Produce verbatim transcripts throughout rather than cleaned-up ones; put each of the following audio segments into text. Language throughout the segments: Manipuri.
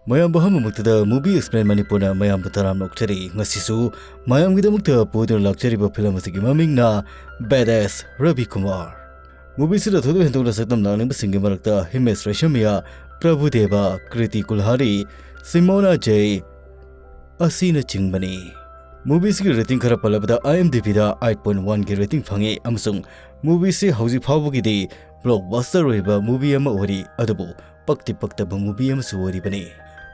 ꯃꯌꯥꯝꯕꯨ ꯑꯍꯥꯟꯕꯃꯛꯇꯗ Movie Explain ꯃꯅꯤꯄꯨꯔꯅ ꯃꯌꯥꯝꯕꯨ ꯇꯔꯥꯝꯅ ꯑꯣꯛꯆꯔꯤ꯫ ꯉꯁꯤꯁꯨ ꯃꯌꯥꯝꯒꯤꯗꯃꯛꯇ ꯄꯨꯗꯨꯅ ꯂꯥꯛꯆꯔꯤꯕ ꯐꯤꯂꯝ ꯑꯁꯤꯒꯤ ꯃꯃꯤꯡꯅ Badass ꯔꯕꯤ ꯀꯨꯃꯥꯔ꯫ ꯃꯨꯚꯤꯁꯤꯗ ꯊꯣꯏꯗꯣꯛ ꯍꯦꯟꯗꯣꯛꯅ ꯁꯛꯇꯝ ꯂꯥꯡꯅꯤꯡꯕꯁꯤꯡꯒꯤ ꯃꯔꯛꯇ ꯍꯤꯃꯦꯁ ꯔꯦꯁꯃꯤꯌꯥ, ꯄ꯭ꯔꯚꯨꯗꯦꯕ, ꯀ꯭ꯔꯤꯇꯤ ꯀꯨꯜꯍꯥꯔꯤ, ꯁꯤꯃꯣꯅꯥ ꯖꯦ ꯑꯁꯤꯅꯆꯤꯡꯕꯅꯤ꯫ ꯃꯨꯚꯤꯁꯤꯒꯤ ꯔꯦꯇꯤꯡ ꯈꯔ ꯄꯜꯂꯕꯗ IMDbꯗ eight point oneꯒꯤ ꯔꯦꯇꯤꯡ ꯐꯪꯉꯤ ꯑꯃꯁꯨꯡ ꯃꯨꯚꯤꯁꯤ ꯍꯧꯖꯤꯛ ꯐꯥꯎꯕꯒꯤꯗꯤ ꯕ꯭ꯂꯣꯛꯕꯁꯇꯔ ꯑꯣꯏꯔꯤꯕ ꯃꯨꯚꯤ ꯑꯃ ꯑꯣꯏꯔꯤ, ꯑꯗꯨꯕꯨ ꯄꯛꯇꯤ ꯄꯛꯇꯕ ꯃꯨꯚꯤ ꯑꯃꯁꯨ ꯑꯣꯏꯔꯤꯕꯅꯤ꯫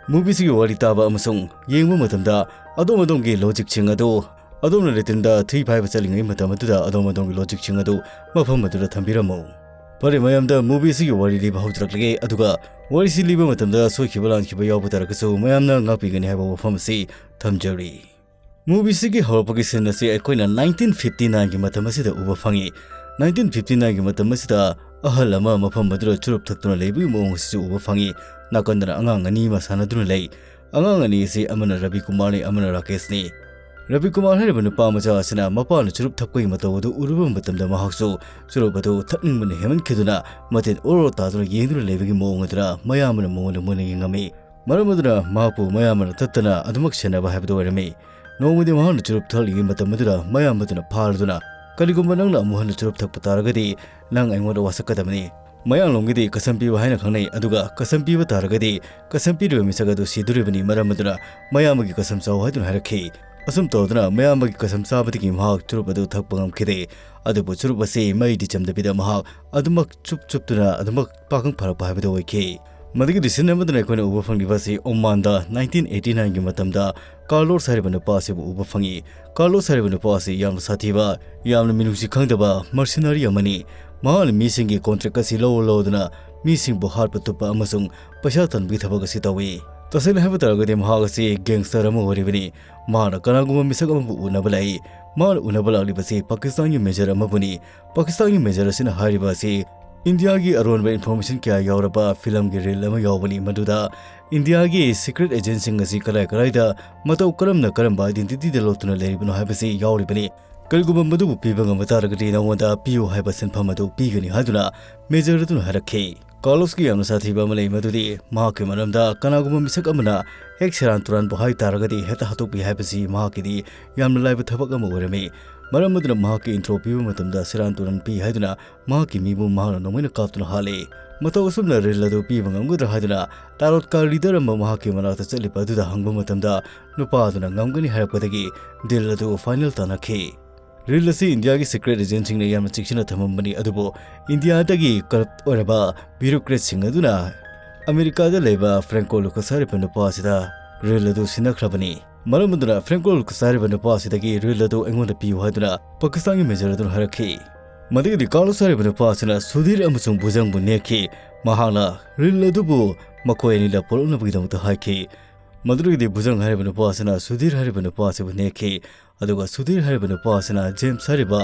ꯃꯨꯚꯤꯁꯤꯒꯤ ꯋꯥꯔꯤ ꯇꯥꯕ ꯑꯃꯁꯨꯡ ꯌꯦꯡꯕ ꯃꯇꯝꯗ ꯑꯗꯣꯝ ꯑꯗꯣꯝꯒꯤ ꯂꯣꯖꯤꯛꯁꯤꯡ ꯑꯗꯨ, ꯑꯗꯣꯝꯅ ꯔꯦꯇꯤꯟꯗ ꯊ꯭ꯔꯤ ꯐꯥꯏꯕ ꯆꯠꯂꯤꯉꯩ ꯃꯇꯝ ꯑꯗꯨꯗ ꯑꯗꯣꯝ ꯑꯗꯣꯝꯒꯤ ꯂꯣꯖꯤꯛꯁꯤꯡ ꯑꯗꯨ ꯃꯐꯝ ꯑꯗꯨꯗ ꯊꯝꯕꯤꯔꯝꯃꯨ꯫ ꯐꯔꯦ, ꯃꯌꯥꯝꯗ ꯃꯨꯚꯤꯁꯤꯒꯤ ꯋꯥꯔꯤ ꯂꯤꯕ ꯍꯧꯖꯔꯛꯂꯒꯦ, ꯑꯗꯨꯒ ꯋꯥꯔꯤꯁꯤ ꯂꯤꯕ ꯃꯇꯝꯗ ꯁꯣꯏꯈꯤꯕ ꯂꯥꯟꯈꯤꯕ ꯌꯥꯎꯕ ꯇꯥꯔꯒꯁꯨ ꯃꯌꯥꯝꯅ ꯉꯥꯛꯄꯤꯒꯅꯤ ꯍꯥꯏꯕ ꯋꯥꯐꯝ ꯑꯁꯤ ꯊꯝꯖꯔꯤ꯫ ꯃꯨꯚꯤꯁꯤꯒꯤ ꯍꯧꯔꯛꯄꯒꯤ ꯁꯤꯟ ꯑꯁꯤ ꯑꯩꯈꯣꯏꯅ nineteen fifty nineꯒꯤ ꯃꯇꯝ ꯑꯁꯤꯗ ꯎꯕ ꯐꯪꯉꯤ꯫ Nineteen fifty nineꯒꯤ ꯃꯇꯝ ꯑꯁꯤꯗ ꯑꯍꯜ ꯑꯃ ꯃꯐꯝ ꯑꯗꯨꯗ ꯆꯨꯔꯨꯞ ꯊꯛꯇꯨꯅ ꯂꯩꯕꯒꯤ ꯃꯑꯣꯡ ꯑꯁꯤꯁꯨ ꯎꯕ ꯐꯪꯉꯤ꯫ ꯅꯥꯀꯟꯗꯅ ꯑꯉꯥꯡ ꯑꯅꯤ ꯑꯃ ꯁꯥꯟꯅꯗꯨꯅ ꯂꯩ꯫ ꯑꯉꯥꯡ ꯑꯅꯤ ꯑꯁꯤ ꯑꯃꯅ ꯔꯕꯤ ꯀꯨꯃꯥꯔꯅꯤ, ꯑꯃꯅ ꯔꯥꯀꯦꯁꯅꯤ꯫ ꯔꯕꯤ ꯀꯨꯃꯥꯔ ꯍꯥꯏꯔꯤꯕ ꯅꯨꯄꯥ ꯃꯆꯥ ꯑꯁꯤꯅ ꯃꯄꯥꯅ ꯆꯨꯔꯨꯞ ꯊꯛꯄꯒꯤ ꯃꯇꯧ ꯑꯗꯨ ꯎꯔꯨꯕ ꯃꯇꯝꯗ ꯃꯍꯥꯛꯁꯨ ꯆꯨꯔꯨꯞ ꯑꯗꯨ ꯊꯛꯅꯤꯡꯕꯅ ꯍꯦꯟꯃꯟꯈꯤꯗꯨꯅ ꯃꯇꯤꯟ ꯑꯣꯔꯣ ꯇꯥꯗꯨꯅ ꯌꯦꯡꯗꯨꯅ ꯂꯩꯕꯒꯤ ꯃꯑꯣꯡ ꯑꯗꯨꯅ ꯃꯌꯥꯝꯕꯅ ꯃꯉꯣꯟꯗ ꯃꯨꯟꯅ ꯌꯦꯡꯉꯝꯃꯤ꯫ ꯃꯔꯝ ꯑꯗꯨꯅ ꯃꯍꯥꯛꯄꯨ ꯃꯌꯥꯝꯕꯅ ꯇꯠꯇꯅ ꯑꯗꯨꯃꯛ ꯁꯦꯟꯅꯕ ꯍꯥꯏꯕꯗꯨ ꯑꯣꯏꯔꯝꯃꯤ꯫ ꯅꯣꯡꯃꯗꯤ ꯃꯍꯥꯛꯅ ꯆꯨꯔꯨꯞ ꯊꯛꯂꯤꯉꯩ ꯃꯇꯝ ꯑꯗꯨꯗ ꯃꯌꯥꯝꯕꯗꯨꯅ ꯐꯥꯔꯗꯨꯅ, "ꯀꯔꯤꯒꯨꯝꯕ ꯅꯪꯅ ꯑꯃꯨꯛ ꯍꯟꯅ ꯆꯨꯔꯨꯞ ꯊꯛꯄ ꯇꯥꯔꯒꯗꯤ ꯅꯪ ꯑꯩꯉꯣꯟꯗ ꯋꯥꯁꯛꯀꯗꯕꯅꯤ꯫ ꯃꯌꯥꯡꯂꯣꯝꯒꯤꯗꯤ ꯀꯁꯝ ꯄꯤꯕ ꯍꯥꯏꯅ ꯈꯪꯅꯩ, ꯑꯗꯨꯒ ꯀꯁꯝ ꯄꯤꯕ ꯇꯥꯔꯒꯗꯤ ꯀꯁꯝ ꯄꯤꯔꯤꯕ ꯃꯤꯁꯛ ꯑꯗꯨ ꯁꯤꯗꯣꯔꯤꯕꯅꯤ, ꯃꯔꯝ ꯑꯗꯨꯅ ꯃꯌꯥꯝꯕꯒꯤ ꯀꯁꯝ ꯆꯥꯎ" ꯍꯥꯏꯗꯨꯅ ꯍꯥꯏꯔꯛꯈꯤ꯫ ꯑꯁꯨꯝ ꯇꯧꯗꯨꯅ ꯃꯌꯥꯝꯕꯒꯤ ꯀꯁꯝ ꯆꯥꯕꯗꯒꯤ ꯃꯍꯥꯛ ꯆꯨꯔꯨꯞ ꯑꯗꯨ ꯊꯛꯄ ꯉꯝꯈꯤꯗꯦ꯫ ꯑꯗꯨꯕꯨ ꯆꯨꯔꯨꯞ ꯑꯁꯤ ꯃꯩꯗꯤ ꯆꯝꯗꯕꯤꯗ ꯃꯍꯥꯛ ꯑꯗꯨꯃꯛ ꯆꯨꯞ ꯆꯨꯞꯇꯨꯅ ꯑꯗꯨꯃꯛ ꯄꯥꯈꯪ ꯐꯥꯔꯛꯄ ꯍꯥꯏꯕꯗꯨ ꯑꯣꯏꯈꯤ꯫ ꯃꯗꯨꯒꯤ ꯁꯤꯟ ꯑꯃꯗꯨꯅ ꯑꯩꯈꯣꯏꯅ ꯎꯕ ꯐꯪꯂꯤꯕ ꯑꯁꯤ ꯑꯣꯃꯥꯟꯗ nineteen eighty nineꯒꯤ ꯃꯇꯝꯗ ꯀꯥꯔꯂꯣꯁ ꯍꯥꯏꯔꯤꯕ ꯅꯨꯄꯥ ꯑꯁꯤꯕꯨ ꯎꯕ ꯐꯪꯉꯤ꯫ ꯀꯥꯔꯂꯣꯁ ꯍꯥꯏꯔꯤꯕ ꯅꯨꯄꯥ ꯑꯁꯤ ꯌꯥꯝꯅ ꯁꯥꯊꯤꯕ, ꯌꯥꯝꯅ ꯃꯤꯅꯨꯡꯁꯤ ꯈꯪꯗꯕ mercenary ꯑꯃꯅꯤ꯫ ꯃꯍꯥꯛꯅ ꯃꯤꯁꯤꯡꯒꯤ contract ꯑꯁꯤ ꯂꯧ ꯂꯧꯗꯨꯅ ꯃꯤꯁꯤꯡꯕꯨ ꯍꯥꯠꯄ ꯇꯨꯞꯄ ꯑꯃꯁꯨꯡ ꯄꯩꯁꯥ ꯇꯥꯟꯕꯒꯤ ꯊꯕꯛ ꯑꯁꯤ ꯇꯧꯏ꯫ ꯇꯁꯦꯡꯅ ꯍꯥꯏꯕ ꯇꯥꯔꯒꯗꯤ ꯃꯍꯥꯛ ꯑꯁꯤ gangster ꯑꯃ ꯑꯣꯏꯔꯤꯕꯅꯤ꯫ ꯃꯍꯥꯛꯅ ꯀꯅꯥꯒꯨꯝꯕ ꯃꯤꯁꯛ ꯑꯃꯕꯨ ꯎꯅꯕ ꯂꯥꯛꯏ꯫ ꯃꯍꯥꯛꯅ ꯎꯅꯕ ꯂꯥꯛꯂꯤꯕꯁꯤ ꯄꯥꯀꯤꯁꯇꯥꯟꯒꯤ major ꯑꯃꯕꯨꯅꯤ꯫ ꯄꯥꯀꯤꯁꯇꯥꯟꯒꯤ major ꯑꯁꯤꯅ ꯍꯥꯏꯔꯤꯕ ꯑꯁꯤ ꯏꯟꯗꯤꯌꯥꯒꯤ ꯑꯔꯣꯟꯕ information ꯀꯌꯥ ꯌꯥꯎꯔꯕ ꯐꯤꯂꯝꯒꯤ reel ꯑꯃ ꯌꯥꯎꯕꯅꯤ, ꯃꯗꯨꯗ ꯏꯟꯗꯤꯌꯥꯒꯤ secret agentꯁꯤꯡ ꯑꯁꯤ ꯀꯔꯥꯏ ꯀꯔꯥꯏꯗ ꯃꯇꯧ ꯀꯔꯝꯅ ꯀꯔꯝꯕ identityꯗ ꯂꯣꯠꯇꯨꯅ ꯂꯩꯔꯤꯕꯅꯣ ꯍꯥꯏꯕꯁꯤ ꯌꯥꯎꯔꯤꯕꯅꯤ꯫ "ꯀꯔꯤꯒꯨꯝꯕ ꯃꯗꯨꯕꯨ ꯄꯤꯕ ꯉꯝꯕ ꯇꯥꯔꯒꯗꯤ ꯅꯉꯣꯟꯗ ꯄꯤꯌꯨ ꯍꯥꯏꯕ ꯁꯤꯟꯐꯝ ꯑꯗꯨ ꯄꯤꯒꯅꯤ" ꯍꯥꯏꯗꯨꯅ ꯃꯦꯖꯔ ꯑꯗꯨꯅ ꯍꯥꯏꯔꯛꯈꯤ꯫ ꯀꯥꯔꯂꯣꯁꯀꯤ ꯌꯥꯝꯅ ꯁꯥꯊꯤꯕ ꯑꯃ ꯂꯩ, ꯃꯗꯨꯗꯤ ꯃꯍꯥꯛꯀꯤ ꯃꯔꯝꯗ ꯀꯅꯥꯒꯨꯝꯕ ꯃꯤꯁꯛ ꯑꯃꯅ ꯍꯦꯛ ꯁꯦꯔꯥꯟ ꯇꯨꯔꯥꯟꯕꯨ ꯍꯥꯏ ꯇꯥꯔꯒꯗꯤ ꯍꯦꯛꯇ ꯍꯥꯠꯇꯣꯛꯄꯤ ꯍꯥꯏꯕꯁꯤ ꯃꯍꯥꯛꯀꯤꯗꯤ ꯌꯥꯝꯅ ꯂꯥꯏꯕ ꯊꯕꯛ ꯑꯃ ꯑꯣꯏꯔꯝꯃꯤ꯫ ꯃꯔꯝ ꯑꯗꯨꯅ ꯃꯍꯥꯛꯀꯤ ꯏꯟꯇ꯭ꯔꯣ ꯄꯤꯕ ꯃꯇꯝꯗ ꯁꯦꯔꯥꯟ ꯇꯨꯔꯥꯟ ꯄꯤ ꯍꯥꯏꯗꯨꯅ ꯃꯍꯥꯛꯀꯤ ꯃꯤꯕꯨ ꯃꯍꯥꯛꯅ ꯅꯣꯡꯃꯩꯅ ꯀꯥꯞꯇꯨꯅ ꯍꯥꯠꯂꯤ꯫ ꯃꯇꯧ ꯑꯁꯨꯝꯅ ꯔꯤꯜ ꯑꯗꯨ ꯄꯤꯕ ꯉꯝꯒꯗ꯭ꯔꯥ ꯍꯥꯏꯗꯨꯅ ꯇꯥꯔꯣꯠꯀꯥ ꯔꯤꯗꯔ ꯑꯃ ꯃꯍꯥꯛꯀꯤ ꯃꯅꯥꯛꯇ ꯆꯠꯂꯤꯕ ꯑꯗꯨꯗ ꯍꯪꯕ ꯃꯇꯝꯗ ꯅꯨꯄꯥ ꯑꯗꯨꯅ ꯉꯝꯒꯅꯤ ꯍꯥꯏꯔꯛꯄꯗꯒꯤ ꯗꯤꯜ ꯑꯗꯨ ꯐꯥꯏꯅꯦꯜ ꯇꯥꯟꯅꯈꯤ꯫ ꯔꯤꯜ ꯑꯁꯤ ꯏꯟꯗꯤꯌꯥꯒꯤ ꯁꯤꯀ꯭ꯔꯦꯠ ꯑꯦꯖꯦꯟꯁꯤꯡꯅ ꯌꯥꯝꯅ ꯆꯦꯛꯁꯤꯟꯅ ꯊꯝꯃꯝꯕꯅꯤ, ꯑꯗꯨꯕꯨ ꯏꯟꯗꯤꯌꯥꯗꯒꯤ ꯀꯔꯞ ꯑꯣꯏꯔꯕ ꯕ꯭ꯌꯨꯔꯣꯀ꯭ꯔꯦꯠꯁꯤꯡ ꯑꯗꯨꯅ ꯑꯃꯦꯔꯤꯀꯥꯗ ꯂꯩꯕ ꯐ꯭ꯔꯦꯡꯀꯣ ꯂꯨꯀꯁ ꯍꯥꯏꯔꯤꯕ ꯅꯨꯄꯥ ꯑꯁꯤꯗ ꯔꯤꯜ ꯑꯗꯨ ꯁꯤꯟꯅꯈ꯭ꯔꯕꯅꯤ꯫ ꯃꯔꯝ ꯑꯗꯨꯅ ꯐ꯭ꯔꯦꯡꯀꯣ ꯂꯨꯀꯁ ꯍꯥꯏꯔꯤꯕ ꯅꯨꯄꯥ ꯑꯁꯤꯗꯒꯤ ꯔꯤꯜ ꯑꯗꯨ ꯑꯩꯉꯣꯟꯗ ꯄꯤꯌꯨ ꯍꯥꯏꯗꯨꯅ ꯄꯥꯀꯤꯁꯇꯥꯟꯒꯤ ꯃꯦꯖꯔ ꯑꯗꯨꯅ ꯍꯥꯏꯔꯛꯈꯤ꯫ ꯃꯗꯨꯒꯤꯗꯤ ꯀꯥꯔꯂꯣꯁ ꯍꯥꯏꯔꯤꯕ ꯅꯨꯄꯥ ꯑꯁꯤꯅ ꯁꯨꯙꯤꯔ ꯑꯃꯁꯨꯡ ꯚꯨꯖꯪꯕꯨ ꯅꯦꯛꯈꯤ꯫ ꯃꯍꯥꯛꯅ ꯔꯤꯜ ꯑꯗꯨꯕꯨ ꯃꯈꯣꯏ ꯑꯅꯤꯗ ꯄꯣꯔꯛꯅꯕꯒꯤꯗꯃꯛꯇ ꯍꯥꯏꯈꯤ꯫ ꯃꯗꯨꯗꯒꯤꯗꯤ ꯚꯨꯖꯪ ꯍꯥꯏꯔꯤꯕ ꯅꯨꯄꯥ ꯑꯁꯤꯅ ꯁꯨꯙꯤꯔ ꯍꯥꯏꯔꯤꯕ ꯅꯨꯄꯥ ꯑꯁꯤꯕꯨ ꯅꯦꯛꯈꯤ꯫ ꯑꯗꯨꯒ ꯁꯨꯙꯤꯔ ꯍꯥꯏꯔꯤꯕ ꯅꯨꯄꯥ ꯑꯁꯤꯅ ꯖꯦꯝꯁ ꯍꯥꯏꯔꯤꯕ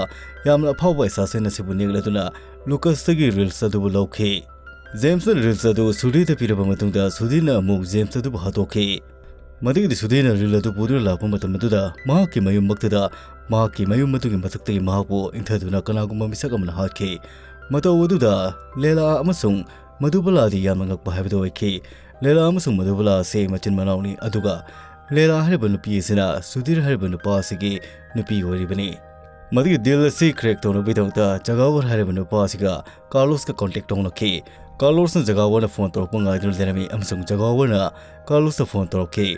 ꯌꯥꯝꯅ ꯑꯐꯥꯎꯕ ꯑꯦꯁꯥꯁꯤꯟ ꯑꯁꯤꯕꯨ ꯅꯦꯛꯂꯗꯨꯅ ꯂꯨꯀꯁꯇꯒꯤ ꯔꯤꯜꯁ ꯑꯗꯨꯕꯨ ꯂꯧꯈꯤ꯫ ꯖꯦꯝꯁꯅ ꯔꯤꯜꯁ ꯑꯗꯨ ꯁꯨꯙꯤꯔꯗ ꯄꯤꯔꯕ ꯃꯇꯨꯡꯗ ꯁꯨꯙꯤꯔꯅ ꯑꯃꯨꯛ ꯖꯦꯝꯁ ꯑꯗꯨꯕꯨ ꯍꯥꯠꯇꯣꯛꯈꯤ꯫ ꯃꯗꯨꯒꯤꯗꯤ ꯁꯨꯙꯤꯔꯅ ꯔꯤꯜ ꯑꯗꯨ ꯄꯨꯗꯨꯅ ꯂꯥꯛꯄ ꯃꯇꯝ ꯑꯗꯨꯗ ꯃꯍꯥꯛꯀꯤ ꯃꯌꯨꯝꯃꯛꯇꯗ ꯃꯍꯥꯛꯀꯤ ꯃꯌꯨꯝ ꯑꯗꯨꯒꯤ ꯃꯊꯛꯇꯒꯤ ꯃꯍꯥꯛꯄꯨ ꯏꯟꯊꯗꯨꯅ ꯀꯅꯥꯒꯨꯝꯕ ꯃꯤꯁꯛ ꯑꯃꯅ ꯍꯥꯠꯈꯤ꯫ ꯃꯇꯧ ꯑꯗꯨꯗ ꯂꯦꯂꯥ ꯑꯃꯁꯨꯡ ꯃꯙꯨꯕꯂꯥꯗꯤ ꯌꯥꯝꯅ ꯉꯛꯄ ꯍꯥꯏꯕꯗꯨ ꯑꯣꯏꯈꯤ꯫ ꯂꯦꯂꯥ ꯑꯃꯁꯨꯡ ꯃꯙꯨꯕꯂꯥ ꯑꯁꯤ ꯃꯆꯤꯟ ꯃꯅꯥꯎꯅꯤ, ꯑꯗꯨꯒ ꯂꯦꯂꯥ ꯍꯥꯏꯔꯤꯕ ꯅꯨꯄꯤ ꯑꯁꯤꯅ ꯁꯨꯙꯤꯔ ꯍꯥꯏꯔꯤꯕ ꯅꯨꯄꯥ ꯑꯁꯤꯒꯤ ꯅꯨꯄꯤ ꯑꯣꯏꯔꯤꯕꯅꯤ꯫ ꯃꯗꯨꯒꯤ ꯗꯤꯜ ꯑꯁꯤ ꯀ꯭ꯔꯦꯛ ꯇꯧꯅꯕꯒꯤꯗꯃꯛꯇ ꯖꯒꯥꯋꯔ ꯍꯥꯏꯔꯤꯕ ꯅꯨꯄꯥ ꯑꯁꯤꯒ ꯀꯥꯔꯂꯣꯁꯀ ꯀꯣꯟꯇꯦꯛ ꯇꯧꯅꯈꯤ꯫ ꯀꯥꯔꯂꯣꯁꯅ ꯖꯒꯥꯋꯔꯅ ꯐꯣꯟ ꯇꯧꯔꯛꯄ ꯉꯥꯏꯗꯨꯅ ꯂꯩꯔꯝꯃꯤ ꯑꯃꯁꯨꯡ ꯖꯒꯥꯋꯔꯅ ꯀꯥꯔꯂꯣꯁꯇ ꯐꯣꯟ ꯇꯧꯔꯛꯈꯤ꯫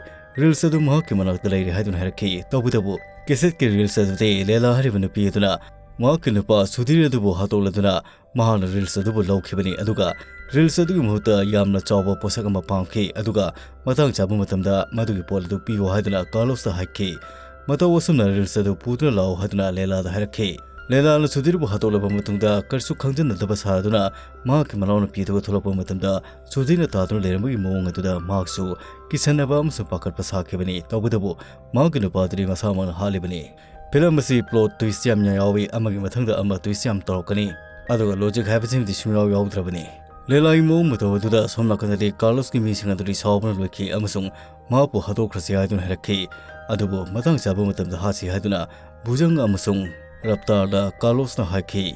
ꯔꯤꯜꯁ ꯑꯗꯨ ꯃꯍꯥꯛꯀꯤ ꯃꯅꯥꯛꯇ ꯂꯩꯔꯦ ꯍꯥꯏꯗꯨꯅ ꯍꯥꯏꯔꯛꯈꯤ꯫ ꯇꯧꯕꯇꯕꯨ ꯀꯦꯁꯦꯠꯀꯤ ꯔꯤꯜꯁ ꯑꯗꯨꯗꯤ ꯂꯦꯂꯥ ꯍꯥꯏꯔꯤꯕ ꯅꯨꯄꯤ ꯑꯗꯨꯅ ꯃꯍꯥꯛꯀꯤ ꯅꯨꯄꯥ ꯁꯨꯙꯤꯔ ꯑꯗꯨꯕꯨ ꯍꯥꯠꯇꯣꯛꯂꯗꯨꯅ ꯃꯍꯥꯛꯅ ꯔꯤꯜꯁ ꯑꯗꯨꯕꯨ ꯂꯧꯈꯤꯕꯅꯤ, ꯑꯗꯨꯒ ꯔꯤꯜꯁ ꯑꯗꯨꯒꯤ ꯃꯍꯨꯠꯇ ꯌꯥꯝꯅ ꯆꯥꯎꯕ ꯄꯣꯠꯁꯛ ꯑꯃ ꯄꯥꯝꯈꯤ, ꯑꯗꯨꯒ ꯃꯇꯥꯡ ꯆꯥꯕ ꯃꯇꯝꯗ ꯃꯗꯨꯒꯤ ꯄꯣꯠ ꯑꯗꯨ ꯄꯤꯌꯨ ꯍꯥꯏꯗꯨꯅ ꯀꯥꯔꯂꯣꯁꯇ ꯍꯥꯏꯈꯤ꯫ ꯃꯇꯧ ꯑꯁꯨꯝꯅ ꯔꯤꯜꯁ ꯑꯗꯨ ꯄꯨꯗꯨꯅ ꯂꯥꯛꯎ ꯍꯥꯏꯗꯨꯅ ꯂꯦꯂꯥꯗ ꯍꯥꯏꯔꯛꯈꯤ꯫ ꯂꯦꯂꯥꯅ ꯁꯨꯙꯤꯔꯕꯨ ꯍꯥꯠꯇꯣꯛꯂꯕ ꯃꯇꯨꯡꯗ ꯀꯔꯤꯁꯨ ꯈꯪꯖꯤꯟꯅꯗꯕ ꯁꯥꯗꯨꯅ ꯃꯍꯥꯛꯀꯤ ꯃꯅꯥꯎꯅꯨꯄꯤ ꯑꯗꯨꯒ ꯊꯣꯛꯂꯛꯄ ꯃꯇꯝꯗ ꯁꯨꯙꯤꯔꯅ ꯇꯥꯗꯨꯅ ꯂꯩꯔꯝꯕꯒꯤ ꯃꯑꯣꯡ ꯑꯗꯨꯗ ꯃꯍꯥꯛꯁꯨ ꯀꯤꯁꯟꯅꯕ ꯑꯃꯁꯨꯡ ꯄꯥꯈꯠꯄ ꯁꯥꯈꯤꯕꯅꯤ꯫ ꯇꯧꯕꯇꯕꯨ ꯃꯍꯥꯛꯀꯤ ꯅꯨꯄꯥꯗꯨꯗꯤ ꯃꯁꯥꯃꯛꯅ ꯍꯥꯠꯂꯤꯕꯅꯤ꯫ ꯐꯤꯂꯝ ꯑꯁꯤ ꯄ꯭ꯂꯣꯠ ꯇ꯭ꯋꯤꯁ ꯌꯥꯝꯅ ꯌꯥꯎꯏ, ꯑꯃꯒꯤ ꯃꯊꯪꯗ ꯑꯃ ꯇ꯭ꯋꯤꯁ ꯌꯥꯝ ꯇꯧꯔꯛꯀꯅꯤ, ꯑꯗꯨꯒ ꯂꯣꯖꯤꯛ ꯍꯥꯏꯕꯁꯤꯃꯗꯤ ꯁꯨꯡꯌꯥꯎ ꯌꯥꯎꯗ꯭ꯔꯕꯅꯤ꯫ ꯂꯦꯂꯥꯒꯤ ꯃꯑꯣꯡ ꯃꯇꯧ ꯑꯗꯨꯗ ꯁꯣꯝ ꯅꯥꯀꯟꯗꯗꯤ ꯀꯥꯔꯂꯣꯁꯀꯤ ꯃꯤꯁꯤꯡ ꯑꯗꯨꯗꯤ ꯁꯥꯎꯕꯅ ꯂꯣꯏꯈꯤ ꯑꯃꯁꯨꯡ ꯃꯍꯥꯛꯄꯨ ꯍꯥꯠꯇꯣꯛꯈ꯭ꯔꯁꯤ ꯍꯥꯏꯗꯨꯅ ꯍꯥꯏꯔꯛꯈꯤ꯫ ꯑꯗꯨꯕꯨ ꯃꯇꯥꯡ ꯆꯥꯕ ꯃꯇꯝꯗ ꯍꯥꯠꯁꯤ ꯍꯥꯏꯗꯨꯅ ꯚꯨꯖꯪ ꯑꯃꯁꯨꯡ ꯔꯞꯇꯥꯔꯗ ꯀꯥꯔꯂꯣꯁꯅ ꯍꯥꯏꯈꯤ꯫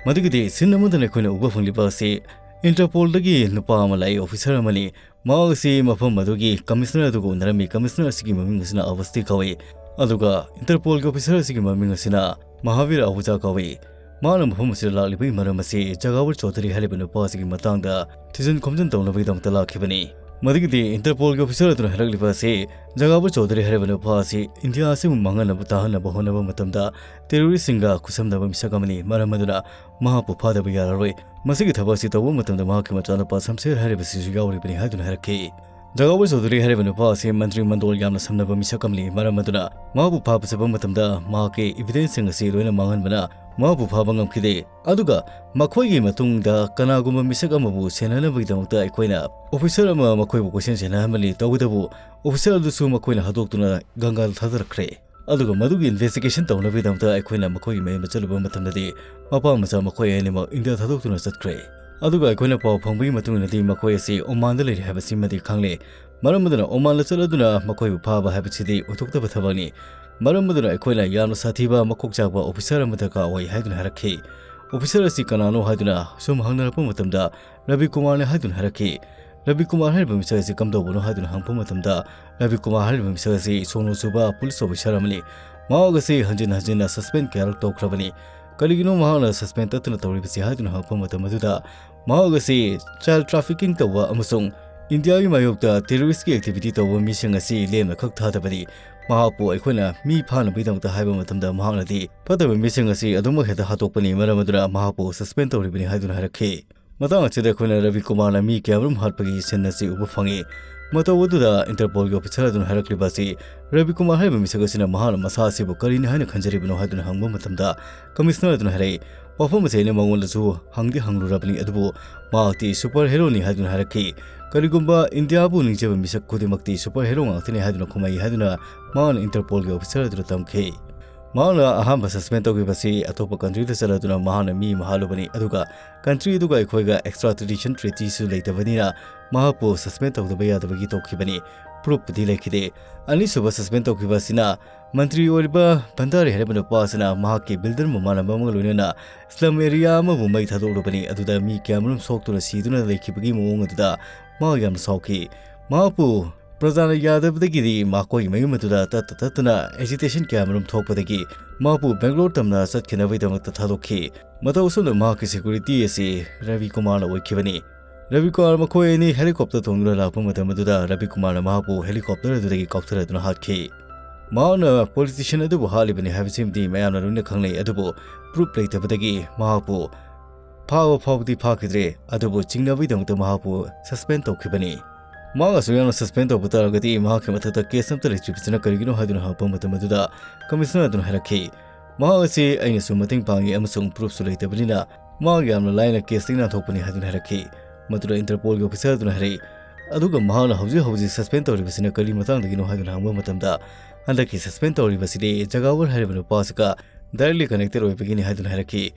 ꯃꯗꯨꯒꯤꯗꯤ ꯁꯤꯟ ꯑꯃꯗꯅ ꯑꯩꯈꯣꯏꯅ ꯎꯕ ꯐꯪꯂꯤꯕ ꯑꯁꯤ ꯏꯟꯇꯔꯄꯣꯜꯗꯒꯤ ꯅꯨꯄꯥ ꯑꯃ ꯂꯥꯛꯏ, ꯑꯣꯐꯤꯁꯔ ꯑꯃꯅꯤ꯫ ꯃꯍꯥꯛ ꯑꯁꯤ ꯃꯐꯝ ꯑꯗꯨꯒꯤ ꯀꯃꯤꯁꯅꯔ ꯑꯗꯨꯒ ꯎꯅꯔꯝꯃꯤ꯫ ꯀꯃꯤꯁꯅꯔ ꯑꯁꯤꯒꯤ ꯃꯃꯤꯡ ꯑꯁꯤꯅ ꯑꯕꯁꯇꯤ ꯀꯧꯏ, ꯑꯗꯨꯒ ꯏꯟꯇꯔꯄꯣꯜꯒꯤ ꯑꯣꯐꯤꯁꯔ ꯑꯁꯤꯒꯤ ꯃꯃꯤꯡ ꯑꯁꯤꯅ ꯃꯍꯥꯕꯤꯔ ꯑꯍꯨꯖꯥ ꯀꯧꯏ꯫ ꯃꯍꯥꯛꯅ ꯃꯐꯝ ꯑꯁꯤꯗ ꯂꯥꯛꯂꯤꯕꯒꯤ ꯃꯔꯝ ꯑꯁꯤ ꯖꯒꯥꯕꯔ ꯆꯧꯙꯨꯔꯤ ꯍꯥꯏꯔꯤꯕ ꯅꯨꯄꯥ ꯑꯁꯤꯒꯤ ꯃꯇꯥꯡꯗ ꯊꯤꯖꯤꯟ ꯈꯣꯝꯖꯤꯟ ꯇꯧꯅꯕꯒꯤꯗꯃꯛꯇ ꯂꯥꯛꯈꯤꯕꯅꯤ꯫ ꯃꯗꯨꯒꯤꯗꯤ ꯏꯟꯇꯔꯄꯣꯜꯒꯤ ꯑꯣꯐꯤꯁꯔ ꯑꯗꯨꯅ ꯍꯥꯏꯔꯛꯂꯤꯕ ꯑꯁꯤ, ꯖꯒꯥꯕꯔ ꯆꯧꯙꯨꯔꯤ ꯍꯥꯏꯔꯤꯕ ꯅꯨꯄꯥ ꯑꯁꯤ ꯏꯟꯗꯤꯌꯥ ꯑꯁꯤꯕꯨ ꯃꯥꯡꯍꯟꯅꯕ ꯇꯥꯍꯟꯅꯕ ꯍꯣꯠꯅꯕ ꯃꯇꯝꯗ ꯇꯦꯔꯣꯔꯤꯁꯁꯤꯡꯒ ꯈꯨꯠꯁꯝꯅꯕ ꯃꯤꯁꯛ ꯑꯃꯅꯤ꯫ ꯃꯔꯝ ꯑꯗꯨꯅ ꯃꯍꯥꯛꯄꯨ ꯐꯥꯗꯕ ꯌꯥꯔꯔꯣꯏ꯫ ꯃꯁꯤꯒꯤ ꯊꯕꯛ ꯑꯁꯤ ꯇꯧꯕ ꯃꯇꯝꯗ ꯃꯍꯥꯛꯀꯤ ꯃꯆꯥꯅꯨꯄꯥ ꯁꯝꯁꯦꯔ ꯍꯥꯏꯔꯤꯕꯁꯤꯁꯨ ꯌꯥꯎꯔꯤꯕꯅꯤ ꯍꯥꯏꯗꯨꯅ ꯍꯥꯏꯔꯛꯈꯤ꯫ ꯖꯒꯥꯕꯔ ꯆꯧꯙꯨꯔꯤ ꯍꯥꯏꯔꯤꯕ ꯅꯨꯄꯥ ꯑꯁꯤ ꯃꯟꯇ꯭ꯔꯤ ꯃꯟꯗꯣꯜ ꯌꯥꯝꯅ ꯁꯝꯅꯕ ꯃꯤꯁꯛ ꯑꯃꯅꯤ꯫ ꯃꯔꯝ ꯑꯗꯨꯅ ꯃꯍꯥꯛꯄꯨ ꯐꯥꯕ ꯆꯠꯄ ꯃꯇꯝꯗ ꯃꯍꯥꯛꯀꯤ ꯏꯚꯤꯗꯦꯟꯁꯁꯤꯡ ꯑꯁꯤ ꯂꯣꯏꯅ ꯃꯥꯡꯍꯟꯕꯅ ꯃꯍꯥꯛꯄꯨ ꯐꯥꯕ ꯉꯝꯈꯤꯗꯦ꯫ ꯑꯗꯨꯒ ꯃꯈꯣꯏꯒꯤ ꯃꯇꯨꯡꯗ ꯀꯅꯥꯒꯨꯝꯕ ꯃꯤꯁꯛ ꯑꯃꯕꯨ ꯁꯦꯟꯅꯅꯕꯒꯤꯗꯃꯛꯇ ꯑꯩꯈꯣꯏꯅ ꯑꯣꯐꯤꯁꯔ ꯑꯃ ꯃꯈꯣꯏꯕꯨ ꯀꯣꯏꯁꯦꯟ ꯁꯦꯟꯅꯍꯟꯕꯅꯤ꯫ ꯇꯧꯕꯇꯕꯨ ꯑꯣꯐꯤꯁꯔ ꯑꯗꯨꯁꯨ ꯃꯈꯣꯏꯅ ꯍꯥꯠꯇꯣꯛꯇꯨꯅ ꯒꯪꯒꯥꯗ ꯊꯥꯗꯔꯛꯈ꯭ꯔꯦ꯫ ꯑꯗꯨꯒ ꯃꯗꯨꯒꯤ ꯏꯟꯚꯦꯁꯇꯤꯒꯦꯁꯟ ꯇꯧꯅꯕꯒꯤꯗꯃꯛꯇ ꯑꯩꯈꯣꯏꯅ ꯃꯈꯣꯏꯒꯤ ꯃꯌꯨꯝꯗ ꯆꯠꯂꯨꯕ ꯃꯇꯝꯗꯗꯤ ꯃꯄꯥ ꯃꯆꯥ ꯃꯈꯣꯏ ꯑꯅꯤꯃꯛ ꯏꯟꯗꯤꯌꯥ ꯊꯥꯗꯣꯛꯇꯨꯅ ꯆꯠꯈ꯭ꯔꯦ꯫ ꯑꯗꯨꯒ ꯑꯩꯈꯣꯏꯅ ꯄꯥꯎ ꯐꯪꯕꯒꯤ ꯃꯇꯨꯡ ꯏꯟꯅꯗꯤ ꯃꯈꯣꯏ ꯑꯁꯤ ꯑꯣꯃꯥꯟꯗ ꯂꯩꯔꯤ ꯍꯥꯏꯕꯁꯤꯃꯗꯤ ꯈꯪꯂꯦ꯫ ꯃꯔꯝ ꯑꯗꯨꯅ ꯑꯣꯃꯥꯟꯗ ꯆꯠꯂꯗꯨꯅ ꯃꯈꯣꯏꯕꯨ ꯐꯥꯕ ꯍꯥꯏꯕꯁꯤꯗꯤ ꯑꯣꯏꯊꯣꯛꯇꯕ ꯊꯕꯛꯅꯤ꯫ ꯃꯔꯝ ꯑꯗꯨꯅ ꯑꯩꯈꯣꯏꯅ ꯌꯥꯝꯅ ꯁꯥꯊꯤꯕ ꯃꯀꯣꯛ ꯆꯥꯛꯄ ꯑꯣꯐꯤꯁꯔ ꯑꯃ ꯗꯔꯀꯥꯔ ꯑꯣꯏ ꯍꯥꯏꯗꯨꯅ ꯍꯥꯏꯔꯛꯈꯤ꯫ ꯑꯣꯐꯤꯁꯔ ꯑꯁꯤ ꯀꯅꯥꯅꯣ ꯍꯥꯏꯗꯨꯅ ꯁꯨꯝ ꯍꯪꯅꯔꯛꯄ ꯃꯇꯝꯗ ꯔꯕꯤ ꯀꯨꯃꯥꯔꯅꯤ ꯍꯥꯏꯗꯨꯅ ꯍꯥꯏꯔꯛꯈꯤ꯫ ꯔꯕꯤ ꯀꯨꯃꯥꯔ ꯍꯥꯏꯔꯤꯕ ꯃꯤꯁꯛ ꯑꯁꯤ ꯀꯝꯗꯧꯕꯅꯣ ꯍꯥꯏꯗꯨꯅ ꯍꯪꯕ ꯃꯇꯝꯗ, ꯔꯕꯤ ꯀꯨꯃꯥꯔ ꯍꯥꯏꯔꯤꯕ ꯃꯤꯁꯛ ꯑꯁꯤ ꯁꯣꯅꯣ ꯆꯨꯕ ꯄꯨꯂꯤꯁ ꯑꯣꯐꯤꯁꯔ ꯑꯃꯅꯤ꯫ ꯃꯍꯥꯛ ꯑꯁꯤ ꯍꯟꯖꯤꯟ ꯍꯟꯖꯤꯟꯅ ꯁꯁꯄꯦꯟ ꯀꯌꯥꯔꯛ ꯇꯧꯈ꯭ꯔꯕꯅꯤ꯫ ꯀꯔꯤꯒꯤꯅꯣ ꯃꯍꯥꯛꯅ ꯁꯁꯄꯦꯟ ꯇꯠꯇꯅ ꯇꯧꯔꯤꯕꯁꯤ ꯍꯥꯏꯗꯨꯅ ꯍꯪꯉꯛꯄ ꯃꯇꯝ ꯑꯗꯨꯗ, ꯃꯍꯥꯛ ꯑꯁꯤ ꯆꯥꯏꯜ ꯇ꯭ꯔꯥꯐꯤꯀꯤꯡ ꯇꯧꯕ ꯑꯃꯁꯨꯡ ꯏꯟꯗꯤꯌꯥꯒꯤ ꯃꯥꯌꯣꯛꯇ ꯇꯦꯔꯣꯔꯤꯁꯀꯤ ꯑꯦꯛꯇꯤꯚꯤꯇꯤ ꯇꯧꯕ ꯃꯤꯁꯤꯡ ꯑꯁꯤ ꯂꯦꯝꯅ ꯈꯛ ꯊꯥꯗꯕꯅꯤ꯫ ꯃꯍꯥꯛꯄꯨ ꯑꯩꯈꯣꯏꯅ ꯃꯤ ꯐꯥꯅꯕꯒꯤꯗꯃꯛꯇ ꯍꯥꯏꯕ ꯃꯇꯝꯗ, ꯃꯍꯥꯛꯅꯗꯤ ꯐꯠꯇꯕ ꯃꯤꯁꯤꯡ ꯑꯁꯤ ꯑꯗꯨꯃꯛ ꯍꯦꯛꯇ ꯍꯥꯠꯇꯣꯛꯄꯅꯤ, ꯃꯔꯝ ꯑꯗꯨꯅ ꯃꯍꯥꯛꯄꯨ ꯁꯁꯄꯦꯟ ꯇꯧꯔꯤꯕꯅꯤ ꯍꯥꯏꯗꯨꯅ ꯍꯥꯏꯔꯛꯈꯤ꯫ ꯃꯇꯥꯡ ꯑꯁꯤꯗ ꯑꯩꯈꯣꯏꯅ ꯔꯕꯤ ꯀꯨꯃꯥꯔꯅ ꯃꯤ ꯀꯌꯥꯃꯔꯨꯝ ꯍꯥꯠꯄꯒꯤ ꯁꯤꯟ ꯑꯁꯤ ꯎꯕ ꯐꯪꯉꯤ꯫ ꯃꯇꯧ ꯑꯗꯨꯗ ꯏꯟꯇꯔꯄꯣꯜꯒꯤ ꯑꯣꯐꯤꯁꯔ ꯑꯗꯨꯅ ꯍꯥꯏꯔꯛꯂꯤꯕ ꯑꯁꯤ, ꯔꯕꯤ ꯀꯨꯃꯥꯔ ꯍꯥꯏꯔꯤꯕ ꯃꯤꯁꯛ ꯑꯁꯤꯅ ꯃꯍꯥꯛꯅ ꯃꯁꯥ ꯑꯁꯤꯕꯨ ꯀꯔꯤꯅꯤ ꯍꯥꯏꯅ ꯈꯟꯖꯔꯤꯕꯅꯣ ꯍꯥꯏꯗꯨꯅ ꯍꯪꯕ ꯃꯇꯝꯗ, ꯀꯃꯤꯁꯅꯔ ꯑꯗꯨꯅ ꯍꯥꯏꯔꯛꯏ, "ꯋꯥꯐꯝ ꯑꯁꯤ ꯑꯩꯅ ꯃꯉꯣꯟꯗꯁꯨ ꯍꯪꯗꯤ ꯍꯪꯂꯨꯔꯕꯅꯤ, ꯑꯗꯨꯕꯨ ꯃꯍꯥꯛꯇꯤ ꯁꯨꯄꯔ ꯍꯦꯔꯣꯅꯤ" ꯍꯥꯏꯗꯨꯅ ꯍꯥꯏꯔꯛꯈꯤ꯫ "ꯀꯔꯤꯒꯨꯝꯕ ꯏꯟꯗꯤꯌꯥꯕꯨ ꯅꯤꯡꯖꯕ ꯃꯤꯁꯛ ꯈꯨꯗꯤꯡꯃꯛꯇꯤ ꯁꯨꯄꯔ ꯍꯦꯔꯣ ꯉꯥꯛꯇꯅꯤ" ꯍꯥꯏꯗꯨꯅ ꯈꯨꯝꯃꯛꯏ ꯍꯥꯏꯗꯨꯅ ꯃꯍꯥꯛꯅ ꯏꯟꯇꯔꯄꯣꯜꯒꯤ ꯑꯣꯐꯤꯁꯔ ꯑꯗꯨꯗ ꯇꯝꯈꯤ꯫ ꯃꯍꯥꯛꯅ ꯑꯍꯥꯟꯕ ꯁꯁꯄꯦꯟ ꯇꯧꯈꯤꯕꯁꯤ ꯑꯇꯣꯞꯄ ꯀꯟꯇ꯭ꯔꯤꯗ ꯆꯠꯂꯗꯨꯅ ꯃꯍꯥꯛꯅ ꯃꯤ ꯑꯃ ꯍꯥꯠꯂꯨꯕꯅꯤ, ꯑꯗꯨꯒ ꯀꯟꯇ꯭ꯔꯤ ꯑꯗꯨꯒ ꯑꯩꯈꯣꯏꯒ ꯑꯦꯛꯁꯇ꯭ꯔꯥꯗꯤꯁꯟ ꯇ꯭ꯔꯤꯇꯤꯁꯨ ꯂꯩꯇꯕꯅꯤꯅ ꯃꯍꯥꯛꯄꯨ ꯁꯁꯄꯦꯟ ꯇꯧꯗꯕ ꯌꯥꯗꯕꯒꯤ ꯇꯧꯈꯤꯕꯅꯤ꯫ ꯄ꯭ꯔꯨꯐꯄꯨꯗꯤ ꯂꯩꯈꯤꯗꯦ꯫ ꯑꯅꯤꯁꯨꯕ ꯁꯁꯄꯦꯟ ꯇꯧꯈꯤꯕ ꯑꯁꯤꯅ ꯃꯟꯇ꯭ꯔꯤ ꯑꯣꯏꯔꯤꯕ ꯚꯟꯗꯥꯔꯤ ꯍꯥꯏꯔꯤꯕ ꯅꯨꯄꯥ ꯑꯁꯤꯅ ꯃꯍꯥꯛꯀꯤ ꯕꯤꯜꯗꯔ ꯃꯃꯥꯟꯅꯕ ꯑꯃꯒ ꯂꯣꯏꯅꯅ ꯁ꯭ꯂꯝ ꯑꯦꯔꯤꯌꯥ ꯑꯃꯕꯨ ꯃꯩ ꯊꯥꯗꯣꯛꯂꯨꯕꯅꯤ꯫ ꯑꯗꯨꯗ ꯃꯤ ꯀꯌꯥꯃꯔꯨꯝ ꯁꯣꯛꯇꯨꯅ ꯁꯤꯗꯨꯅ ꯂꯩꯈꯤꯕꯒꯤ ꯃꯑꯣꯡ ꯑꯗꯨꯗ ꯃꯍꯥꯛ ꯌꯥꯝꯅ ꯁꯥꯎꯈꯤ꯫ ꯃꯍꯥꯛꯄꯨ ꯄ꯭ꯔꯖꯥꯅ ꯌꯥꯗꯕꯗꯒꯤꯗꯤ ꯃꯈꯣꯏꯒꯤ ꯃꯌꯨꯝ ꯑꯗꯨꯗ ꯇꯠꯇ ꯇꯠꯇꯅ ꯑꯦꯖꯤꯇꯦꯁꯟ ꯀꯌꯥꯃꯔꯨꯝ ꯊꯣꯛꯄꯗꯒꯤ ꯃꯍꯥꯛꯄꯨ ꯕꯦꯡꯒ꯭ꯂꯣꯔ ꯇꯝꯅ ꯆꯠꯈꯤꯅꯕꯒꯤꯗꯃꯛꯇ ꯊꯥꯗꯣꯛꯈꯤ꯫ ꯃꯇꯧ ꯑꯁꯨꯝꯅ ꯃꯍꯥꯛꯀꯤ ꯁꯦꯀ꯭ꯌꯨꯔꯤꯇꯤ ꯑꯁꯤ ꯔꯕꯤ ꯀꯨꯃꯥꯔꯅ ꯑꯣꯏꯈꯤꯕꯅꯤ꯫ ꯔꯕꯤ ꯀꯨꯃꯥꯔ ꯃꯈꯣꯏ ꯑꯅꯤ ꯍꯦꯂꯤꯀꯣꯞꯇꯔ ꯇꯣꯡꯗꯨꯅ ꯂꯥꯛꯄ ꯃꯇꯝ ꯑꯗꯨꯗ ꯔꯕꯤ ꯀꯨꯃꯥꯔꯅ ꯃꯍꯥꯛꯄꯨ ꯍꯦꯂꯤꯀꯣꯞꯇꯔ ꯑꯗꯨꯗꯒꯤ ꯀꯥꯎꯊꯔꯗꯨꯅ ꯍꯥꯠꯈꯤ꯫ ꯃꯍꯥꯛꯅ ꯄꯣꯂꯤꯇꯤꯁꯤꯌꯟ ꯑꯗꯨꯕꯨ ꯍꯥꯠꯂꯤꯕꯅꯤ ꯍꯥꯏꯕꯁꯤꯃꯗꯤ ꯃꯌꯥꯝꯅ ꯂꯣꯏꯅ ꯈꯪꯅꯩ, ꯑꯗꯨꯕꯨ ꯄ꯭ꯔꯨꯐ ꯂꯩꯇꯕꯗꯒꯤ ꯃꯍꯥꯛꯄꯨ ꯐꯥꯕ ꯐꯥꯎꯕꯗꯤ ꯐꯥꯈꯤꯗ꯭ꯔꯦ, ꯑꯗꯨꯕꯨ ꯆꯤꯡꯅꯕꯒꯤꯗꯃꯛꯇ ꯃꯍꯥꯛꯄꯨ ꯁꯁꯄꯦꯟ ꯇꯧꯈꯤꯕꯅꯤ꯫ ꯃꯍꯥꯛ ꯑꯁꯨꯛ ꯌꯥꯝꯅ ꯁꯁꯄꯦꯟ ꯇꯧꯕ ꯇꯥꯔꯒꯗꯤ ꯃꯍꯥꯛꯀꯤ ꯃꯊꯛꯇ ꯀꯦꯁ ꯑꯃꯠꯇ ꯂꯩꯇ꯭ꯔꯤꯕꯁꯤꯅ ꯀꯔꯤꯒꯤꯅꯣ ꯍꯥꯏꯗꯨꯅ ꯍꯪꯉꯛꯄ ꯃꯇꯝ ꯑꯗꯨꯗ ꯀꯃꯤꯁꯅꯔ ꯑꯗꯨꯅ ꯍꯥꯏꯔꯛꯈꯤ, ꯃꯍꯥꯛ ꯑꯁꯤ ꯑꯩꯅꯁꯨ ꯃꯇꯦꯡ ꯄꯥꯡꯉꯤ ꯑꯃꯁꯨꯡ ꯄ꯭ꯔꯨꯐꯁꯨ ꯂꯩꯇꯕꯅꯤꯅ ꯃꯍꯥꯛ ꯌꯥꯝꯅ ꯂꯥꯏꯅ ꯀꯦꯁꯇꯒꯤ ꯅꯥꯟꯊꯣꯛꯄꯅꯤ ꯍꯥꯏꯗꯨꯅ ꯍꯥꯏꯔꯛꯈꯤ꯫ ꯃꯗꯨꯗ ꯏꯟꯇꯔꯄꯣꯜꯒꯤ ꯑꯣꯐꯤꯁꯔ ꯑꯗꯨꯅ ꯍꯥꯏꯔꯛꯏ, ꯑꯗꯨꯒ ꯃꯍꯥꯛꯅ ꯍꯧꯖꯤꯛ ꯍꯧꯖꯤꯛ ꯁꯁꯄꯦꯟ ꯇꯧꯔꯤꯕꯁꯤꯅ ꯀꯔꯤ ꯃꯇꯥꯡꯗꯒꯤꯅꯣ ꯍꯥꯏꯗꯨꯅ ꯍꯪꯕ ꯃꯇꯝꯗ, ꯍꯟꯗꯛꯀꯤ ꯁꯁꯄꯦꯟ ꯇꯧꯔꯤꯕꯁꯤꯗꯤ ꯖꯒꯥꯋꯔ ꯍꯥꯏꯔꯤꯕ ꯅꯨꯄꯥ ꯑꯁꯤꯒ ꯗꯥꯏꯔꯦꯛꯂꯤ ꯀꯅꯦꯛꯇꯦꯗ ꯑꯣꯏꯕꯒꯤꯅꯤ ꯍꯥꯏꯗꯨꯅ ꯍꯥꯏꯔꯛꯈꯤ꯫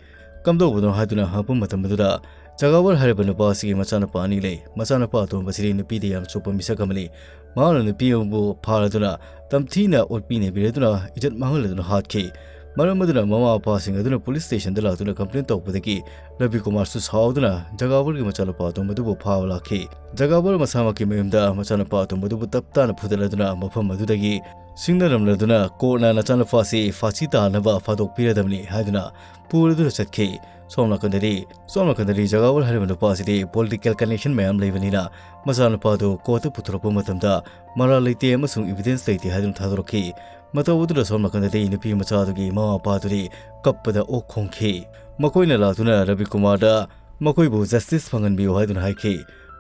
ꯀꯝꯗꯧꯕꯅꯣ ꯍꯥꯏꯗꯨꯅ ꯍꯪꯉꯛꯄ ꯃꯇꯝ ꯑꯗꯨꯗ ꯖꯒꯥꯋꯔ ꯍꯥꯏꯔꯤꯕ ꯅꯨꯄꯥ ꯑꯁꯤꯒꯤ ꯃꯆꯥꯅꯨꯄꯥ ꯑꯅꯤ ꯂꯩ꯫ ꯃꯆꯥꯅꯨꯄꯥ ꯑꯇꯣꯝꯕꯁꯤꯗꯤ ꯅꯨꯄꯤꯗ ꯌꯥꯝꯅ ꯆꯣꯞꯄ ꯃꯤꯁꯛ ꯑꯃꯅꯤ꯫ ꯃꯍꯥꯛꯅ ꯅꯨꯄꯤ ꯑꯃꯕꯨ ꯐꯥꯔꯗꯨꯅ ꯇꯝꯊꯤꯅ ꯑꯣꯠꯄꯤ ꯅꯩꯕꯤꯔꯗꯨꯅ ꯏꯖꯠ ꯃꯥꯡꯍꯜꯂꯗꯨꯅ ꯍꯥꯠꯈꯤ꯫ ꯃꯔꯝ ꯑꯗꯨꯅ ꯃꯃꯥ ꯃꯄꯥꯁꯤꯡ ꯑꯗꯨꯅ ꯄꯨꯂꯤꯁ ꯁ꯭ꯇꯦꯁꯟꯗ ꯂꯥꯛꯇꯨꯅ ꯀꯝꯄ꯭ꯂꯦꯟ ꯇꯧꯕꯗꯒꯤ ꯔꯕꯤ ꯀꯨꯃꯥꯔꯁꯨ ꯁꯥꯎꯗꯨꯅ ꯖꯒꯥꯋꯔꯒꯤ ꯃꯆꯥꯅꯨꯄꯥ ꯑꯇꯣꯝꯕꯗꯨꯕꯨ ꯐꯥꯕ ꯂꯥꯛꯈꯤ꯫ ꯖꯒꯥꯋꯔ ꯃꯁꯥꯃꯛꯀꯤ ꯃꯌꯨꯝꯗ ꯃꯆꯥꯅꯨꯄꯥ ꯑꯇꯣꯝꯕꯗꯨꯕꯨ ꯇꯞ ꯇꯥꯅ ꯐꯨꯗꯠꯂꯗꯨꯅ ꯃꯐꯝ ꯑꯗꯨꯗꯒꯤ ꯁꯤꯡꯅꯔꯝꯂꯗꯨꯅ ꯀꯣꯔꯠꯅ ꯅꯆꯥꯅꯨꯄꯥꯁꯤ ꯐꯥꯁꯤ ꯇꯥꯅꯕ ꯐꯥꯗꯣꯛꯄꯤꯔꯗꯕꯅꯤ ꯍꯥꯏꯗꯨꯅ ꯄꯨꯔꯗꯨꯅ ꯆꯠꯈꯤ꯫ ꯁꯣꯝ ꯅꯥꯀꯟꯗꯗꯤ, ꯁꯣꯝ ꯅꯥꯀꯟꯗꯗꯤ ꯖꯒꯥꯋꯔ ꯍꯥꯏꯔꯤꯕ ꯅꯨꯄꯥ ꯑꯁꯤꯗꯤ ꯄꯣꯂꯤꯇꯤꯀꯦꯜ ꯀꯅꯦꯛꯁꯟ ꯃꯌꯥꯝ ꯂꯩꯕꯅꯤꯅ ꯃꯆꯥꯅꯨꯄꯥꯗꯨ ꯀꯣꯔꯠꯇ ꯄꯨꯊꯣꯔꯛꯄ ꯃꯇꯝꯗ ꯃꯔꯥꯜ ꯂꯩꯇꯦ ꯑꯃꯁꯨꯡ ꯏꯕꯤꯗꯦꯟꯁ ꯂꯩꯇꯦ ꯍꯥꯏꯗꯨꯅ ꯊꯥꯗꯣꯔꯛꯈꯤ꯫ ꯃꯇꯧ ꯑꯗꯨꯗ ꯁꯣꯝ ꯅꯥꯀꯟꯗꯗꯤ ꯅꯨꯄꯤ ꯃꯆꯥ ꯑꯗꯨꯒꯤ ꯃꯃꯥ ꯃꯄꯥꯗꯨꯗꯤ ꯀꯞꯄꯗ ꯑꯣꯛ ꯈꯣꯡꯈꯤ꯫ ꯃꯈꯣꯏꯅ ꯂꯥꯛꯇꯨꯅ ꯔꯕꯤ ꯀꯨꯃꯥꯔꯗ ꯃꯈꯣꯏꯕꯨ ꯖꯁꯇꯤꯁ ꯐꯪꯍꯟꯕꯤꯌꯨ ꯍꯥꯏꯗꯨꯅ ꯍꯥꯏꯈꯤ꯫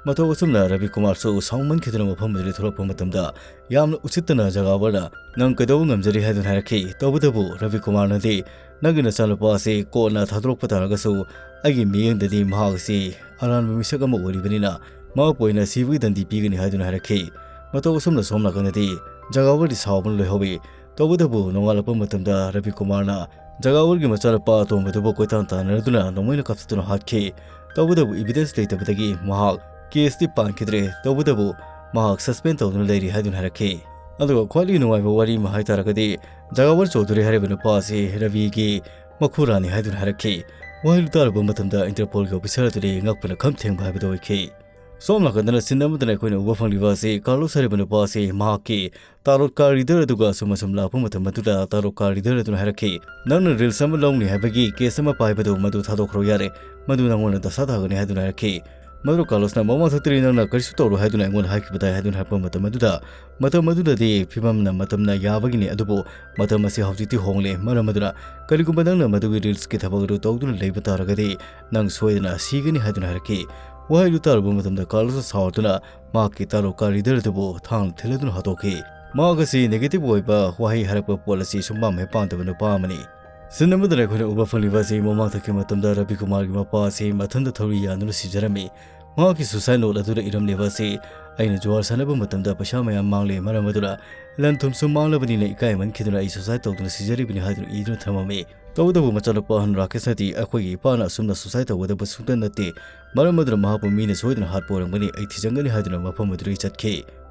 ꯃꯇꯧ ꯑꯁꯨꯝꯅ ꯔꯕꯤ ꯀꯨꯃꯥꯔꯁꯨ ꯁꯥꯎꯃꯟꯈꯤꯗꯨꯅ ꯃꯐꯝ ꯑꯗꯨꯗꯒꯤ ꯊꯣꯛꯂꯛꯄ ꯃꯇꯝꯗ ꯌꯥꯝꯅ ꯎꯁꯤꯠꯇꯅ ꯖꯒꯥꯋꯔꯅ, "ꯅꯪ ꯀꯩꯗꯧꯕ ꯉꯝꯖꯔꯤ?" ꯍꯥꯏꯗꯨꯅ ꯍꯥꯏꯔꯛꯈꯤ꯫ ꯇꯧꯕꯇꯕꯨ ꯔꯕꯤ ꯀꯨꯃꯥꯔꯅꯗꯤ, "ꯅꯪꯒꯤ ꯅꯆꯥꯅꯨꯄꯥ ꯑꯁꯤ ꯀꯣꯔꯠꯅ ꯊꯥꯗꯣꯔꯛꯄ ꯇꯥꯔꯒꯁꯨ ꯑꯩꯒꯤ ꯃꯤꯠꯌꯦꯡꯗꯗꯤ ꯃꯍꯥꯛ ꯑꯁꯤ ꯑꯔꯥꯟꯕ ꯃꯤꯁꯛ ꯑꯃ ꯑꯣꯏꯔꯤꯕꯅꯤꯅ ꯃꯍꯥꯛꯄꯨ ꯑꯣꯏꯅ ꯁꯤꯕꯒꯤ ꯗꯟꯗꯤ ꯄꯤꯒꯅꯤ" ꯍꯥꯏꯗꯨꯅ ꯍꯥꯏꯔꯛꯈꯤ꯫ ꯃꯇꯧ ꯑꯁꯨꯝꯅ ꯁꯣꯝ ꯅꯥꯀꯟꯗꯗꯤ ꯖꯒꯥꯋꯔꯗꯤ ꯁꯥꯎꯕꯅ ꯂꯣꯏꯍꯧꯋꯤ꯫ ꯇꯧꯕꯇꯕꯨ ꯅꯣꯡꯉꯥꯜꯂꯛꯄ ꯃꯇꯝꯗ ꯔꯕꯤ ꯀꯨꯃꯥꯔꯅ ꯖꯒꯥꯋꯔꯒꯤ ꯃꯆꯥꯅꯨꯄꯥ ꯑꯇꯣꯝꯕꯗꯨꯕꯨ ꯀꯣꯏꯇꯥꯟ ꯇꯥꯟꯅꯔꯗꯨꯅ ꯅꯣꯡꯃꯩꯅ ꯀꯥꯞꯊꯠꯇꯨꯅ ꯍꯥꯠꯈꯤ꯫ ꯇꯧꯕꯇꯕꯨ ꯏꯕꯤꯗꯦꯟꯁ ꯂꯩꯇꯕꯗꯒꯤ ꯃꯍꯥꯛ ꯀꯦꯁꯇꯤ ꯄꯥꯟꯈꯤꯗ꯭ꯔꯦ꯫ ꯇꯧꯕꯇꯕꯨ ꯃꯍꯥꯛ ꯁꯁꯄꯦꯟ ꯇꯧꯗꯨꯅ ꯂꯩꯔꯤ ꯍꯥꯏꯗꯨꯅ ꯍꯥꯏꯔꯛꯈꯤ꯫ ꯑꯗꯨꯒ ꯈ꯭ꯋꯥꯏꯗꯒꯤ ꯅꯨꯡꯉꯥꯏꯕ ꯋꯥꯔꯤ ꯑꯃ ꯍꯥꯏꯇꯥꯔꯒꯗꯤ, ꯖꯒꯥꯋꯔ ꯆꯧꯙꯨꯔꯤ ꯍꯥꯏꯔꯤꯕ ꯅꯨꯄꯥ ꯑꯁꯤ ꯔꯕꯤꯒꯤ ꯃꯈꯨꯔꯥꯅꯤ ꯍꯥꯏꯗꯨꯅ ꯍꯥꯏꯔꯛꯈꯤ꯫ ꯋꯥꯍꯩꯗꯨ ꯇꯥꯔꯨꯕ ꯃꯇꯝꯗ ꯏꯟꯇꯔꯄꯣꯜꯒꯤ ꯑꯣꯐꯤꯁꯥꯔ ꯑꯗꯨꯗꯤ ꯉꯛꯄꯅ ꯈꯝ ꯊꯦꯡꯕ ꯍꯥꯏꯕꯗꯨ ꯑꯣꯏꯈꯤ꯫ ꯁꯣꯝ ꯅꯥꯀꯟꯗꯅ ꯁꯤꯟ ꯑꯃꯗꯅ ꯑꯩꯈꯣꯏꯅ ꯎꯕ ꯐꯪꯂꯤꯕ ꯑꯁꯤ ꯀꯥꯔꯂꯣꯁ ꯍꯥꯏꯔꯤꯕ ꯅꯨꯄꯥ ꯑꯁꯤ ꯃꯍꯥꯛꯀꯤ ꯇꯥꯔꯣꯠ ꯀꯥꯔ ꯔꯤꯗꯔ ꯑꯗꯨꯒ ꯑꯁꯨꯝ ꯑꯁꯨꯝ ꯂꯥꯛꯄ ꯃꯇꯝ ꯑꯗꯨꯗ ꯇꯥꯔꯣꯠ ꯀꯥꯔ ꯔꯤꯗꯔ ꯑꯗꯨꯅ ꯍꯥꯏꯔꯛꯈꯤ, "ꯅꯪꯅ ꯔꯤꯜꯁ ꯑꯃ ꯂꯧꯅꯤ ꯍꯥꯏꯕꯒꯤ ꯀꯦꯁ ꯑꯃ ꯄꯥꯏꯕꯗꯨ ꯃꯗꯨ ꯊꯥꯗꯣꯛꯈ꯭ꯔꯣ ꯌꯥꯔꯦ, ꯃꯗꯨ ꯅꯪꯉꯣꯟꯗ ꯗꯁꯥ ꯇꯥꯒꯅꯤ" ꯍꯥꯏꯗꯨꯅ ꯍꯥꯏꯔꯛꯈꯤ꯫ ꯃꯗꯨ ꯀꯥꯔꯂꯣꯁꯅ ꯃꯃꯥꯡ ꯊꯛꯇꯔꯤ ꯅꯪꯅ ꯀꯔꯤꯁꯨ ꯇꯧꯔꯣꯏ ꯍꯥꯏꯗꯨꯅ ꯑꯩꯉꯣꯟꯗ ꯍꯥꯏꯈꯤꯕ ꯇꯥꯏ ꯍꯥꯏꯗꯨꯅ ꯍꯥꯏꯔꯛꯄ ꯃꯇꯝ ꯑꯗꯨꯗ, ꯃꯇꯝ ꯑꯗꯨꯗꯗꯤ ꯐꯤꯕꯝꯅ ꯃꯇꯝꯅ ꯌꯥꯕꯒꯤꯅꯤ, ꯑꯗꯨꯕꯨ ꯃꯇꯝ ꯑꯁꯤ ꯍꯧꯖꯤꯛꯇꯤ ꯍꯣꯡꯂꯦ, ꯃꯔꯝ ꯑꯗꯨꯅ ꯀꯔꯤꯒꯨꯝꯕ ꯅꯪꯅ ꯃꯗꯨꯒꯤ ꯔꯤꯜꯁꯀꯤ ꯊꯕꯛ ꯑꯗꯨ ꯇꯧꯗꯨꯅ ꯂꯩꯕ ꯇꯥꯔꯒꯗꯤ ꯅꯪ ꯁꯣꯏꯗꯅ ꯁꯤꯒꯅꯤ ꯍꯥꯏꯗꯨꯅ ꯍꯥꯏꯔꯛꯈꯤ꯫ ꯋꯥꯍꯩꯗꯨ ꯇꯥꯔꯨꯕ ꯃꯇꯝꯗ ꯀꯥꯔꯂꯣꯁꯅ ꯁꯥꯎꯗꯨꯅ ꯃꯍꯥꯛꯀꯤ ꯇꯥꯔꯣꯠ ꯀꯥꯔ ꯔꯤꯗꯔ ꯑꯗꯨꯕꯨ ꯊꯥꯡꯅ ꯊꯤꯜꯂꯗꯨꯅ ꯍꯥꯠꯇꯣꯛꯈꯤ꯫ ꯃꯍꯥꯛ ꯑꯁꯤ ꯅꯦꯒꯦꯇꯤꯚ ꯑꯣꯏꯕ ꯋꯥꯍꯩ ꯍꯥꯏꯔꯛꯄ ꯄꯣꯠ ꯑꯁꯤ ꯁꯨꯡꯄꯥꯝ ꯍꯦꯛ ꯄꯥꯝꯗꯕ ꯅꯨꯄꯥ ꯑꯃꯅꯤ꯫ ꯁꯤꯟ ꯑꯃꯗꯅ ꯑꯩꯈꯣꯏꯅ ꯎꯕ ꯐꯪꯂꯤꯕ ꯑꯁꯤ ꯃꯃꯥꯡꯊꯛꯀꯤ ꯃꯇꯝꯗ ꯔꯕꯤ ꯀꯨꯃꯥꯔꯒꯤ ꯃꯄꯥ ꯑꯁꯤ ꯃꯊꯟꯇ ꯊꯧꯔꯤ ꯌꯥꯟꯗꯨꯅ ꯁꯤꯖꯔꯝꯃꯤ꯫ ꯃꯍꯥꯛꯀꯤ ꯁꯨꯁꯥꯏꯠ ꯅꯣꯠ ꯑꯗꯨꯗ ꯏꯔꯝꯂꯤꯕ ꯑꯁꯤ, "ꯑꯩꯅ ꯖꯨꯋꯥꯔ ꯁꯥꯟꯅꯕ ꯃꯇꯝꯗ ꯄꯩꯁꯥ ꯃꯌꯥꯝ ꯃꯥꯡꯂꯦ, ꯃꯔꯝ ꯑꯗꯨꯅ ꯂꯟ ꯊꯨꯝꯁꯨ ꯃꯥꯡꯂꯕꯅꯤꯅ ꯏꯀꯥꯏꯃꯟꯈꯤꯗꯨꯅ ꯑꯩ ꯁꯨꯁꯥꯏꯠ ꯇꯧꯗꯨꯅ ꯁꯤꯖꯔꯤꯕꯅꯤ" ꯍꯥꯏꯗꯨꯅ ꯏꯗꯨꯅ ꯊꯝꯃꯝꯃꯤ꯫ ꯇꯧꯕꯇꯕꯨ ꯃꯆꯥꯅꯨꯄꯥ ꯑꯍꯟ ꯔꯥꯀꯦꯁꯅꯗꯤ ꯑꯩꯈꯣꯏꯒꯤ ꯏꯄꯥꯅ ꯑꯁꯨꯝꯅ ꯁꯨꯁꯥꯏꯠ ꯇꯧꯒꯗꯕ ꯁꯨꯡꯇ ꯅꯠꯇꯦ, ꯃꯔꯝ ꯑꯗꯨꯅ ꯃꯍꯥꯛꯄꯨ ꯃꯤꯅ ꯁꯣꯏꯗꯅ ꯍꯥꯠꯄ ꯑꯣꯏꯔꯝꯒꯅꯤ, ꯑꯩ ꯊꯤꯖꯤꯟꯒꯅꯤ ꯍꯥꯏꯗꯨꯅ ꯃꯐꯝ ꯑꯗꯨꯗꯒꯤ ꯆꯠꯈꯤ꯫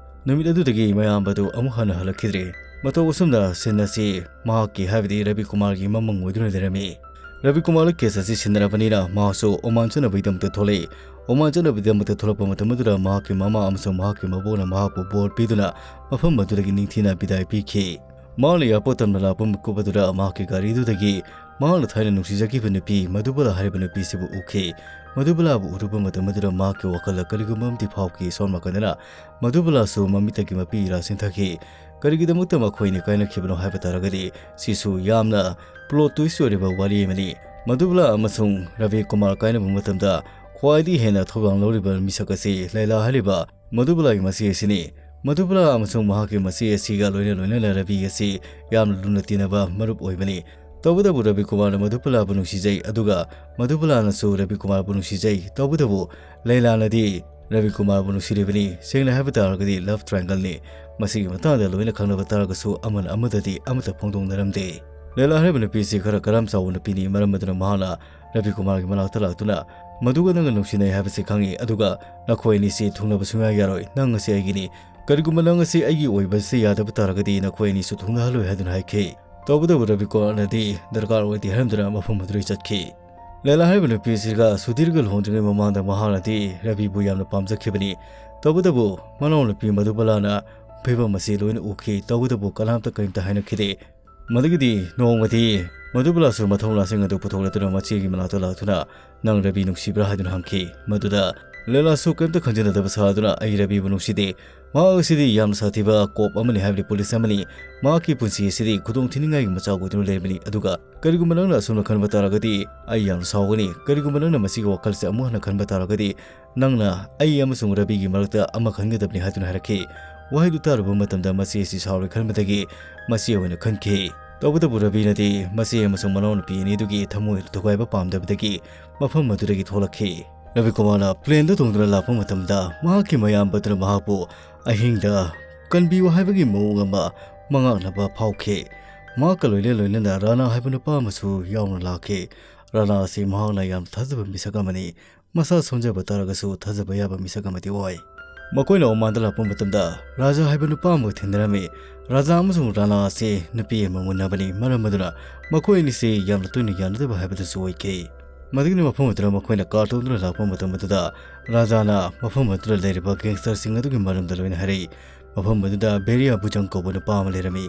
ꯅꯨꯃꯤꯠ ꯑꯗꯨꯗꯒꯤ ꯃꯌꯥꯝꯕꯗꯨ ꯑꯃꯨꯛ ꯍꯟꯅ ꯍꯜꯂꯛꯈꯤꯗ꯭ꯔꯦ꯫ ꯃꯇꯧ ꯑꯁꯨꯝꯅ ꯁꯤꯟ ꯑꯁꯤ ꯃꯍꯥꯛꯀꯤ, ꯍꯥꯏꯕꯗꯤ ꯔꯕꯤ ꯀꯨꯃꯥꯔꯒꯤ ꯃꯃꯪ ꯑꯣꯏꯗꯨꯅ ꯂꯩꯔꯝꯃꯤ꯫ ꯔꯕꯤ ꯀꯨꯃꯥꯔꯅ ꯀꯦꯁ ꯑꯁꯤ ꯁꯤꯟꯅꯔꯕꯅꯤꯅ ꯃꯍꯥꯛꯁꯨ ꯑꯣꯃꯥꯟ ꯆꯠꯅꯕꯒꯤꯗꯃꯛꯇ ꯊꯣꯛꯂꯛꯏ꯫ ꯑꯣꯃꯥꯟ ꯆꯠꯅꯕꯒꯤꯗꯃꯛꯇ ꯊꯣꯛꯂꯛꯄ ꯃꯇꯝ ꯑꯗꯨꯗ ꯃꯍꯥꯛꯀꯤ ꯃꯃꯥ ꯑꯃꯁꯨꯡ ꯃꯍꯥꯛꯀꯤ ꯃꯕꯣꯛꯅ ꯃꯍꯥꯛꯄꯨ ꯕꯣꯔ ꯄꯤꯗꯨꯅ ꯃꯐꯝ ꯑꯗꯨꯗꯒꯤ ꯅꯤꯡꯊꯤꯅ ꯕꯤꯗꯥꯏ ꯄꯤꯈꯤ꯫ ꯃꯍꯥꯛꯅ ꯑꯦꯌꯥꯔꯄꯣꯔꯠ ꯇꯝꯅ ꯂꯥꯛꯄ ꯃꯤꯀꯨꯞ ꯑꯗꯨꯗ ꯃꯍꯥꯛꯀꯤ ꯒꯥꯔꯤꯗꯨꯗꯒꯤ ꯃꯍꯥꯛꯅ ꯊꯥꯏꯅ ꯅꯨꯡꯁꯤꯖꯈꯤꯕ ꯅꯨꯄꯤ ꯃꯙꯨꯕꯂꯥ ꯍꯥꯏꯔꯤꯕ ꯅꯨꯄꯤꯁꯤꯕꯨ ꯎꯈꯤ꯫ ꯃꯙꯨꯕꯂꯥꯕꯨ ꯎꯔꯨꯕ ꯃꯇꯝ ꯑꯗꯨꯗ ꯃꯍꯥꯛꯀꯤ ꯋꯥꯈꯜꯗ ꯀꯔꯤꯒꯨꯝꯕ ꯑꯃꯗꯤ ꯐꯥꯎꯈꯤ꯫ ꯁꯣꯝ ꯅꯥꯀꯟꯗꯅ ꯃꯙꯨꯕꯂꯥꯁꯨ ꯃꯃꯤꯠꯇꯒꯤ ꯃꯄꯤ ꯏꯔꯥ ꯆꯦꯟꯊꯈꯤ꯫ ꯀꯔꯤꯒꯤꯗꯃꯛꯇ ꯃꯈꯣꯏ ꯑꯅꯤ ꯀꯥꯏꯅꯈꯤꯕꯅꯣ ꯍꯥꯏꯕ ꯇꯥꯔꯒꯗꯤ, ꯁꯤꯁꯨ ꯌꯥꯝꯅ ꯄ꯭ꯂꯣꯠ ꯇ꯭ꯋꯤꯁ ꯑꯣꯏꯔꯤꯕ ꯋꯥꯔꯤ ꯑꯃꯅꯤ꯫ ꯃꯙꯨꯕꯂꯥ ꯑꯃꯁꯨꯡ ꯔꯕꯤ ꯀꯨꯃꯥꯔ ꯀꯥꯏꯅꯕ ꯃꯇꯝꯗ ꯈ꯭ꯋꯥꯏꯗꯒꯤ ꯍꯦꯟꯅ ꯊꯧꯗꯥꯡ ꯂꯧꯔꯤꯕ ꯃꯤꯁꯛ ꯑꯁꯤ ꯂꯩꯂꯥ ꯍꯥꯏꯔꯤꯕ ꯃꯙꯨꯕꯂꯥꯒꯤ ꯃꯆꯦ ꯑꯁꯤꯅꯤ꯫ ꯃꯙꯨꯕꯂꯥ ꯑꯃꯁꯨꯡ ꯃꯍꯥꯛꯀꯤ ꯃꯆꯦ ꯑꯁꯤꯒ ꯂꯣꯏꯅ ꯂꯣꯏꯅꯅ ꯔꯕꯤ ꯑꯁꯤ ꯌꯥꯝꯅ ꯂꯨꯅ ꯇꯤꯟꯅꯕ ꯃꯔꯨꯞ ꯑꯣꯏꯕꯅꯤ꯫ ꯇꯧꯕꯇꯕꯨ ꯔꯕꯤ ꯀꯨꯃꯥꯔꯅ ꯃꯙꯨꯕꯂꯥꯕꯨ ꯅꯨꯡꯁꯤꯖꯩ, ꯑꯗꯨꯒ ꯃꯙꯨꯕꯂꯥꯅꯁꯨ ꯔꯕꯤ ꯀꯨꯃꯥꯔꯕꯨ ꯅꯨꯡꯁꯤꯖꯩ꯫ ꯇꯧꯕꯇꯕꯨ ꯂꯩꯂꯥꯅꯗꯤ ꯔꯕꯤ ꯀꯨꯃꯥꯔꯕꯨ ꯅꯨꯡꯁꯤꯔꯤꯕꯅꯤ꯫ ꯁꯦꯡꯅ ꯍꯥꯏꯕ ꯇꯥꯔꯒꯗꯤ ꯂꯚ ꯇ꯭ꯔꯥꯏꯡꯒꯜꯅꯤ꯫ ꯃꯁꯤꯒꯤ ꯃꯇꯥꯡꯗ ꯂꯣꯏꯅ ꯈꯪꯅꯕ ꯇꯥꯔꯒꯁꯨ ꯑꯃꯅ ꯑꯃꯗꯗꯤ ꯑꯃꯠꯇ ꯐꯣꯡꯗꯣꯛꯅꯔꯝꯗꯦ꯫ ꯂꯩꯂꯥ ꯍꯥꯏꯔꯤꯕ ꯅꯨꯄꯤꯁꯤ ꯈꯔ ꯀꯔꯝ ꯆꯥꯎꯕ ꯅꯨꯄꯤꯅꯤ, ꯃꯔꯝ ꯑꯗꯨꯅ ꯃꯍꯥꯛꯅ ꯔꯕꯤ ꯀꯨꯃꯥꯔꯒꯤ ꯃꯅꯥꯛꯇ ꯂꯥꯛꯇꯨꯅ, "ꯃꯗꯨꯒ ꯅꯪꯒ ꯅꯨꯡꯁꯤꯅꯩ ꯍꯥꯏꯕꯁꯤ ꯈꯪꯏ, ꯑꯗꯨꯒ ꯅꯈꯣꯏ ꯑꯅꯤꯁꯤ ꯊꯨꯡꯅꯕ ꯁꯨꯡꯌꯥ ꯌꯥꯔꯣꯏ꯫ ꯅꯪ ꯑꯁꯤ ꯑꯩꯒꯤꯅꯤ꯫ ꯀꯔꯤꯒꯨꯝꯕ ꯅꯪ ꯑꯁꯤ ꯑꯩꯒꯤ ꯑꯣꯏꯕꯁꯤ ꯌꯥꯗꯕ ꯇꯥꯔꯒꯗꯤ ꯅꯈꯣꯏ ꯑꯅꯤꯁꯨ ꯊꯨꯡꯅꯍꯜꯂꯣꯏ" ꯍꯥꯏꯗꯨꯅ ꯍꯥꯏꯈꯤ꯫ ꯇꯧꯕꯇꯕꯨ ꯔꯕꯤ ꯀꯨꯃꯥꯔꯅꯗꯤ ꯗꯔꯀꯥꯔ ꯑꯣꯏꯗꯦ ꯍꯥꯏꯔꯝꯗꯨꯅ ꯃꯐꯝ ꯑꯗꯨꯗꯒꯤ ꯆꯠꯈꯤ꯫ ꯂꯦꯂꯥ ꯍꯥꯏꯔꯤꯕ ꯅꯨꯄꯤꯁꯤꯒ ꯁꯨꯙꯤꯔꯒ ꯂꯨꯍꯣꯡꯗ꯭ꯔꯤꯉꯩ ꯃꯃꯥꯡꯗ ꯃꯍꯥꯛꯅꯗꯤ ꯔꯕꯤꯕꯨ ꯌꯥꯝꯅ ꯄꯥꯝꯖꯈꯤꯕꯅꯤ꯫ ꯇꯧꯕꯇꯕꯨ ꯃꯅꯥꯎꯅꯨꯄꯤ ꯃꯙꯨꯕꯂꯥꯅ ꯐꯤꯕꯝ ꯑꯁꯤ ꯂꯣꯏꯅ ꯎꯈꯤ꯫ ꯇꯧꯕꯇꯕꯨ ꯀꯅꯥꯝꯇ ꯀꯔꯤꯝꯇ ꯍꯥꯏꯅꯈꯤꯗꯦ꯫ ꯃꯗꯨꯒꯤꯗꯤ ꯅꯣꯡꯃꯗꯤ ꯃꯙꯨꯕꯂꯥꯁꯨ ꯃꯊꯧꯅꯥꯁꯤꯡ ꯑꯗꯨ ꯄꯨꯊꯣꯛꯂꯗꯨꯅ ꯃꯆꯦꯒꯤ ꯃꯅꯥꯛꯇ ꯂꯥꯛꯇꯨꯅ, "ꯅꯪ ꯔꯕꯤ ꯅꯨꯡꯁꯤꯕ꯭ꯔꯥ?" ꯍꯥꯏꯗꯨꯅ ꯍꯪꯈꯤ꯫ ꯃꯗꯨꯗ ꯂꯦꯂꯥꯁꯨ ꯀꯔꯤꯝꯇ ꯈꯟꯖꯤꯟꯅꯗꯕ ꯁꯥꯗꯨꯅ, "ꯑꯩ ꯔꯕꯤꯕꯨ ꯅꯨꯡꯁꯤꯗꯦ꯫ ꯃꯍꯥꯛ ꯑꯁꯤꯗꯤ ꯌꯥꯝꯅ ꯁꯥꯊꯤꯕ ꯀꯣꯞ ꯑꯃꯅꯤ, ꯍꯥꯏꯕꯗꯤ ꯄꯨꯂꯤꯁ ꯑꯃꯅꯤ꯫ ꯃꯍꯥꯛꯀꯤ ꯄꯨꯟꯁꯤ ꯑꯁꯤꯗꯤ ꯈꯨꯗꯣꯡ ꯊꯤꯅꯤꯡꯉꯥꯏꯒꯤ ꯃꯆꯥꯛ ꯑꯣꯏꯗꯨꯅ ꯂꯩꯔꯕꯅꯤ꯫ ꯑꯗꯨꯒ ꯀꯔꯤꯒꯨꯝꯕ ꯅꯪꯅ ꯑꯁꯨꯝꯅ ꯈꯟꯕ ꯇꯥꯔꯒꯗꯤ ꯑꯩ ꯌꯥꯝꯅ ꯁꯥꯎꯒꯅꯤ꯫ ꯀꯔꯤꯒꯨꯝꯕ ꯅꯪꯅ ꯃꯁꯤꯒꯤ ꯋꯥꯈꯜꯁꯦ ꯑꯃꯨꯛ ꯍꯟꯅ ꯈꯟꯕ ꯇꯥꯔꯒꯗꯤ ꯅꯪꯅ ꯑꯩ ꯑꯃꯁꯨꯡ ꯔꯕꯤꯒꯤ ꯃꯔꯛꯇ ꯑꯃ ꯈꯟꯒꯗꯕꯅꯤ" ꯍꯥꯏꯗꯨꯅ ꯍꯥꯏꯔꯛꯈꯤ꯫ ꯋꯥꯍꯩꯗꯨ ꯇꯥꯔꯨꯕ ꯃꯇꯝꯗ ꯃꯆꯦ ꯑꯁꯤ ꯁꯥꯎꯔꯦ ꯈꯟꯕꯗꯒꯤ ꯃꯆꯦ ꯑꯣꯏꯅ ꯈꯟꯈꯤ꯫ ꯇꯧꯕꯇꯕꯨ ꯔꯕꯤꯅꯗꯤ ꯃꯆꯦ ꯑꯃꯁꯨꯡ ꯃꯅꯥꯎꯅꯨꯄꯤ ꯑꯅꯤꯗꯨꯒꯤ ꯊꯃꯣꯏ ꯑꯗꯨ ꯊꯨꯒꯥꯏꯕ ꯄꯥꯝꯗꯕꯗꯒꯤ ꯃꯐꯝ ꯑꯗꯨꯗꯒꯤ ꯊꯣꯛꯂꯛꯈꯤ꯫ ꯔꯕꯤꯀꯨꯃꯥꯔꯅ ꯄ꯭ꯂꯦꯟꯗ ꯇꯣꯡꯗꯨꯅ ꯂꯥꯛꯄ ꯃꯇꯝꯗ ꯃꯍꯥꯛꯀꯤ ꯃꯌꯥꯝꯕꯗꯨꯅ ꯃꯍꯥꯛꯄꯨ ꯑꯍꯤꯡꯗ ꯀꯟꯕꯤꯌꯨ ꯍꯥꯏꯕꯒꯤ ꯃꯑꯣꯡ ꯑꯃ ꯃꯉꯥꯛꯅꯕ ꯐꯥꯎꯈꯤ꯫ ꯃꯍꯥꯛꯀ ꯂꯣꯏꯅ ꯂꯣꯏꯅꯅ ꯔꯥꯅꯥ ꯍꯥꯏꯕ ꯅꯨꯄꯥ ꯑꯃꯁꯨ ꯌꯥꯎꯅ ꯂꯥꯛꯈꯤ꯫ ꯔꯥꯅꯥ ꯑꯁꯤ ꯃꯍꯥꯛꯅ ꯌꯥꯝꯅ ꯊꯥꯖꯕ ꯃꯤꯁꯛ ꯑꯃꯅꯤ꯫ ꯃꯁꯥ ꯁꯣꯟꯖꯕ ꯇꯥꯔꯒꯁꯨ ꯊꯥꯖꯕ ꯌꯥꯕ ꯃꯤꯁꯛ ꯑꯃꯗꯤ ꯑꯣꯏ꯫ ꯃꯈꯣꯏꯅ ꯑꯣꯃꯥꯟꯗ ꯂꯥꯛꯄ ꯃꯇꯝꯗ ꯔꯥꯖꯥ ꯍꯥꯏꯕ ꯅꯨꯄꯥ ꯑꯃꯒ ꯊꯦꯡꯅꯔꯝꯃꯤ꯫ ꯔꯥꯖꯥ ꯑꯃꯁꯨꯡ ꯔꯥꯅꯥ ꯑꯁꯤ ꯅꯨꯄꯤ ꯑꯃ ꯃꯨꯟꯅꯕꯅꯤ, ꯃꯔꯝ ꯑꯗꯨꯅ ꯃꯈꯣꯏ ꯑꯅꯤꯁꯤ ꯌꯥꯝꯅ ꯇꯣꯏꯅ ꯌꯥꯅꯗꯕ ꯍꯥꯏꯕꯗꯨꯁꯨ ꯑꯣꯏꯈꯤ꯫ ꯃꯗꯨꯒꯤ ꯃꯐꯝ ꯑꯗꯨꯗ ꯃꯈꯣꯏꯅ ꯀꯥꯔ ꯇꯣꯡꯗꯨꯅ ꯂꯥꯛꯄ ꯃꯇꯝ ꯑꯗꯨꯗ ꯔꯥꯖꯥꯅ ꯃꯐꯝ ꯑꯗꯨꯗ ꯂꯩꯔꯤꯕ ꯒꯦꯡꯁꯇꯔꯁꯤꯡ ꯑꯗꯨꯒꯤ ꯃꯔꯝꯗ ꯂꯣꯏꯅ ꯍꯥꯏꯔꯛꯏ꯫ ꯃꯐꯝ ꯑꯗꯨꯗ ꯕꯦꯔꯤꯌꯥ ꯕꯨꯖꯪ ꯀꯧꯕ ꯅꯨꯄꯥ ꯑꯃ ꯂꯩꯔꯝꯃꯤ꯫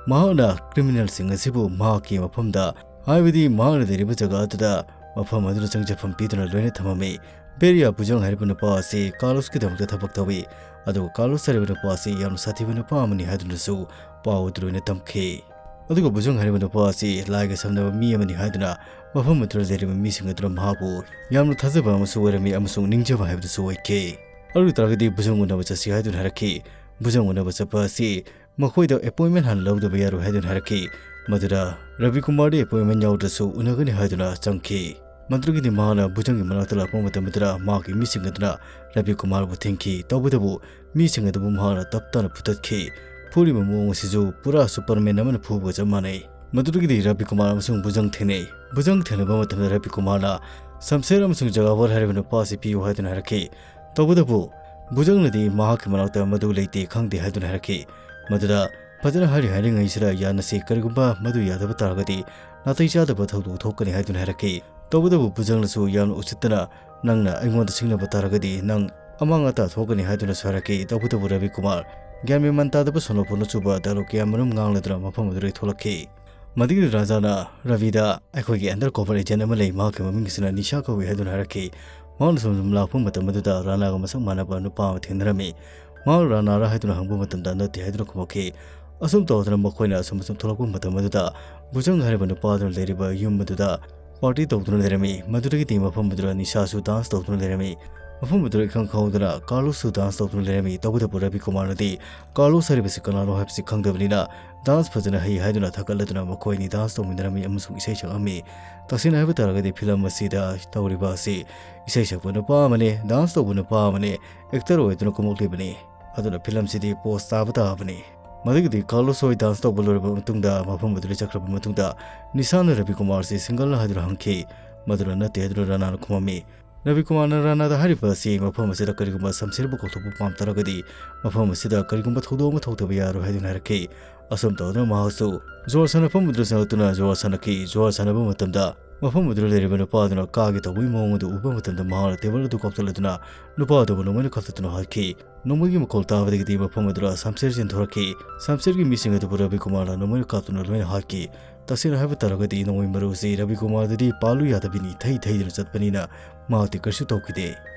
ꯃꯍꯥꯛꯅ ꯀ꯭ꯔꯤꯃꯤꯅꯦꯜꯁꯤꯡ ꯑꯁꯤꯕꯨ ꯃꯍꯥꯛꯀꯤ ꯃꯐꯝꯗ, ꯍꯥꯏꯕꯗꯤ ꯃꯍꯥꯛꯅ ꯂꯩꯔꯤꯕ ꯖꯒꯥ ꯑꯗꯨꯗ, ꯃꯐꯝ ꯑꯗꯨꯗ ꯆꯪꯖꯐꯝ ꯄꯤꯗꯨꯅ ꯂꯣꯏꯅ ꯊꯝꯃꯝꯃꯤ꯫ ꯕꯦꯔꯤꯌꯥ ꯕꯨꯖꯪ ꯍꯥꯏꯔꯤꯕ ꯅꯨꯄꯥ ꯑꯁꯤ ꯀꯥꯔꯂꯣꯁꯀꯤꯗꯃꯛꯇ ꯊꯕꯛ ꯇꯧꯏ, ꯑꯗꯨꯒ ꯀꯥꯔꯂꯣꯁ ꯍꯥꯏꯔꯤꯕ ꯅꯨꯄꯥ ꯑꯁꯤ ꯌꯥꯝꯅ ꯁꯥꯊꯤꯕ ꯅꯨꯄꯥ ꯑꯃꯅꯤ ꯍꯥꯏꯗꯨꯅꯁꯨ ꯄꯥꯎ ꯑꯗꯨ ꯂꯣꯏꯅ ꯇꯝꯈꯤ꯫ ꯑꯗꯨꯒ ꯕꯨꯖꯪ ꯍꯥꯏꯔꯤꯕ ꯅꯨꯄꯥ ꯑꯁꯤ ꯂꯥꯏꯒ ꯁꯝꯅꯕ ꯃꯤ ꯑꯃꯅꯤ ꯍꯥꯏꯗꯨꯅ ꯃꯐꯝ ꯑꯗꯨꯗ ꯂꯩꯔꯤꯕ ꯃꯤꯁꯤꯡ ꯑꯗꯨꯅ ꯃꯍꯥꯛꯄꯨ ꯌꯥꯝꯅ ꯊꯥꯖꯕ ꯑꯃꯁꯨ ꯑꯣꯏꯔꯝꯃꯤ ꯑꯃꯁꯨꯡ ꯅꯤꯡꯖꯕ ꯍꯥꯏꯕꯗꯨꯁꯨ ꯑꯣꯏꯈꯤ꯫ ꯑꯗꯨ ꯑꯣꯏ ꯇꯥꯔꯒꯗꯤ ꯕꯨꯖꯪ ꯎꯅꯕ ꯆꯠꯁꯤ ꯍꯥꯏꯗꯨꯅ ꯍꯥꯏꯔꯛꯈꯤ꯫ ꯕꯨꯖꯪ ꯎꯅꯕ ꯆꯠꯄ ꯑꯁꯤ ꯃꯈꯣꯏꯗ ꯑꯦꯄꯣꯏꯟꯃꯦꯟ ꯍꯥꯟꯅ ꯂꯧꯗꯕ ꯌꯥꯔꯣꯏ ꯍꯥꯏꯗꯨꯅ ꯍꯥꯏꯔꯛꯈꯤ꯫ ꯃꯗꯨꯗ ꯔꯕꯤ ꯀꯨꯃꯥꯔꯗꯤ ꯑꯦꯄꯣꯏꯟꯃꯦꯟ ꯌꯥꯎꯗ꯭ꯔꯁꯨ ꯎꯅꯒꯅꯤ ꯍꯥꯏꯗꯨꯅ ꯆꯪꯈꯤ꯫ ꯃꯗꯨꯗꯒꯤꯗꯤ ꯃꯍꯥꯛꯅ ꯕꯨꯖꯪꯒꯤ ꯃꯅꯥꯛꯇ ꯂꯥꯛꯄ ꯃꯇꯝꯗꯨꯗ ꯃꯍꯥꯛꯀꯤ ꯃꯤꯁꯤꯡ ꯑꯗꯨꯅ ꯔꯕꯤ ꯀꯨꯃꯥꯔꯕꯨ ꯊꯤꯡꯈꯤ꯫ ꯇꯧꯕꯇꯕꯨ ꯃꯤꯁꯤꯡ ꯑꯗꯨꯕꯨ ꯃꯍꯥꯛꯅ ꯇꯞ ꯇꯥꯅ ꯐꯨꯊꯠꯈꯤ꯫ ꯐꯨꯔꯤꯕ ꯃꯑꯣꯡ ꯑꯁꯤꯁꯨ ꯄꯨꯔꯥ ꯁꯨꯄꯔꯃꯦꯟ ꯑꯃꯅ ꯐꯨꯕꯒ ꯆꯞ ꯃꯥꯟꯅꯩ꯫ ꯃꯗꯨꯗꯒꯤꯗꯤ ꯔꯕꯤ ꯀꯨꯃꯥꯔ ꯑꯃꯁꯨꯡ ꯕꯨꯖꯪ ꯊꯦꯡꯅꯩ꯫ ꯕꯨꯖꯪ ꯊꯦꯡꯅꯕ ꯃꯇꯝꯗ ꯔꯕꯤ ꯀꯨꯃꯥꯔꯅ ꯁꯝꯁꯦꯔ ꯑꯃꯁꯨꯡ ꯖꯒꯥꯕꯔ ꯍꯥꯏꯔꯤꯕ ꯅꯨꯄꯥ ꯑꯁꯤ ꯄꯤꯌꯨ ꯍꯥꯏꯗꯨꯅ ꯍꯥꯏꯔꯛꯈꯤ꯫ ꯇꯧꯕꯇꯕꯨ ꯕꯨꯖꯪꯅꯗꯤ ꯃꯍꯥꯛꯀꯤ ꯃꯅꯥꯛꯇ ꯃꯗꯨ ꯂꯩꯇꯦ, ꯈꯪꯗꯦ ꯍꯥꯏꯗꯨꯅ ꯍꯥꯏꯔꯛꯈꯤ꯫ ꯃꯗꯨꯗ ꯐꯖꯅ ꯍꯥꯏꯔꯤ ꯍꯥꯏꯔꯤꯉꯩꯁꯤꯗ ꯌꯥꯅꯁꯤ, ꯀꯔꯤꯒꯨꯝꯕ ꯃꯗꯨ ꯌꯥꯗꯕ ꯇꯥꯔꯒꯗꯤ ꯅꯥꯇꯩ ꯆꯥꯗꯕ ꯊꯧꯗꯣꯛ ꯊꯣꯛꯀꯅꯤ ꯍꯥꯏꯗꯨꯅ ꯍꯥꯏꯔꯛꯈꯤ꯫ ꯇꯧꯕꯇꯕꯨ ꯕꯨꯖꯪꯅꯁꯨ ꯌꯥꯝꯅ ꯎꯁꯤꯠꯇꯅ, "ꯅꯪꯅ ꯑꯩꯉꯣꯟꯗ ꯁꯤꯡꯅꯕ ꯇꯥꯔꯒꯗꯤ ꯅꯪ ꯑꯃꯥꯡ ꯑꯇꯥ ꯊꯣꯛꯀꯅꯤ" ꯍꯥꯏꯗꯨꯅꯁꯨ ꯍꯥꯏꯔꯛꯈꯤ꯫ ꯇꯧꯕꯇꯕꯨ ꯔꯕꯤ ꯀꯨꯃꯥꯔ ꯒ꯭ꯌꯥꯟ ꯃꯦꯟ ꯃꯥꯟ ꯇꯥꯗꯕ ꯁꯣꯅꯣ ꯐꯣꯅꯣ ꯆꯨꯕ ꯗꯥꯏꯂꯣꯛ ꯀꯌꯥ ꯃꯔꯨꯝ ꯉꯥꯡꯂꯗꯨꯅ ꯃꯐꯝ ꯑꯗꯨꯗꯒꯤ ꯊꯣꯛꯂꯛꯈꯤ꯫ ꯃꯗꯨꯒꯤ ꯔꯥꯖꯥꯅ ꯔꯕꯤꯗ, "ꯑꯩꯈꯣꯏꯒꯤ ꯑꯟꯗꯔ ꯀꯣꯚꯔ ꯑꯦꯖꯦꯟ ꯑꯃ ꯂꯩ, ꯃꯍꯥꯛꯀꯤ ꯃꯃꯤꯡ ꯑꯁꯤꯅ ꯅꯤꯁꯥ ꯀꯧꯏ" ꯍꯥꯏꯗꯨꯅ ꯍꯥꯏꯔꯛꯈꯤ꯫ ꯃꯍꯥꯛꯅ ꯁꯨꯝ ꯁꯨꯝ ꯂꯥꯛꯄ ꯃꯇꯝ ꯑꯗꯨꯗ ꯔꯥꯅꯥꯒ ꯃꯁꯛ ꯃꯥꯟꯅꯕ ꯅꯨꯄꯥ ꯑꯃ ꯊꯦꯡꯅꯔꯝꯃꯤ꯫ ꯃꯍꯥꯛ ꯔꯥꯅꯥꯔ ꯍꯥꯏꯗꯨꯅ ꯍꯪꯕ ꯃꯇꯝꯗ ꯅꯠꯇꯦ ꯍꯥꯏꯗꯨꯅ ꯈꯨꯝꯃꯛꯈꯤ꯫ ꯑꯁꯨꯝ ꯇꯧꯗꯨꯅ ꯃꯈꯣꯏꯅ ꯑꯁꯨꯝ ꯑꯁꯨꯝ ꯊꯣꯛꯂꯛꯄ ꯃꯇꯝ ꯑꯗꯨꯗ ꯕꯨꯖꯪ ꯍꯥꯏꯔꯤꯕ ꯅꯨꯄꯥ ꯑꯗꯨꯅ ꯂꯩꯔꯤꯕ ꯌꯨꯝ ꯑꯗꯨꯗ ꯄꯥꯔꯇꯤ ꯇꯧꯗꯨꯅ ꯂꯩꯔꯝꯃꯤ꯫ ꯃꯗꯨꯗꯒꯤꯗꯤ ꯃꯐꯝ ꯑꯗꯨꯗ ꯅꯤꯁꯥꯁꯨ ꯗꯥꯟꯁ ꯇꯧꯗꯨꯅ ꯂꯩꯔꯝꯃꯤ꯫ ꯃꯐꯝ ꯑꯗꯨꯗ ꯏꯈꯪ ꯈꯪꯍꯧꯗꯅ ꯀꯥꯔꯂꯣꯁꯁꯨ ꯗꯥꯟꯁ ꯇꯧꯗꯨꯅ ꯂꯩꯔꯝꯃꯤ꯫ ꯇꯧꯕꯇꯕꯨ ꯔꯕꯤ ꯀꯨꯃꯥꯔꯅꯗꯤ ꯀꯥꯔꯂꯣꯁ ꯍꯥꯏꯔꯤꯕꯁꯤ ꯀꯅꯥꯅꯣ ꯍꯥꯏꯕꯁꯤ ꯈꯪꯗꯕꯅꯤꯅ ꯗꯥꯟꯁ ꯐꯖꯅ ꯍꯩ ꯍꯥꯏꯗꯨꯅ ꯊꯥꯒꯠꯂꯗꯨꯅ ꯃꯈꯣꯏ ꯑꯅꯤ ꯗꯥꯟꯁ ꯇꯧꯃꯤꯟꯅꯔꯝꯃꯤ ꯑꯃꯁꯨꯡ ꯏꯁꯩ ꯁꯛꯂꯝꯃꯤ꯫ ꯇꯁꯦꯡꯅ ꯍꯥꯏꯕ ꯇꯥꯔꯒꯗꯤ ꯐꯤꯂꯝ ꯑꯁꯤꯗ ꯇꯧꯔꯤꯕ ꯑꯁꯤ ꯏꯁꯩ ꯁꯛꯄ ꯅꯨꯄꯥ ꯑꯃꯅꯤ, ꯗꯥꯟꯁ ꯇꯧꯕ ꯅꯨꯄꯥ ꯑꯃꯅꯤ, ꯑꯦꯛꯇꯔ ꯑꯣꯏꯗꯨꯅ ꯀꯨꯝꯃꯛꯂꯤꯕꯅꯤ꯫ ꯑꯗꯨꯅ ꯐꯤꯂꯝꯁꯤꯗꯤ ꯄꯣꯁ ꯇꯥꯕ ꯇꯥꯕꯅꯤ꯫ ꯃꯗꯨꯒꯤꯗꯤ ꯀꯥꯔꯂꯣꯁ ꯍꯣꯏ ꯗꯥꯟꯁ ꯇꯧꯕ ꯂꯣꯏꯔꯕ ꯃꯇꯨꯡꯗ ꯃꯐꯝ ꯑꯗꯨꯗ ꯆꯠꯈ꯭ꯔꯕ ꯃꯇꯨꯡꯗ ꯅꯤꯁꯥꯅ ꯔꯕꯤ ꯀꯨꯃꯥꯔꯁꯤ ꯁꯤꯡꯒꯜ ꯍꯥꯏꯗꯨꯅ ꯍꯪꯈꯤ꯫ ꯃꯗꯨꯅ ꯅꯠꯇꯦ ꯍꯥꯏꯗꯨꯅ ꯔꯥꯅꯥꯅ ꯈꯨꯝꯃꯝꯃꯤ꯫ ꯔꯕꯤ ꯀꯨꯃꯥꯔꯅ ꯔꯥꯅꯥꯗ ꯍꯥꯏꯔꯤꯕ ꯑꯁꯤ ꯃꯐꯝ ꯑꯁꯤꯗ ꯀꯔꯤꯒꯨꯝꯕ ꯁꯝꯁꯦꯔꯕꯨ ꯀꯧꯊꯣꯛꯄ ꯄꯥꯝ ꯇꯥꯔꯒꯗꯤ ꯃꯐꯝ ꯑꯁꯤꯗ ꯀꯔꯤꯒꯨꯝꯕ ꯊꯧꯗꯣꯛ ꯑꯃ ꯊꯣꯛꯇꯕ ꯌꯥꯔꯣꯏ ꯍꯥꯏꯗꯨꯅ ꯍꯥꯏꯔꯛꯈꯤ꯫ ꯑꯁꯨꯝ ꯇꯧꯗꯨꯅ ꯃꯍꯥꯛꯁꯨ ꯖꯨꯋꯥꯔ ꯁꯥꯟꯅꯐꯝ ꯑꯗꯨꯗ ꯆꯪꯂꯛꯇꯨꯅ ꯖꯨꯋꯥꯔ ꯁꯥꯟꯅꯈꯤ꯫ ꯖꯨꯋꯥꯔ ꯁꯥꯟꯅꯕ ꯃꯇꯝꯗ ꯃꯐꯝ ꯑꯗꯨꯗ ꯂꯩꯔꯤꯕ ꯅꯨꯄꯥ ꯑꯗꯨꯅ ꯀꯥꯒꯦ ꯇꯧꯕꯒꯤ ꯃꯑꯣꯡ ꯑꯗꯨ ꯎꯕ ꯃꯇꯝꯗ ꯃꯍꯥꯛꯅ ꯇꯦꯕꯜ ꯑꯗꯨ ꯀꯥꯎꯊꯠꯂꯗꯨꯅ ꯅꯨꯄꯥ ꯑꯗꯨꯕꯨ ꯅꯣꯡꯃꯩꯅ ꯀꯥꯞꯊꯠꯇꯨꯅ ꯍꯥꯠꯈꯤ꯫ ꯅꯣꯡꯃꯩꯒꯤ ꯃꯈꯣꯜ ꯇꯥꯕꯗꯒꯤꯗꯤ ꯃꯐꯝ ꯑꯗꯨꯗ ꯁꯝꯁꯦꯔ ꯆꯦꯟꯊꯣꯔꯛꯈꯤ꯫ ꯁꯝꯁꯦꯔꯒꯤ ꯃꯤꯁꯤꯡ ꯑꯗꯨꯕꯨ ꯔꯕꯤ ꯀꯨꯃꯥꯔꯅ ꯅꯣꯡꯃꯩꯅ ꯀꯥꯞꯇꯨꯅ ꯂꯣꯏꯅ ꯍꯥꯠꯈꯤ꯫ ꯇꯁꯦꯡꯅ ꯍꯥꯏꯕ ꯇꯥꯔꯒꯗꯤ ꯅꯣꯡꯃꯩ ꯃꯔꯨ ꯑꯁꯤ ꯔꯕꯤ ꯀꯨꯃꯥꯔꯗꯗꯤ ꯄꯥꯜꯂꯨ ꯌꯥꯗꯕꯤꯅꯤ, ꯊꯩ ꯊꯩꯗꯨꯅ ꯆꯠꯄꯅꯤꯅ ꯃꯍꯥꯛꯇꯤ ꯀꯔꯤꯁꯨ ꯇꯧꯈꯤꯗꯦ꯫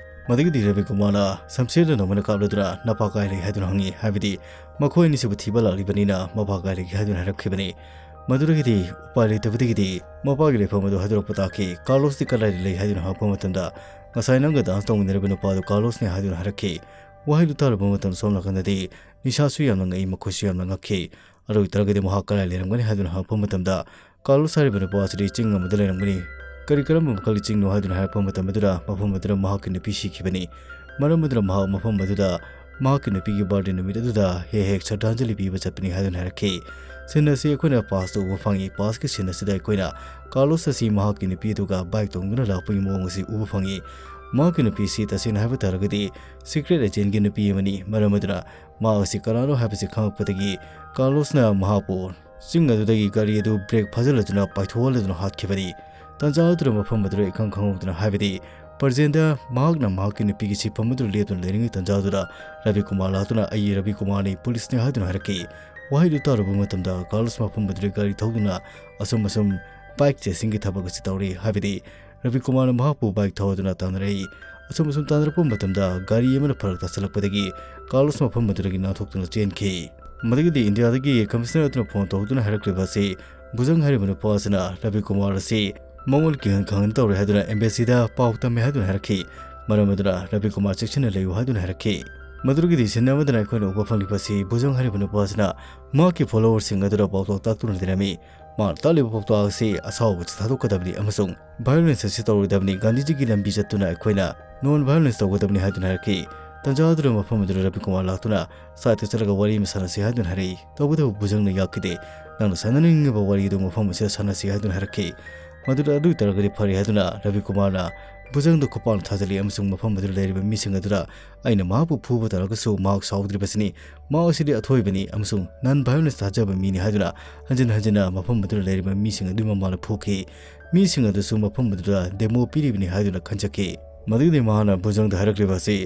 ꯃꯗꯨꯒꯤꯗꯤ ꯔꯕꯤ ꯀꯨꯃꯥꯔꯅ ꯁꯝꯁꯦꯔꯗ ꯅꯣꯡꯃꯩꯅ ꯀꯥꯞꯂꯗꯨꯅ ꯅꯄꯥ ꯀꯥꯏ ꯂꯩ ꯍꯥꯏꯗꯨꯅ ꯍꯪꯉꯤ, ꯍꯥꯏꯕꯗꯤ ꯃꯈꯣꯏ ꯑꯅꯤꯁꯤꯕꯨ ꯊꯤꯕ ꯂꯥꯛꯂꯤꯕꯅꯤꯅ ꯃꯄꯥ ꯀꯥꯏ ꯂꯩꯒꯦ ꯍꯥꯏꯗꯨꯅ ꯍꯥꯏꯔꯛꯈꯤꯕꯅꯤ꯫ ꯃꯗꯨꯗꯒꯤꯗꯤ ꯎꯄꯥꯏ ꯂꯩꯇꯕꯗꯒꯤꯗꯤ ꯃꯄꯥꯒꯤ ꯂꯩꯐꯝ ꯑꯗꯨ ꯍꯥꯏꯗꯣꯔꯛꯄ ꯇꯥꯈꯤ꯫ ꯀꯥꯔꯂꯣꯁꯇꯤ ꯀꯗꯥꯏꯗ ꯂꯩ ꯍꯥꯏꯗꯨꯅ ꯍꯪꯉꯛꯄ ꯃꯇꯝꯗ ꯉꯁꯥꯏ ꯅꯪꯒ ꯗꯥꯟꯁ ꯇꯧꯃꯤꯟꯅꯔꯤꯕ ꯅꯨꯄꯥꯗꯨ ꯀꯥꯔꯂꯣꯁꯅꯤ ꯍꯥꯏꯗꯨꯅ ꯍꯥꯏꯔꯛꯈꯤ꯫ ꯋꯥꯍꯩꯗꯨ ꯇꯥꯔꯨꯕ ꯃꯇꯝꯗ ꯁꯣꯝ ꯅꯥꯀꯟꯗꯗꯤ ꯅꯤꯁꯥꯁꯨ ꯌꯥꯝꯅ ꯉꯛꯏ, ꯃꯈꯣꯏꯁꯨ ꯌꯥꯝꯅ ꯉꯛꯈꯤ꯫ ꯑꯗꯨ ꯑꯣꯏꯇꯥꯔꯒꯗꯤ ꯃꯍꯥꯛ ꯀꯗꯥꯏ ꯂꯩꯔꯝꯒꯅꯤ ꯍꯥꯏꯗꯨꯅ ꯍꯪꯉꯛꯄ ꯃꯇꯝꯗ ꯀꯥꯔꯂꯣꯁ ꯍꯥꯏꯔꯤꯕ ꯅꯨꯄꯥ ꯑꯁꯤꯗꯤ ꯆꯤꯡ ꯑꯃꯗ ꯂꯩꯔꯝꯒꯅꯤ꯫ ꯀꯔꯤ ꯀꯔꯝꯕ ꯃꯈꯜꯒꯤ ꯆꯤꯡꯅꯣ ꯍꯥꯏꯗꯨꯅ ꯍꯥꯏꯔꯛꯄ ꯃꯇꯝ ꯑꯗꯨꯗ ꯃꯐꯝ ꯑꯗꯨꯗ ꯃꯍꯥꯛꯀꯤ ꯅꯨꯄꯤ ꯁꯤꯈꯤꯕꯅꯤ꯫ ꯃꯔꯝ ꯑꯗꯨꯅ ꯃꯍꯥꯛ ꯃꯐꯝ ꯑꯗꯨꯗ ꯃꯍꯥꯛꯀꯤ ꯅꯨꯄꯤꯒꯤ ꯕꯥꯔꯗꯦ ꯅꯨꯃꯤꯠ ꯑꯗꯨꯗ ꯍꯦꯛ ꯍꯦꯛ ꯁ꯭ꯔꯗꯥꯟꯖꯂꯤ ꯄꯤꯕ ꯆꯠꯄꯅꯤ ꯍꯥꯏꯗꯨꯅ ꯍꯥꯏꯔꯛꯈꯤ꯫ ꯁꯤꯟ ꯑꯁꯤ ꯑꯩꯈꯣꯏꯅ ꯄꯥꯁꯇ ꯎꯕ ꯐꯪꯉꯤ꯫ ꯄꯥꯁꯀꯤ ꯁꯤꯟ ꯑꯁꯤꯗ ꯑꯩꯈꯣꯏꯅ ꯀꯥꯔꯂꯣꯁ ꯑꯁꯤ ꯃꯍꯥꯛꯀꯤ ꯅꯨꯄꯤ ꯑꯗꯨꯒ ꯕꯥꯏꯛ ꯇꯣꯡꯗꯨꯅ ꯂꯥꯛꯄꯒꯤ ꯃꯑꯣꯡ ꯑꯁꯤ ꯎꯕ ꯐꯪꯉꯤ꯫ ꯃꯍꯥꯛꯀꯤ ꯅꯨꯄꯤ ꯑꯁꯤ ꯇꯁꯦꯡꯅ ꯍꯥꯏꯕ ꯇꯥꯔꯒꯗꯤ ꯁꯤꯀ꯭ꯔꯦꯠ ꯑꯦꯖꯦꯟꯒꯤ ꯅꯨꯄꯤ ꯑꯃꯅꯤ꯫ ꯃꯔꯝ ꯑꯗꯨꯅ ꯃꯍꯥꯛ ꯑꯁꯤ ꯀꯅꯥꯅꯣ ꯍꯥꯏꯕꯁꯤ ꯈꯪꯂꯛꯄꯗꯒꯤ ꯀꯥꯔꯂꯣꯁꯅ ꯃꯍꯥꯛꯄꯨ ꯆꯤꯡ ꯑꯗꯨꯗꯒꯤ ꯒꯥꯔꯤ ꯑꯗꯨ ꯕ꯭ꯔꯦꯛ ꯐꯥꯖꯤꯜꯂꯗꯨꯅ ꯄꯥꯏꯊꯣꯛꯍꯜꯂꯗꯨꯅ ꯍꯥꯠꯈꯤꯕꯅꯤ꯫ ꯇꯥꯟꯖꯥ ꯑꯗꯨꯗ ꯃꯐꯝ ꯑꯗꯨꯗ ꯏꯈꯪ ꯈꯪꯍꯧꯗꯅ, ꯍꯥꯏꯕꯗꯤ ꯄ꯭ꯔꯖꯦꯟꯗ ꯃꯍꯥꯛꯅ ꯃꯍꯥꯛꯀꯤ ꯅꯨꯄꯤꯒꯤ ꯁꯤꯐꯝ ꯑꯗꯨ ꯂꯦꯞꯇꯨꯅ ꯂꯩꯔꯤꯉꯩ ꯇꯥꯟꯖꯥ ꯑꯗꯨꯗ ꯔꯕꯤ ꯀꯨꯃꯥꯔ ꯂꯥꯛꯇꯨꯅ "ꯑꯩ ꯔꯕꯤ ꯀꯨꯃꯥꯔꯅꯤ, ꯄꯨꯂꯤꯁꯅꯤ" ꯍꯥꯏꯗꯨꯅ ꯍꯥꯏꯔꯛꯈꯤ꯫ ꯋꯥꯍꯩꯗꯨ ꯇꯥꯔꯨꯕ ꯃꯇꯝꯗ ꯀꯥꯔꯂꯣꯁ ꯃꯐꯝ ꯑꯗꯨꯗ ꯒꯥꯔꯤ ꯊꯧꯗꯨꯅ ꯑꯁꯨꯝ ꯑꯁꯨꯝ ꯕꯥꯏꯛ ꯆꯦꯁꯤꯡꯒꯤ ꯊꯕꯛ ꯑꯁꯤ ꯇꯧꯔꯤ꯫ ꯍꯥꯏꯕꯗꯤ ꯔꯕꯤ ꯀꯨꯃꯥꯔꯅ ꯃꯍꯥꯛꯄꯨ ꯕꯥꯏꯛ ꯊꯧꯗꯨꯅ ꯇꯥꯟꯅꯔꯛꯏ꯫ ꯑꯁꯨꯝ ꯑꯁꯨꯝ ꯇꯥꯟꯅꯔꯛꯄ ꯃꯇꯝꯗ ꯒꯥꯔꯤ ꯑꯃꯅ ꯐꯔꯛ ꯇꯥꯁꯤꯜꯂꯛꯄꯗꯒꯤ ꯀꯥꯔꯂꯣꯁ ꯃꯐꯝ ꯑꯗꯨꯗꯒꯤ ꯅꯥꯟꯊꯣꯛꯇꯨꯅ ꯆꯦꯟꯈꯤ꯫ ꯃꯗꯨꯒꯤꯗꯤ ꯏꯟꯗꯤꯌꯥꯗꯒꯤ ꯀꯃꯤꯁꯅꯔ ꯑꯗꯨꯅ ꯐꯣꯟ ꯇꯧꯗꯨꯅ ꯍꯥꯏꯔꯛꯂꯤꯕ ꯑꯁꯤ ꯚꯨꯖꯪ ꯍꯥꯏꯔꯤꯕ ꯅꯨꯄꯥ ꯑꯁꯤꯅ ꯔꯕꯤ ꯀꯨꯃꯥꯔ ꯑꯁꯤ ꯃꯉꯣꯟ ꯀꯤꯍꯟ ꯈꯪꯍꯟ ꯇꯧꯔꯦ ꯍꯥꯏꯗꯨꯅ ꯑꯦꯝꯕꯦꯁꯤꯗ ꯄꯥꯎ ꯇꯝꯃꯦ ꯍꯥꯏꯗꯨꯅ ꯍꯥꯏꯔꯛꯈꯤ꯫ ꯃꯔꯝ ꯑꯗꯨꯅ ꯔꯕꯤ ꯀꯨꯃꯥꯔ ꯆꯦꯛꯁꯤꯟꯅ ꯂꯩꯌꯨ ꯍꯥꯏꯗꯨꯅ ꯍꯥꯏꯔꯛꯈꯤ꯫ ꯃꯗꯨꯗꯒꯤꯗꯤ ꯁꯤꯟ ꯑꯃꯗꯅ ꯑꯩꯈꯣꯏꯅ ꯎꯕ ꯐꯪꯂꯤꯕ ꯑꯁꯤ ꯚꯨꯖꯪ ꯍꯥꯏꯔꯤꯕ ꯅꯨꯄꯥ ꯑꯁꯤꯅ ꯃꯍꯥꯛꯀꯤ ꯐꯣꯂꯣꯋꯔꯁꯤꯡ ꯑꯗꯨꯗ ꯄꯥꯎꯇꯥꯛ ꯇꯥꯛꯇꯨꯅ ꯂꯩꯔꯝꯃꯤ꯫ ꯃꯥꯅ ꯇꯥꯛꯂꯤꯕ ꯄꯥꯎꯇꯥꯛ ꯑꯁꯤ ꯑꯁꯥꯎꯕꯁꯤ ꯊꯥꯗꯣꯛꯀꯗꯕꯅꯤ ꯑꯃꯁꯨꯡ ꯚꯥꯏꯑꯣꯂꯦꯟꯁ ꯑꯁꯤ ꯇꯧꯔꯣꯏꯗꯕꯅꯤ꯫ ꯒꯥꯟꯙꯤꯖꯤꯒꯤ ꯂꯝꯕꯤ ꯆꯠꯇꯨꯅ ꯑꯩꯈꯣꯏꯅ ꯅꯣꯟ ꯚꯥꯏꯑꯣꯂꯦꯟꯁ ꯇꯧꯒꯗꯕꯅꯤ ꯍꯥꯏꯗꯨꯅ ꯍꯥꯏꯔꯛꯈꯤ꯫ ꯇꯥꯟꯖꯥ ꯑꯗꯨꯗ ꯃꯐꯝ ꯑꯗꯨꯗ ꯔꯕꯤ ꯀꯨꯃꯥꯔ ꯂꯥꯛꯇꯨꯅ ꯁꯥꯏꯠꯇ ꯆꯠꯂꯒ ꯋꯥꯔꯤ ꯑꯃ ꯁꯥꯟꯅꯁꯤ ꯍꯥꯏꯗꯨꯅ ꯍꯥꯏꯔꯛꯏ꯫ ꯇꯧꯕꯇꯕꯨ ꯚꯨꯖꯪꯅ ꯌꯥꯈꯤꯗꯦ꯫ "ꯅꯪꯅ ꯁꯥꯟꯅꯅꯤꯡꯉꯤꯕ ꯋꯥꯔꯤ ꯑꯗꯨ ꯃꯐꯝ ꯑꯁꯤꯗ ꯁꯥꯟꯅꯁꯤ" ꯍꯥꯏꯗꯨꯅ ꯍꯥꯏꯔꯛꯈꯤ꯫ ꯃꯗꯨꯗ ꯑꯗꯨ ꯑꯣꯏꯇꯥꯔꯒꯗꯤ ꯐꯔꯦ ꯍꯥꯏꯗꯨꯅ ꯔꯕꯤ ꯀꯨꯃꯥꯔꯅ ꯚꯨꯖꯪꯗ ꯈꯨꯄꯥꯛꯅ ꯊꯥꯖꯤꯜꯂꯤ ꯑꯃꯁꯨꯡ ꯃꯐꯝ ꯑꯗꯨꯗ ꯂꯩꯔꯤꯕ ꯃꯤꯁꯤꯡ ꯑꯗꯨꯗ "ꯑꯩꯅ ꯃꯍꯥꯛꯄꯨ ꯐꯨꯕ ꯇꯥꯔꯒꯁꯨ ꯃꯍꯥꯛ ꯁꯥꯎꯗ꯭ꯔꯤꯕꯁꯤꯅꯤ꯫ ꯃꯍꯥꯛ ꯑꯁꯤꯗꯤ ꯑꯊꯣꯏꯕꯅꯤ ꯑꯃꯁꯨꯡ ꯅꯟ ꯚꯥꯏꯑꯣꯂꯦꯟꯁ ꯊꯥꯖꯕ ꯃꯤꯅꯤ" ꯍꯥꯏꯗꯨꯅ ꯍꯟꯖꯤꯟ ꯍꯟꯖꯤꯟꯅ ꯃꯐꯝ ꯑꯗꯨꯗ ꯂꯩꯔꯤꯕ ꯃꯤꯁꯤꯡ ꯑꯗꯨꯒꯤ ꯃꯃꯥꯡꯗ ꯐꯨꯈꯤ꯫ ꯃꯤꯁꯤꯡ ꯑꯗꯨꯁꯨ ꯃꯐꯝ ꯑꯗꯨꯗ ꯗꯦꯃꯣ ꯄꯤꯔꯤꯕꯅꯤ ꯍꯥꯏꯗꯨꯅ ꯈꯟꯖꯈꯤ꯫ ꯃꯗꯨꯒꯤꯗꯤ ꯃꯍꯥꯛꯅ ꯚꯨꯖꯪꯗ ꯍꯥꯏꯔꯛꯂꯤꯕ ꯑꯁꯤ,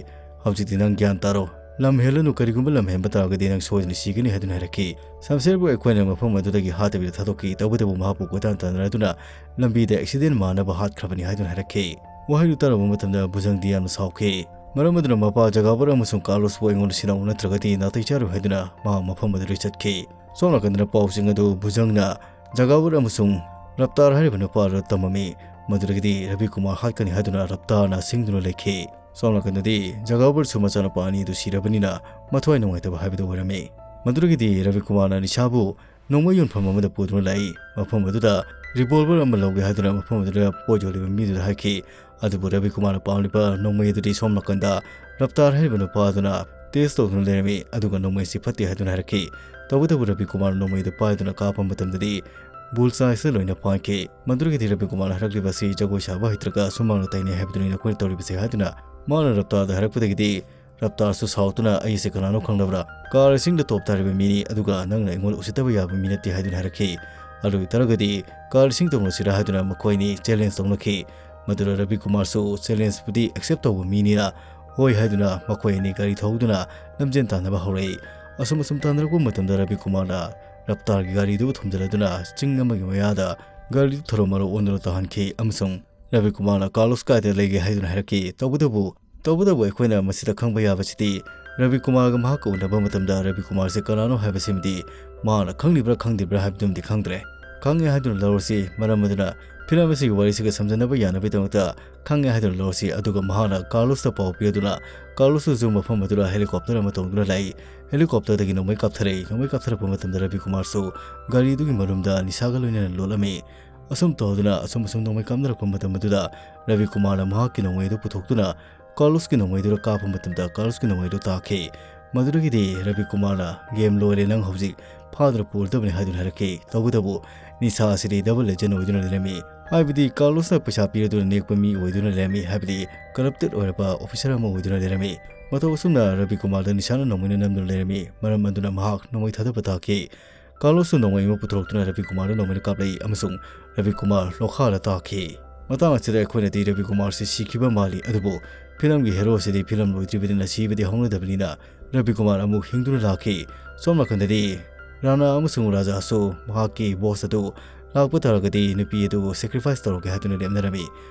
"ꯍꯧꯖꯤꯛꯇꯤ ꯅꯪ ꯒ꯭ꯌꯥꯟ ꯇꯥꯔꯣ꯫ ꯂꯝ ꯍꯦꯜꯂꯅꯨ, ꯀꯔꯤꯒꯨꯝꯕ ꯂꯝ ꯍꯦꯟꯕ ꯇꯥꯔꯒꯗꯤ ꯅꯪ ꯁꯣꯏꯗꯅ ꯁꯤꯒꯅꯤ" ꯍꯥꯏꯗꯨꯅ ꯍꯥꯏꯔꯛꯈꯤ꯫ ꯁꯝꯁꯦꯔꯕꯨ ꯑꯩꯈꯣꯏꯅ ꯃꯐꯝ ꯑꯗꯨꯗꯒꯤ ꯍꯥꯠꯇꯕꯤꯗ ꯊꯥꯗꯣꯛꯈꯤ꯫ ꯇꯧꯕꯇꯕꯨ ꯃꯍꯥꯛꯄꯨ ꯀꯣꯏꯇꯥꯟ ꯇꯥꯟꯅꯔꯗꯨꯅ ꯂꯝꯕꯤꯗ ꯑꯦꯛꯁꯤꯗꯦꯟ ꯃꯥꯟꯅꯕ ꯍꯥꯠꯈ꯭ꯔꯕꯅꯤ ꯍꯥꯏꯗꯨꯅ ꯍꯥꯏꯔꯛꯈꯤ꯫ ꯋꯥꯍꯩꯗꯨ ꯇꯥꯔꯨꯕ ꯃꯇꯝꯗ ꯚꯨꯖꯪꯗꯤ ꯌꯥꯝꯅ ꯁꯥꯎꯈꯤ꯫ ꯃꯔꯝ ꯑꯗꯨꯅ ꯃꯄꯥ ꯖꯒꯥꯕꯔ ꯑꯃꯁꯨꯡ ꯀꯥꯔꯂꯣꯁꯄꯨ ꯑꯩꯉꯣꯟꯗ ꯁꯤꯟꯅꯧ, ꯅꯠꯇ꯭ꯔꯒꯗꯤ ꯅꯥꯇꯩ ꯆꯥꯔꯣꯏ ꯍꯥꯏꯗꯨꯅ ꯃꯍꯥꯛ ꯃꯐꯝ ꯑꯗꯨꯗꯒꯤ ꯆꯠꯈꯤ꯫ ꯁꯣꯝ ꯅꯥꯀꯟꯗꯅ ꯄꯥꯎꯁꯤꯡ ꯑꯗꯨ ꯚꯨꯖꯪꯅ ꯖꯒꯥꯕꯔ ꯑꯃꯁꯨꯡ ꯔꯞꯇꯥꯔ ꯍꯥꯏꯔꯤꯕ ꯅꯨꯄꯥ ꯑꯗꯨꯗ ꯇꯝꯃꯝꯃꯤ꯫ ꯃꯗꯨꯗꯒꯤꯗꯤ ꯔꯕꯤ ꯀꯨꯃꯥꯔ ꯍꯥꯠꯀꯅꯤ ꯍꯥꯏꯗꯨꯅ ꯔꯞꯇꯥꯔꯅ ꯁꯤꯡꯗꯨꯅ ꯂꯩꯈꯤ꯫ ꯁꯣꯝ ꯅꯥꯀꯟꯗꯗꯤ ꯖꯒꯥꯕꯔꯁꯨ ꯃꯆꯥꯅꯨꯄꯥ ꯑꯅꯤ ꯑꯗꯨ ꯁꯤꯔꯕꯅꯤꯅ ꯃꯊ꯭ꯋꯥꯏ ꯅꯨꯡꯉꯥꯏꯇꯕ ꯍꯥꯏꯕꯗꯨ ꯑꯣꯏꯔꯝꯃꯤ꯫ ꯃꯗꯨꯗꯒꯤꯗꯤ ꯔꯕꯤ ꯀꯨꯃꯥꯔꯅ ꯅꯤꯁꯥꯕꯨ ꯅꯣꯡꯃꯩ ꯌꯣꯟꯐꯝ ꯑꯃꯗ ꯄꯨꯗꯨꯅ ꯂꯥꯛꯏ꯫ ꯃꯐꯝ ꯑꯗꯨꯗ ꯔꯤꯚꯣꯜꯚꯔ ꯑꯃ ꯂꯧꯒꯦ ꯍꯥꯏꯗꯨꯅ ꯃꯐꯝ ꯑꯗꯨꯗ ꯄꯣꯠ ꯌꯣꯜꯂꯤꯕ ꯃꯤꯗꯨꯗ ꯍꯥꯏꯈꯤ꯫ ꯑꯗꯨꯕꯨ ꯔꯕꯤ ꯀꯨꯃꯥꯔꯅ ꯄꯥꯝꯂꯤꯕ ꯅꯣꯡꯃꯩ ꯑꯗꯨꯗꯤ ꯁꯣꯝ ꯅꯥꯀꯟꯗ ꯔꯞꯇꯥꯔ ꯍꯥꯏꯔꯤꯕ ꯅꯨꯄꯥ ꯑꯗꯨꯅ ꯇꯦꯁ ꯇꯧꯗꯨꯅ ꯂꯩꯔꯝꯃꯤ, ꯑꯗꯨꯒ ꯅꯣꯡꯃꯩꯁꯤ ꯐꯠꯇꯦ ꯍꯥꯏꯗꯨꯅ ꯍꯥꯏꯔꯛꯈꯤ꯫ ꯇꯧꯕꯇꯕꯨ ꯔꯕꯤ ꯀꯨꯃꯥꯔ ꯅꯣꯡꯃꯩꯗꯨ ꯄꯥꯏꯗꯨꯅ ꯀꯥꯞꯄ ꯃꯇꯝꯗꯗꯤ ꯕꯨꯜꯁꯥꯏꯁꯤꯗ ꯂꯣꯏꯅ ꯄꯥꯟꯈꯤ꯫ ꯃꯗꯨꯗꯒꯤꯗꯤ ꯔꯕꯤ ꯀꯨꯃꯥꯔꯅ ꯍꯥꯏꯔꯛꯂꯤꯕ ꯑꯁꯤ ꯖꯒꯣꯏ ꯁꯥꯕ ꯍꯩꯇ꯭ꯔꯒ ꯑꯁꯨꯝ ꯃꯥꯡꯅ ꯇꯩꯅꯩ ꯍꯥꯏꯕꯗꯨꯅꯤ ꯅꯈꯣꯏꯅ ꯇꯧꯔꯤꯕꯁꯦ ꯍꯥꯏꯗꯨꯅ ꯃꯥꯅ ꯔꯞꯇꯥꯔꯗ ꯍꯥꯏꯔꯛꯄꯗꯒꯤꯗꯤ ꯔꯞꯇꯥꯔꯁꯨ ꯁꯥꯎꯗꯨꯅ, "ꯑꯩꯁꯦ ꯀꯅꯥꯅꯣ ꯈꯪꯗꯕ꯭ꯔꯥ? ꯀꯥꯔ ꯔꯦꯁꯤꯡꯗ ꯇꯣꯞ ꯇꯥꯔꯤꯕ ꯃꯤꯅꯤ, ꯑꯗꯨꯒ ꯅꯪꯅ ꯑꯩꯉꯣꯟꯗ ꯎꯁꯤꯠꯇꯕ ꯌꯥꯕ ꯃꯤ ꯅꯠꯇꯦ" ꯍꯥꯏꯗꯨꯅ ꯍꯥꯏꯔꯛꯈꯤ꯫ ꯑꯗꯨ ꯑꯣꯏꯇꯥꯔꯒꯗꯤ ꯀꯥꯔ ꯔꯦꯁꯤꯡ ꯇꯧꯅꯁꯤꯔꯥ ꯍꯥꯏꯗꯨꯅ ꯃꯈꯣꯏ ꯑꯅꯤ ꯆꯦꯂꯦꯟꯖ ꯇꯧꯅꯈꯤ꯫ ꯃꯗꯨꯗ ꯔꯕꯤ ꯀꯨꯃꯥꯔꯁꯨ ꯆꯦꯂꯦꯟꯖꯄꯨꯗꯤ ꯑꯦꯛꯁꯦꯞ ꯇꯧꯕ ꯃꯤꯅꯤꯅ ꯍꯣꯏ ꯍꯥꯏꯗꯨꯅ ꯃꯈꯣꯏ ꯑꯅꯤ ꯒꯥꯔꯤ ꯊꯧꯗꯨꯅ ꯂꯝꯖꯦꯟ ꯇꯥꯟꯅꯕ ꯍꯧꯔꯛꯏ꯫ ꯑꯁꯨꯝ ꯑꯁꯨꯝ ꯇꯥꯟꯅꯔꯛꯄ ꯃꯇꯝꯗ ꯔꯕꯤ ꯀꯨꯃꯥꯔꯅ ꯔꯞꯇꯥꯔꯒꯤ ꯒꯥꯔꯤꯗꯨꯕꯨ ꯊꯣꯝꯖꯤꯜꯂꯗꯨꯅ ꯆꯤꯡ ꯑꯃꯒꯤ ꯃꯌꯥꯗ ꯒꯥꯔꯤꯗꯨ ꯊꯔꯣ ꯃꯔꯣ ꯑꯣꯟꯗꯨꯅ ꯇꯥꯍꯟꯈꯤ ꯑꯃꯁꯨꯡ ꯔꯕꯤ ꯀꯨꯃꯥꯔꯅ ꯀꯥꯔꯂꯣꯁ ꯀꯥꯏꯗ ꯂꯩꯒꯦ ꯍꯥꯏꯗꯨꯅ ꯍꯥꯏꯔꯛꯈꯤ꯫ ꯇꯧꯕꯇꯕꯨ, ꯇꯧꯕꯇꯕꯨ ꯑꯩꯈꯣꯏꯅ ꯃꯁꯤꯗ ꯈꯪꯕ ꯌꯥꯕꯁꯤꯗꯤ ꯔꯕꯤ ꯀꯨꯃꯥꯔꯒ ꯃꯍꯥꯛꯀ ꯎꯅꯕ ꯃꯇꯝꯗ ꯔꯕꯤ ꯀꯨꯃꯥꯔꯁꯦ ꯀꯅꯥꯅꯣ ꯍꯥꯏꯕꯁꯤꯃꯗꯤ ꯃꯍꯥꯛꯅ ꯈꯪꯂꯤꯕ꯭ꯔꯥ ꯈꯪꯗ꯭ꯔꯤꯕ꯭ꯔꯥ ꯍꯥꯏꯕꯗꯨꯃꯗꯤ ꯈꯪꯗ꯭ꯔꯦ꯫ ꯈꯪꯉꯦ ꯍꯥꯏꯗꯨꯅ ꯂꯧꯔꯁꯤ, ꯃꯔꯝ ꯑꯗꯨꯅ ꯐꯤꯂꯝ ꯑꯁꯤꯒꯤ ꯋꯥꯔꯤꯁꯤꯒ ꯁꯝꯖꯟꯅꯕ ꯌꯥꯅꯕꯒꯤꯗꯃꯛꯇ ꯈꯪꯉꯦ ꯍꯥꯏꯗꯨꯅ ꯂꯧꯔꯁꯤ꯫ ꯑꯗꯨꯒ ꯃꯍꯥꯛꯅ ꯀꯥꯔꯂꯣꯁꯇ ꯄꯥꯎ ꯄꯤꯔꯗꯨꯅ ꯀꯥꯔꯂꯣꯁꯇꯁꯨ ꯃꯐꯝ ꯑꯗꯨꯗ ꯍꯦꯂꯤꯀꯣꯞꯇꯔ ꯑꯃ ꯇꯣꯡꯗꯨꯅ ꯂꯥꯛꯏ꯫ ꯍꯦꯂꯤꯀꯣꯞꯇꯔꯗꯒꯤ ꯅꯣꯡꯃꯩ ꯀꯥꯞꯊꯔꯛꯏ꯫ ꯅꯣꯡꯃꯩ ꯀꯥꯞꯊꯔꯛꯄ ꯃꯇꯝꯗ ꯔꯕꯤ ꯀꯨꯃꯥꯔꯁꯨ ꯒꯥꯔꯤꯗꯨꯒꯤ ꯃꯅꯨꯡꯗ ꯅꯤꯁꯥꯒ ꯂꯣꯏꯅꯅ ꯂꯣꯠꯂꯝꯃꯤ꯫ ꯑꯁꯨꯝ ꯇꯧꯗꯨꯅ ꯑꯁꯨꯝ ꯑꯁꯨꯝ ꯅꯣꯡꯃꯩ ꯀꯥꯞꯅꯔꯛꯄ ꯃꯇꯝ ꯑꯗꯨꯗ ꯔꯕꯤ ꯀꯨꯃꯥꯔꯅ ꯃꯍꯥꯛꯀꯤ ꯅꯣꯡꯃꯩ ꯑꯗꯨ ꯄꯨꯊꯣꯛꯇꯨꯅ ꯀꯥꯔꯂꯣꯁꯀꯤ ꯅꯣꯡꯃꯩꯗꯨꯗ ꯀꯥꯞꯄ ꯃꯇꯝꯗ ꯀꯥꯔꯂꯣꯁꯀꯤ ꯅꯣꯡꯃꯩꯗꯨ ꯇꯥꯈꯤ꯫ ꯃꯗꯨꯗꯒꯤꯗꯤ ꯔꯕꯤ ꯀꯨꯃꯥꯔꯅ, "ꯒꯦꯝ ꯂꯣꯏꯔꯦ, ꯅꯪ ꯍꯧꯖꯤꯛ ꯐꯥꯗꯨꯅ ꯄꯨꯔꯗꯕꯅꯤ" ꯍꯥꯏꯗꯨꯅ ꯍꯥꯏꯔꯛꯈꯤ꯫ ꯇꯧꯕꯇꯕꯨ ꯅꯤꯁꯥ ꯑꯁꯤꯗꯤ ꯗꯕꯜ ꯑꯦꯖꯦꯟ ꯑꯣꯏꯗꯨꯅ ꯂꯩꯔꯝꯃꯤ꯫ ꯍꯥꯏꯕꯗꯤ ꯀꯥꯔꯂꯣꯁꯅ ꯄꯩꯁꯥ ꯄꯤꯔꯗꯨꯅ ꯅꯦꯛꯄ ꯃꯤ ꯑꯣꯏꯗꯨꯅ ꯂꯩꯔꯝꯃꯤ, ꯍꯥꯏꯕꯗꯤ ꯀꯔꯞꯇꯦꯠ ꯑꯣꯏꯔꯕ ꯑꯣꯐꯤꯁꯔ ꯑꯃ ꯑꯣꯏꯗꯨꯅ ꯂꯩꯔꯝꯃꯤ꯫ ꯃꯇꯧ ꯑꯁꯨꯝꯅ ꯔꯕꯤ ꯀꯨꯃꯥꯔꯗ ꯅꯤꯁꯥꯅ ꯅꯣꯡꯃꯩꯅ ꯅꯝꯗꯨꯅ ꯂꯩꯔꯝꯃꯤ꯫ ꯃꯔꯝ ꯑꯗꯨꯅ ꯃꯍꯥꯛ ꯅꯣꯡꯃꯩ ꯊꯥꯗꯕ ꯇꯥꯈꯤ꯫ ꯀꯥꯔꯂꯣꯁꯅ ꯅꯣꯡꯃꯩ ꯑꯃ ꯄꯨꯊꯣꯔꯛꯇꯨꯅ ꯔꯕꯤ ꯀꯨꯃꯥꯔꯗ ꯅꯣꯡꯃꯩꯅ ꯀꯥꯞꯂꯛꯏ ꯑꯃꯁꯨꯡ ꯔꯕꯤ ꯀꯨꯃꯥꯔ ꯂꯣꯈꯥꯗ ꯇꯥꯈꯤ꯫ ꯃꯇꯥꯡ ꯑꯁꯤꯗ ꯑꯩꯈꯣꯏꯅꯗꯤ ꯔꯕꯤ ꯀꯨꯃꯥꯔꯁꯤ ꯁꯤꯈꯤꯕ ꯃꯥꯜꯂꯤ, ꯑꯗꯨꯕꯨ ꯐꯤꯂꯝꯒꯤ ꯍꯦꯔꯣ ꯑꯁꯤꯗꯤ ꯐꯤꯂꯝ ꯂꯣꯏꯗ꯭ꯔꯤꯕꯅꯤꯅ ꯁꯤꯕꯗꯤ ꯍꯧꯅꯗꯕꯅꯤꯅ ꯔꯕꯤ ꯀꯨꯃꯥꯔ ꯑꯃꯨꯛ ꯍꯤꯡꯗꯨꯅ ꯂꯥꯛꯈꯤ꯫ ꯁꯣꯝ ꯅꯥꯀꯟꯗꯗꯤ ꯔꯥꯅꯥ ꯑꯃꯁꯨꯡ ꯔꯥꯖꯥꯁꯨ ꯃꯍꯥꯛꯀꯤ ꯕꯣꯁ ꯑꯗꯨ ꯂꯥꯛꯄ ꯇꯥꯔꯒꯗꯤ ꯅꯨꯄꯤ ꯑꯗꯨ ꯁꯦꯀ꯭ꯔꯤꯐꯥꯏꯁ ꯇꯧꯔꯒꯦ ꯍꯥꯏꯗꯨꯅ ꯂꯦꯞꯅꯔꯝꯃꯤ꯫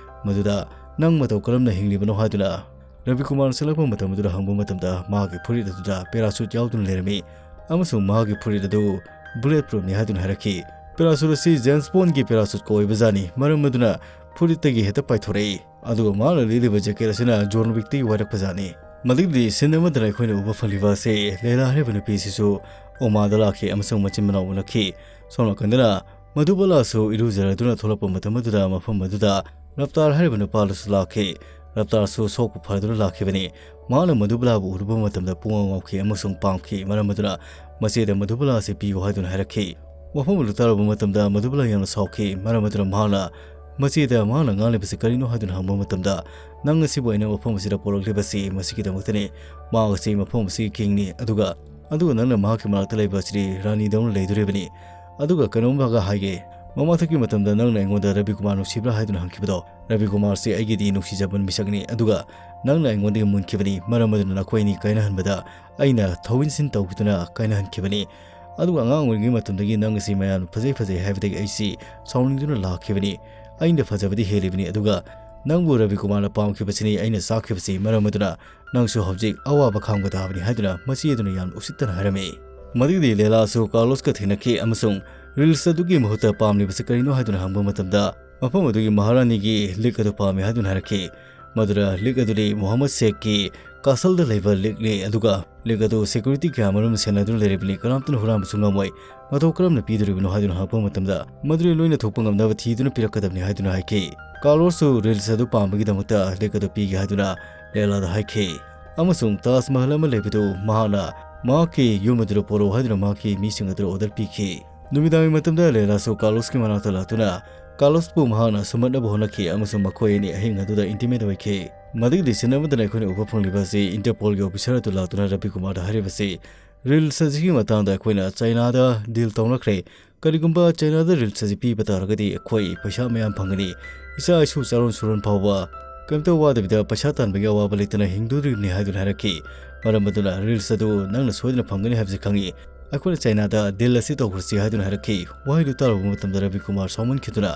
ꯃꯗꯨꯗ ꯅꯪ ꯃꯇꯧ ꯀꯔꯝꯅ ꯍꯤꯡꯂꯤꯕꯅꯣ ꯍꯥꯏꯗꯨꯅ ꯔꯕꯤ ꯀꯨꯃꯥꯔ ꯆꯠꯂꯛꯄ ꯃꯇꯝ ꯑꯗꯨꯗ ꯍꯪꯕ ꯃꯇꯝꯗ ꯃꯍꯥꯛꯀꯤ ꯐꯨꯔꯤꯠ ꯑꯗꯨꯗ ꯄꯦꯔꯥꯁꯨꯠ ꯌꯥꯎꯗꯨꯅ ꯂꯩꯔꯝꯃꯤ ꯑꯃꯁꯨꯡ ꯃꯍꯥꯛꯀꯤ ꯐꯨꯔꯤꯠ ꯑꯗꯨ ꯕꯨꯂꯦꯠ ꯄ꯭ꯔꯨꯐꯅꯤ ꯍꯥꯏꯗꯨꯅ ꯍꯥꯏꯔꯛꯈꯤ꯫ ꯄꯦꯔꯥꯁꯨꯠ ꯑꯁꯤ ꯖꯦꯝꯁ ꯕꯣꯟꯒꯤ ꯄꯦꯔꯥꯁꯨꯠꯀ ꯑꯣꯏꯕꯖꯥꯠꯅꯤ, ꯃꯔꯝ ꯑꯗꯨꯅ ꯐꯨꯔꯤꯠꯇꯒꯤ ꯍꯦꯛꯇ ꯄꯥꯏꯊꯣꯔꯛꯏ꯫ ꯑꯗꯨꯒ ꯃꯍꯥꯛꯅ ꯂꯤꯠꯂꯤꯕ ꯖꯦꯀꯦꯠ ꯑꯁꯤꯅ ꯖꯣꯟ ꯋꯤꯛꯇꯒꯤ ꯋꯥꯏꯔꯛꯄꯖꯥꯠꯅꯤ꯫ ꯃꯗꯨꯒꯤꯗꯤ ꯁꯤꯟ ꯑꯃꯗꯅ ꯑꯩꯈꯣꯏꯅ ꯎꯕ ꯐꯪꯂꯤꯕ ꯑꯁꯤ ꯂꯦꯂꯥ ꯍꯥꯏꯔꯤꯕ ꯅꯨꯄꯤꯁꯤꯁꯨ ꯑꯣꯃꯥꯗ ꯂꯥꯛꯈꯤ ꯑꯃꯁꯨꯡ ꯃꯆꯤꯟ ꯃꯅꯥꯎ ꯎꯅꯈꯤ꯫ ꯁꯣꯝ ꯅꯥꯀꯟꯗꯅ ꯃꯗꯨꯕꯂꯥꯁꯨ ꯏꯔꯨꯖꯔꯗꯨꯅ ꯊꯣꯛꯂꯛꯄ ꯃꯇꯝ ꯑꯗꯨꯗ ꯃꯐꯝ ꯑꯗꯨꯗ ꯔꯞꯇꯥꯔ ꯍꯥꯏꯔꯤꯕ ꯅꯨꯄꯥꯗꯨꯁꯨ ꯂꯥꯛꯈꯤ꯫ ꯔꯞꯇꯥꯔꯁꯨ ꯁꯣꯛꯄ ꯐꯗꯨꯅ ꯂꯥꯛꯈꯤꯕꯅꯤ꯫ ꯃꯍꯥꯛꯅ ꯃꯙꯨꯕꯂꯥꯕꯨ ꯎꯔꯨꯕ ꯃꯇꯝꯗ ꯄꯨꯡꯉꯥꯎ ꯉꯥꯎꯈꯤ ꯑꯃꯁꯨꯡ ꯄꯥꯝꯈꯤ꯫ ꯃꯔꯝ ꯑꯗꯨꯅ ꯃꯆꯦꯗ ꯃꯙꯨꯕꯂꯥ ꯑꯁꯤ ꯄꯤꯌꯨ ꯍꯥꯏꯗꯨꯅ ꯍꯥꯏꯔꯛꯈꯤ꯫ ꯋꯥꯐꯝ ꯑꯗꯨ ꯇꯥꯔꯨꯕ ꯃꯇꯝꯗ ꯃꯙꯨꯕꯂꯥ ꯌꯥꯝꯅ ꯁꯥꯎꯈꯤ꯫ ꯃꯔꯝ ꯑꯗꯨꯅ ꯃꯍꯥꯛꯅ ꯃꯆꯦꯗ ꯃꯍꯥꯛꯅ ꯉꯥꯡꯂꯤꯕꯁꯤ ꯀꯔꯤꯅꯣ ꯍꯥꯏꯗꯨꯅ ꯍꯪꯕ ꯃꯇꯝꯗ, "ꯅꯪ ꯑꯁꯤꯕꯨ ꯑꯩꯅ ꯃꯐꯝ ꯑꯁꯤꯗ ꯄꯣꯔꯛꯂꯤꯕꯁꯤ ꯃꯁꯤꯒꯤꯗꯃꯛꯇꯅꯤ꯫ ꯃꯍꯥꯛ ꯑꯁꯤ ꯃꯐꯝ ꯑꯁꯤꯒꯤ ꯀꯤꯡꯅꯤ, ꯑꯗꯨꯒ, ꯑꯗꯨꯒ ꯅꯪꯅ ꯃꯍꯥꯛꯀꯤ ꯃꯅꯥꯛꯇ ꯂꯩꯕ ꯑꯁꯤꯗꯤ ꯔꯥꯅꯤꯗꯧꯅ ꯂꯩꯗꯣꯔꯤꯕꯅꯤ꯫ ꯑꯗꯨꯒ ꯀꯩꯅꯣꯝ ꯑꯃꯒ ꯍꯥꯏꯒꯦ, ꯃꯃꯥꯡꯊꯛꯀꯤ ꯃꯇꯝꯗ ꯅꯪꯅ ꯑꯩꯉꯣꯟꯗ ꯔꯕꯤ ꯀꯨꯃꯥꯔ ꯅꯨꯡꯁꯤꯕ꯭ꯔꯥ ꯍꯥꯏꯗꯨꯅ ꯍꯪꯈꯤꯕꯗꯣ, ꯔꯕꯤ ꯀꯨꯃꯥꯔꯁꯤ ꯑꯩꯒꯤꯗꯤ ꯅꯨꯡꯁꯤꯖꯕ ꯃꯤꯁꯛꯅꯤ, ꯑꯗꯨꯒ ꯅꯪꯅ ꯑꯩꯉꯣꯟꯗꯒꯤ ꯃꯨꯟꯈꯤꯕꯅꯤ꯫ ꯃꯔꯝ ꯑꯗꯨꯅ ꯅꯈꯣꯏ ꯑꯅꯤ ꯀꯥꯏꯅꯍꯟꯕꯗ ꯑꯩꯅ ꯊꯧꯏꯟꯁꯤꯟ ꯇꯧꯗꯨꯅ ꯀꯥꯏꯅꯍꯟꯈꯤꯕꯅꯤ꯫ ꯑꯗꯨꯒ ꯑꯉꯥꯡ ꯑꯣꯏꯔꯤꯉꯩ ꯃꯇꯝꯗꯒꯤ ꯅꯪ ꯑꯁꯤ ꯃꯌꯥꯝꯅ ꯐꯖꯩ ꯐꯖꯩ ꯍꯥꯏꯕꯗꯒꯤ ꯑꯩꯁꯤ ꯁꯥꯎꯅꯤꯡꯗꯨꯅ ꯂꯥꯛꯈꯤꯕꯅꯤ꯫ ꯑꯩꯅ ꯐꯖꯕꯗꯤ ꯍꯦꯜꯂꯤꯕꯅꯤ, ꯑꯗꯨꯒ ꯅꯪꯕꯨ ꯔꯕꯤ ꯀꯨꯃꯥꯔꯅ ꯄꯥꯝꯈꯤꯕꯁꯤꯅꯤ ꯑꯩꯅ ꯆꯥꯛꯈꯤꯕꯁꯤ꯫ ꯃꯔꯝ ꯑꯗꯨꯅ ꯅꯪꯁꯨ ꯍꯧꯖꯤꯛ ꯑꯋꯥꯕ ꯈꯥꯡꯕ ꯇꯥꯕꯅꯤ" ꯍꯥꯏꯗꯨꯅ ꯃꯆꯦ ꯑꯗꯨꯅ ꯌꯥꯝ ꯎꯁꯤꯠꯇꯅ ꯍꯥꯏꯔꯝꯃꯤ꯫ ꯃꯗꯨꯒꯤꯗꯤ ꯂꯦꯂꯥꯁꯨ ꯀꯥꯔꯂꯣꯁꯀ ꯊꯦꯡꯅꯈꯤ ꯑꯃꯁꯨꯡ ꯔꯤꯜꯁ ꯑꯗꯨꯒꯤ ꯃꯍꯨꯠꯇ ꯄꯥꯝꯂꯤꯕꯁꯤ ꯀꯔꯤꯅꯣ ꯍꯥꯏꯗꯨꯅ ꯍꯪꯕ ꯃꯇꯝꯗ, ꯃꯐꯝ ꯑꯗꯨꯒꯤ ꯃꯍꯥꯔꯥꯅꯤꯒꯤ ꯂꯤꯛ ꯑꯗꯨ ꯄꯥꯝꯃꯤ ꯍꯥꯏꯗꯨꯅ ꯍꯥꯏꯔꯛꯈꯤ꯫ ꯃꯗꯨꯗ ꯂꯤꯛ ꯑꯗꯨꯗꯤ ꯃꯨꯍꯝꯃꯗ ꯁꯦꯈꯀꯤ ꯀꯥꯁꯜꯗ ꯂꯩꯕ ꯂꯤꯛꯅꯤ, ꯑꯗꯨꯒ ꯂꯤꯛ ꯑꯗꯨ ꯁꯦꯀ꯭ꯌꯨꯔꯤꯇꯤ ꯀꯌꯥ ꯑꯃꯔꯣꯝ ꯁꯦꯟꯅꯗꯨꯅ ꯂꯩꯔꯤꯕꯅꯤ, ꯀꯅꯥꯝꯇꯅ ꯍꯨꯔꯥꯟꯕꯁꯨ ꯉꯝꯃꯣꯏ꯫ ꯃꯇꯧ ꯀꯔꯝꯅ ꯄꯤꯗꯣꯔꯤꯕꯅꯣ ꯍꯥꯏꯗꯨꯅ ꯍꯪꯉꯛꯄ ꯃꯇꯝꯗ, ꯃꯗꯨꯗꯤ ꯂꯣꯏꯅ ꯊꯣꯛꯄ ꯉꯝꯅꯕ ꯊꯤꯗꯨꯅ ꯄꯤꯔꯛꯀꯗꯕꯅꯤ ꯍꯥꯏꯗꯨꯅ ꯍꯥꯏꯈꯤ꯫ ꯀꯥꯔꯂꯣꯁꯁꯨ ꯔꯤꯜꯁ ꯑꯗꯨ ꯄꯥꯝꯕꯒꯤꯗꯃꯛꯇ ꯂꯤꯛ ꯑꯗꯨ ꯄꯤꯒꯦ ꯍꯥꯏꯗꯨꯅ ꯂꯦꯂꯥꯗ ꯍꯥꯏꯈꯤ꯫ ꯑꯃꯁꯨꯡ ꯇꯥꯖ ꯃꯍꯜ ꯑꯃ ꯂꯩꯕꯗꯨ ꯃꯍꯥꯛꯅ ꯃꯍꯥꯛꯀꯤ ꯌꯨꯝ ꯑꯗꯨꯗ ꯄꯨꯔꯛꯎ ꯍꯥꯏꯗꯨꯅ ꯃꯍꯥꯛꯀꯤ ꯃꯤꯁꯤꯡ ꯑꯗꯨꯗ ꯑꯣꯔꯗꯔ ꯄꯤꯈꯤ꯫ ꯅꯨꯃꯤꯗꯥꯡꯒꯤ ꯃꯇꯝꯗ ꯂꯦꯂꯥꯁꯨ ꯀꯥꯔꯂꯣꯁꯀꯤ ꯃꯅꯥꯛꯇ ꯂꯥꯛꯇꯨꯅ ꯀꯥꯔꯂꯣꯁꯄꯨ ꯃꯍꯥꯛꯅ ꯁꯨꯝꯍꯠꯅꯕ ꯍꯣꯠꯅꯈꯤ ꯑꯃꯁꯨꯡ ꯃꯈꯣꯏ ꯑꯅꯤ ꯑꯍꯤꯡ ꯑꯗꯨꯗ ꯏꯟꯇꯤꯃꯦꯠ ꯑꯣꯏꯈꯤ꯫ ꯃꯗꯨꯒꯤ ꯁꯤꯟ ꯑꯃꯗꯅ ꯑꯩꯈꯣꯏꯅ ꯎꯕ ꯐꯪꯂꯤꯕ ꯑꯁꯤ ꯏꯟꯇꯔꯄꯣꯜꯒꯤ ꯑꯣꯐꯤꯁꯥꯔ ꯑꯗꯨ ꯂꯥꯛꯇꯨꯅ ꯔꯕꯤ ꯀꯨꯃꯥꯔꯗ ꯍꯥꯏꯔꯤꯕꯁꯤ, ꯔꯤꯜꯁ ꯑꯁꯤꯒꯤ ꯃꯇꯥꯡꯗ ꯑꯩꯈꯣꯏꯅ ꯆꯥꯏꯅꯥꯗ ꯗꯤꯜ ꯇꯧꯅꯈ꯭ꯔꯦ꯫ ꯀꯔꯤꯒꯨꯝꯕ ꯆꯥꯏꯅꯥꯗ ꯔꯤꯜꯁ ꯑꯁꯤ ꯄꯤꯕ ꯇꯥꯔꯒꯗꯤ ꯑꯩꯈꯣꯏ ꯄꯩꯁꯥ ꯃꯌꯥꯝ ꯐꯪꯒꯅꯤ꯫ ꯏꯆꯥ ꯏꯁꯨ ꯆꯥꯔꯣꯟ ꯁꯨꯔꯣꯟ ꯐꯥꯎꯕ ꯀꯩꯝꯇ ꯋꯥꯗꯕꯤꯗ ꯄꯩꯁꯥ ꯇꯥꯟꯕꯒꯤ ꯑꯋꯥꯕ ꯂꯩꯇꯅ ꯍꯤꯡꯗꯣꯔꯤꯕꯅꯤ ꯍꯥꯏꯗꯨꯅ ꯍꯥꯏꯔꯛꯈꯤ꯫ ꯃꯔꯝ ꯑꯗꯨꯅ ꯔꯤꯜꯁ ꯑꯗꯨ ꯅꯪꯅ ꯁꯣꯏꯗꯅ ꯐꯪꯒꯅꯤ ꯍꯥꯏꯕꯁꯤ ꯈꯪꯏ꯫ ꯑꯩꯈꯣꯏꯅ ꯆꯥꯏꯅꯥꯗ ꯗꯤꯜ ꯑꯁꯤ ꯇꯧꯈ꯭ꯔꯁꯤ ꯍꯥꯏꯗꯨꯅ ꯍꯥꯏꯔꯛꯈꯤ꯫ ꯋꯥꯍꯩꯗꯨ ꯇꯥꯔꯨꯕ ꯃꯇꯝꯗ ꯔꯕꯤ ꯀꯨꯃꯥꯔ ꯁꯥꯎꯃꯟꯈꯤꯗꯨꯅ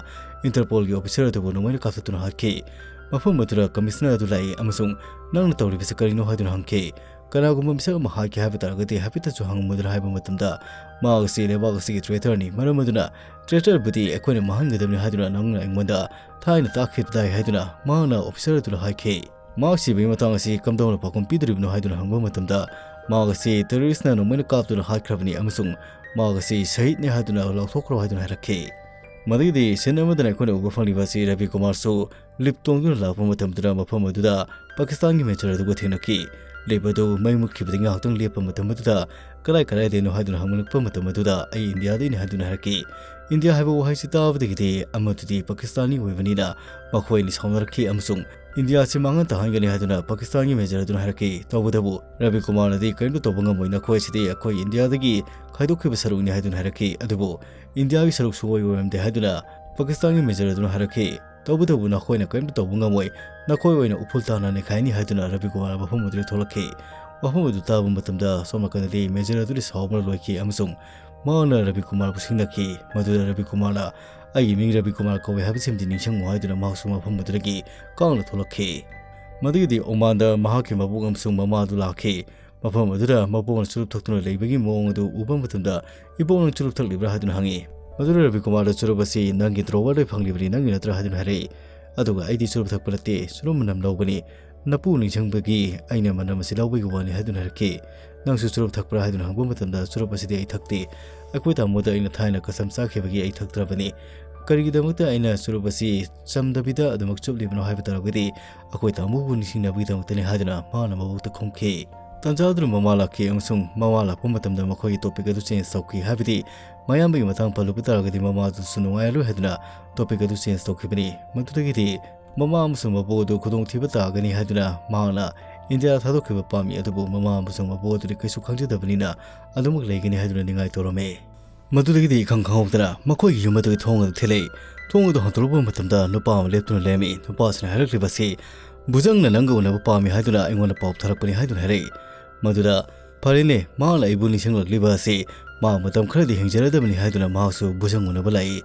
ꯏꯟꯇꯔꯄꯣꯜꯒꯤ ꯑꯣꯐꯤꯁꯥꯔ ꯑꯗꯨꯕꯨ ꯅꯣꯡꯃꯩꯅ ꯀꯥꯞꯊꯠꯇꯨꯅ ꯍꯥꯠꯈꯤ꯫ ꯃꯐꯝ ꯑꯗꯨꯗ ꯀꯃꯤꯁꯅꯔ ꯑꯗꯨ ꯂꯥꯛꯏ ꯑꯃꯁꯨꯡ "ꯅꯪꯅ ꯇꯧꯔꯤꯕꯁꯤ ꯀꯔꯤꯅꯣ?" ꯍꯥꯏꯗꯨꯅ ꯍꯪꯈꯤ꯫ "ꯀꯅꯥꯒꯨꯝꯕ ꯃꯤꯁꯛ ꯑꯃ ꯍꯥꯠꯀꯦ ꯍꯥꯏꯕ ꯇꯥꯔꯒꯗꯤ ꯍꯥꯏꯐꯦꯠꯇꯁꯨ ꯍꯪꯉꯝꯃꯨꯗꯅ" ꯍꯥꯏꯕ ꯃꯇꯝꯗ, "ꯃꯍꯥꯛ ꯑꯁꯤ ꯂꯩꯕꯥꯛ ꯑꯁꯤꯒꯤ ꯇ꯭ꯔꯦꯇꯔꯅꯤ, ꯃꯔꯝ ꯑꯗꯨꯅ ꯇ꯭ꯔꯦꯇꯔꯕꯨꯗꯤ ꯑꯩꯈꯣꯏꯅ ꯃꯥꯡꯍꯟꯒꯗꯕꯅꯤ ꯍꯥꯏꯗꯨꯅ ꯅꯪꯅ ꯑꯩꯉꯣꯟꯗ ꯊꯥꯏꯅ ꯇꯥꯛꯈꯤꯕ ꯇꯥꯏ" ꯍꯥꯏꯗꯨꯅ ꯃꯍꯥꯛꯅ ꯑꯣꯐꯤꯁꯥꯔ ꯑꯗꯨꯗ ꯍꯥꯏꯈꯤ꯫ ꯃꯍꯥꯛ ꯁꯤꯕꯒꯤ ꯃꯇꯥꯡ ꯑꯁꯤ ꯀꯝꯗꯧꯅ ꯄꯥꯎꯈꯨꯝ ꯄꯤꯗꯣꯔꯤꯕꯅꯣ ꯍꯥꯏꯗꯨꯅ ꯍꯪꯕ ꯃꯇꯝꯗ, ꯃꯍꯥꯛ ꯑꯁꯤ ꯇꯦꯔꯣꯔꯤꯁꯅ ꯅꯣꯡꯃꯩꯅ ꯀꯥꯞꯇꯨꯅ ꯍꯥꯠꯈ꯭ꯔꯕꯅꯤ ꯑꯃꯁꯨꯡ ꯃꯍꯥꯛ ꯑꯁꯤ ꯁꯍꯤꯗꯅꯤ ꯍꯥꯏꯗꯨꯅ ꯂꯥꯎꯊꯣꯛꯈ꯭ꯔꯣ ꯍꯥꯏꯗꯨꯅ ꯍꯥꯏꯔꯛꯈꯤ꯫ ꯃꯗꯨꯒꯤꯗꯤ ꯁꯤꯟ ꯑꯃꯗꯅ ꯑꯩꯈꯣꯏꯅ ꯎꯕ ꯐꯪꯂꯤꯕ ꯑꯁꯤ ꯔꯕꯤ ꯀꯨꯃꯥꯔꯁꯨ ꯂꯤꯐ ꯇꯣꯡꯗꯨꯅ ꯂꯥꯛꯄ ꯃꯇꯝꯗꯨꯗ ꯃꯐꯝ ꯑꯗꯨꯗ ꯄꯥꯀꯤꯁꯇꯥꯟꯒꯤ ꯃꯦꯖꯔ ꯑꯗꯨꯒ ꯊꯦꯡꯅꯈꯤ꯫ ꯂꯤꯐ ꯑꯗꯨ ꯃꯩ ꯃꯨꯠꯈꯤꯕꯗꯒꯤ ꯉꯥꯏꯍꯥꯛꯇꯪ ꯂꯦꯞꯄ ꯃꯇꯝ ꯑꯗꯨꯗ ꯀꯗꯥꯏ ꯀꯗꯥꯏꯗꯩꯅꯣ ꯍꯥꯏꯗꯨꯅ ꯍꯪꯂꯛꯄ ꯃꯇꯝ ꯑꯗꯨꯗ ꯑꯩ ꯏꯟꯗꯤꯌꯥꯗꯩꯅꯤ ꯍꯥꯏꯗꯨꯅ ꯍꯥꯏꯔꯛꯈꯤ꯫ ꯏꯟꯗꯤꯌꯥ ꯍꯥꯏꯕ ꯋꯥꯍꯩꯁꯤ ꯇꯥꯕꯗꯒꯤꯗꯤ ꯑꯃꯗꯨꯗꯤ ꯄꯥꯀꯤꯁꯇꯥꯅꯤ ꯑꯣꯏꯕꯅꯤꯅ ꯃꯈꯣꯏ ꯑꯅꯤ ꯁꯥꯎꯅꯔꯛꯈꯤ ꯑꯃꯁꯨꯡ ꯏꯟꯗꯤꯌꯥꯁꯤ ꯃꯥꯡꯍꯟ ꯇꯥꯍꯟꯒꯅꯤ ꯍꯥꯏꯗꯨꯅ ꯄꯥꯀꯤꯁꯇꯥꯟꯒꯤ ꯃꯦꯖꯔ ꯑꯗꯨꯅ ꯍꯥꯏꯔꯛꯈꯤ꯫ ꯇꯧꯕꯇꯕꯨ ꯔꯕꯤ ꯀꯨꯃꯥꯔꯅꯗꯤ ꯀꯔꯤꯝꯇ ꯇꯧꯕ ꯉꯝꯃꯣꯏ, ꯅꯈꯣꯏ ꯑꯁꯤꯗꯤ ꯑꯩꯈꯣꯏ ꯏꯟꯗꯤꯌꯥꯗꯒꯤ ꯈꯥꯏꯗꯣꯛꯈꯤꯕ ꯁꯔꯨꯛꯅꯤ ꯍꯥꯏꯗꯨꯅ ꯍꯥꯏꯔꯛꯈꯤ꯫ ꯑꯗꯨꯕꯨ ꯏꯟꯗꯤꯌꯥꯒꯤ ꯁꯔꯨꯛ ꯁꯨꯡꯑꯣꯏ ꯑꯣꯏꯔꯝꯗꯦ ꯍꯥꯏꯗꯨꯅ ꯄꯥꯀꯤꯁꯇꯥꯟꯒꯤ ꯃꯦꯖꯔ ꯑꯗꯨꯅ ꯍꯥꯏꯔꯛꯈꯤ꯫ ꯇꯧꯕꯇꯕꯨ ꯅꯈꯣꯏꯅ ꯀꯔꯤꯝꯇ ꯇꯧꯕ ꯉꯝꯃꯣꯏ, ꯅꯈꯣꯏ ꯑꯣꯏꯅ ꯎꯐꯨꯜ ꯇꯥꯅ ꯅꯩꯈꯥꯏꯅꯤ ꯍꯥꯏꯗꯨꯅ ꯔꯕꯤ ꯀꯨꯃꯥꯔ ꯃꯐꯝ ꯑꯗꯨꯗ ꯊꯣꯛꯂꯛꯈꯤ꯫ ꯋꯥꯐꯝ ꯑꯗꯨ ꯇꯥꯕ ꯃꯇꯝꯗ ꯁꯣꯝ ꯅꯥꯀꯟꯗꯗꯤ ꯃꯦꯖꯔ ꯑꯗꯨꯗꯤ ꯁꯥꯎꯕꯅ ꯂꯣꯏꯈꯤ ꯑꯃꯁꯨꯡ ꯃꯍꯥꯛꯅ ꯔꯕꯤ ꯀꯨꯃꯥꯔꯕꯨ ꯁꯤꯡꯅꯈꯤ꯫ ꯃꯗꯨꯗ ꯔꯕꯤ ꯀꯨꯃꯥꯔꯅ "ꯑꯩꯒꯤ ꯃꯤꯡ ꯔꯕꯤ ꯀꯨꯃꯥꯔ ꯀꯧꯏ ꯍꯥꯏꯕꯁꯤꯃꯗꯤ ꯅꯤꯡꯁꯤꯡꯉꯨ" ꯍꯥꯏꯗꯨꯅ ꯃꯍꯥꯛꯁꯨ ꯃꯐꯝ ꯑꯗꯨꯗꯒꯤ ꯀꯥꯡꯅ ꯊꯣꯛꯂꯛꯈꯤ꯫ ꯃꯗꯨꯒꯤꯗꯤ ꯑꯣꯃꯥꯟꯗ ꯃꯍꯥꯛꯀꯤ ꯃꯕꯣꯛ ꯑꯃꯁꯨꯡ ꯃꯃꯥ ꯑꯗꯨ ꯂꯥꯛꯈꯤ꯫ ꯃꯐꯝ ꯑꯗꯨꯗ ꯃꯕꯣꯛꯅ ꯆꯨꯔꯨꯞ ꯊꯛꯇꯨꯅ ꯂꯩꯕꯒꯤ ꯃꯑꯣꯡ ꯑꯗꯨ ꯎꯕ ꯃꯇꯝꯗ, "ꯏꯕꯣꯛ, ꯅꯪ ꯆꯨꯔꯨꯞ ꯊꯛꯂꯤꯕ꯭ꯔꯥ?" ꯍꯥꯏꯗꯨꯅ ꯍꯪꯉꯤ꯫ ꯃꯗꯨꯗ ꯔꯕꯤ ꯀꯨꯃꯥꯔꯗ "ꯆꯨꯔꯨꯞ ꯑꯁꯤ ꯅꯪꯒꯤ ꯗ꯭ꯔꯣꯋꯔꯗ ꯐꯪꯂꯤꯕꯅꯤ, ꯅꯪꯒꯤ ꯅꯠꯇ꯭ꯔꯥ?" ꯍꯥꯏꯗꯨꯅ ꯍꯥꯏꯔꯛꯏ꯫ ꯑꯗꯨꯒ "ꯑꯩꯗꯤ ꯆꯨꯔꯨꯞ ꯊꯛꯄ ꯅꯠꯇꯦ, ꯆꯨꯔꯨꯞ ꯃꯅꯝ ꯂꯧꯕꯅꯤ꯫ ꯅꯄꯨ ꯅꯤꯡꯁꯤꯡꯕꯒꯤ ꯑꯩꯅ ꯃꯅꯝ ꯑꯁꯤ ꯂꯧꯕꯒꯤ ꯋꯥꯅꯤ" ꯍꯥꯏꯗꯨꯅ ꯍꯥꯏꯔꯛꯈꯤ꯫ "ꯅꯪꯁꯨ ꯆꯨꯔꯨꯞ ꯊꯛꯄ꯭ꯔꯥ?" ꯍꯥꯏꯗꯨꯅ ꯍꯪꯕ ꯃꯇꯝꯗ, "ꯆꯨꯔꯨꯞ ꯑꯁꯤꯗꯤ ꯑꯩ ꯊꯛꯇꯦ꯫ ꯑꯩꯈꯣꯏ ꯇꯥꯃꯣꯗ ꯑꯩꯅ ꯊꯥꯏꯅ ꯀꯁꯝ ꯆꯥꯈꯤꯕꯒꯤ ꯑꯩ ꯊꯛꯇ꯭ꯔꯕꯅꯤ꯫ ꯀꯔꯤꯒꯤꯗꯃꯛꯇ ꯑꯩꯅ ꯆꯨꯔꯨꯞ ꯑꯁꯤ ꯆꯝꯗꯕꯤꯗ ꯑꯗꯨꯃꯛ ꯆꯨꯞꯂꯤꯕꯅꯣ ꯍꯥꯏꯕ ꯇꯥꯔꯒꯗꯤ, ꯑꯩꯈꯣꯏ ꯇꯥꯃꯣꯕꯨ ꯅꯤꯡꯁꯤꯡꯅꯕꯒꯤꯗꯃꯛꯇꯅꯤ" ꯍꯥꯏꯗꯨꯅ ꯃꯍꯥꯛꯅ ꯃꯕꯣꯛꯇ ꯈꯨꯝꯈꯤ꯫ ꯇꯥꯟꯖꯥ ꯑꯗꯨꯅ ꯃꯃꯥ ꯂꯥꯛꯈꯤ ꯑꯃꯁꯨꯡ ꯃꯃꯥ ꯂꯥꯛꯄ ꯃꯇꯝꯗ ꯃꯈꯣꯏꯒꯤ ꯇꯣꯄꯤꯛ ꯑꯗꯨ ꯆꯦꯟꯖ ꯇꯧꯈꯤ꯫ ꯍꯥꯏꯕꯗꯤ ꯃꯌꯥꯝꯕꯒꯤ ꯃꯇꯥꯡ ꯄꯜꯂꯨꯕ ꯇꯥꯔꯒꯗꯤ ꯃꯃꯥꯗꯨꯁꯨ ꯅꯨꯡꯉꯥꯏꯔꯔꯣꯏ ꯍꯥꯏꯗꯨꯅ ꯇꯣꯄꯤꯛ ꯑꯗꯨ ꯆꯦꯟꯖ ꯇꯧꯈꯤꯕꯅꯤ꯫ ꯃꯗꯨꯗꯒꯤꯗꯤ ꯃꯃꯥ ꯑꯃꯁꯨꯡ ꯃꯕꯣꯛ ꯑꯗꯨ ꯈꯨꯗꯣꯡꯊꯤꯕ ꯇꯥꯒꯅꯤ ꯍꯥꯏꯗꯨꯅ ꯃꯍꯥꯛꯅ ꯏꯟꯗꯤꯌꯥ ꯊꯥꯗꯣꯛꯈꯤꯕ ꯄꯥꯝꯃꯤ, ꯑꯗꯨꯕꯨ ꯃꯃꯥ ꯑꯃꯁꯨꯡ ꯃꯕꯣꯛ ꯑꯗꯨꯗꯤ ꯀꯩꯁꯨ ꯈꯪꯖꯗꯕꯅꯤꯅ ꯑꯗꯨꯃꯛ ꯂꯩꯒꯅꯤ ꯍꯥꯏꯗꯨꯅ ꯅꯤꯡꯉꯥꯏ ꯇꯧꯔꯝꯃꯤ꯫ ꯃꯗꯨꯗꯒꯤꯗꯤ ꯏꯈꯪ ꯈꯪꯍꯧꯗꯅ ꯃꯈꯣꯏꯒꯤ ꯌꯨꯝ ꯑꯗꯨꯒꯤ ꯊꯣꯡ ꯑꯗꯨ ꯊꯤꯜꯂꯛꯏ꯫ ꯊꯣꯡ ꯑꯗꯨ ꯍꯥꯡꯗꯣꯛꯂꯛꯄ ꯃꯇꯝꯗ ꯅꯨꯄꯥ ꯑꯃ ꯂꯦꯞꯇꯨꯅ ꯂꯩꯔꯝꯃꯤ꯫ ꯅꯨꯄꯥꯁꯤꯅ ꯍꯥꯏꯔꯛꯂꯤꯕ ꯑꯁꯤ, "ꯚꯨꯖꯪꯅ ꯅꯪꯒ ꯎꯅꯕ ꯄꯥꯝꯃꯤ ꯍꯥꯏꯗꯨꯅ ꯑꯩꯉꯣꯟꯗ ꯄꯥꯎ ꯊꯥꯔꯛꯄꯅꯤ" ꯍꯥꯏꯗꯨꯅ ꯍꯥꯏꯔꯛꯏ꯫ ꯃꯗꯨꯗ, "ꯐꯔꯦꯅꯦ, ꯃꯍꯥꯛꯅ ꯑꯩꯕꯨ ꯅꯤꯡꯁꯤꯡꯂꯛꯂꯤꯕ ꯑꯁꯤ ꯃꯥ ꯃꯇꯝ ꯈꯔꯗꯤ ꯍꯤꯡꯖꯔꯗꯕꯅꯤ" ꯍꯥꯏꯗꯨꯅ ꯃꯍꯥꯛꯁꯨ ꯚꯨꯖꯪ ꯎꯅꯕ ꯂꯥꯛꯏ꯫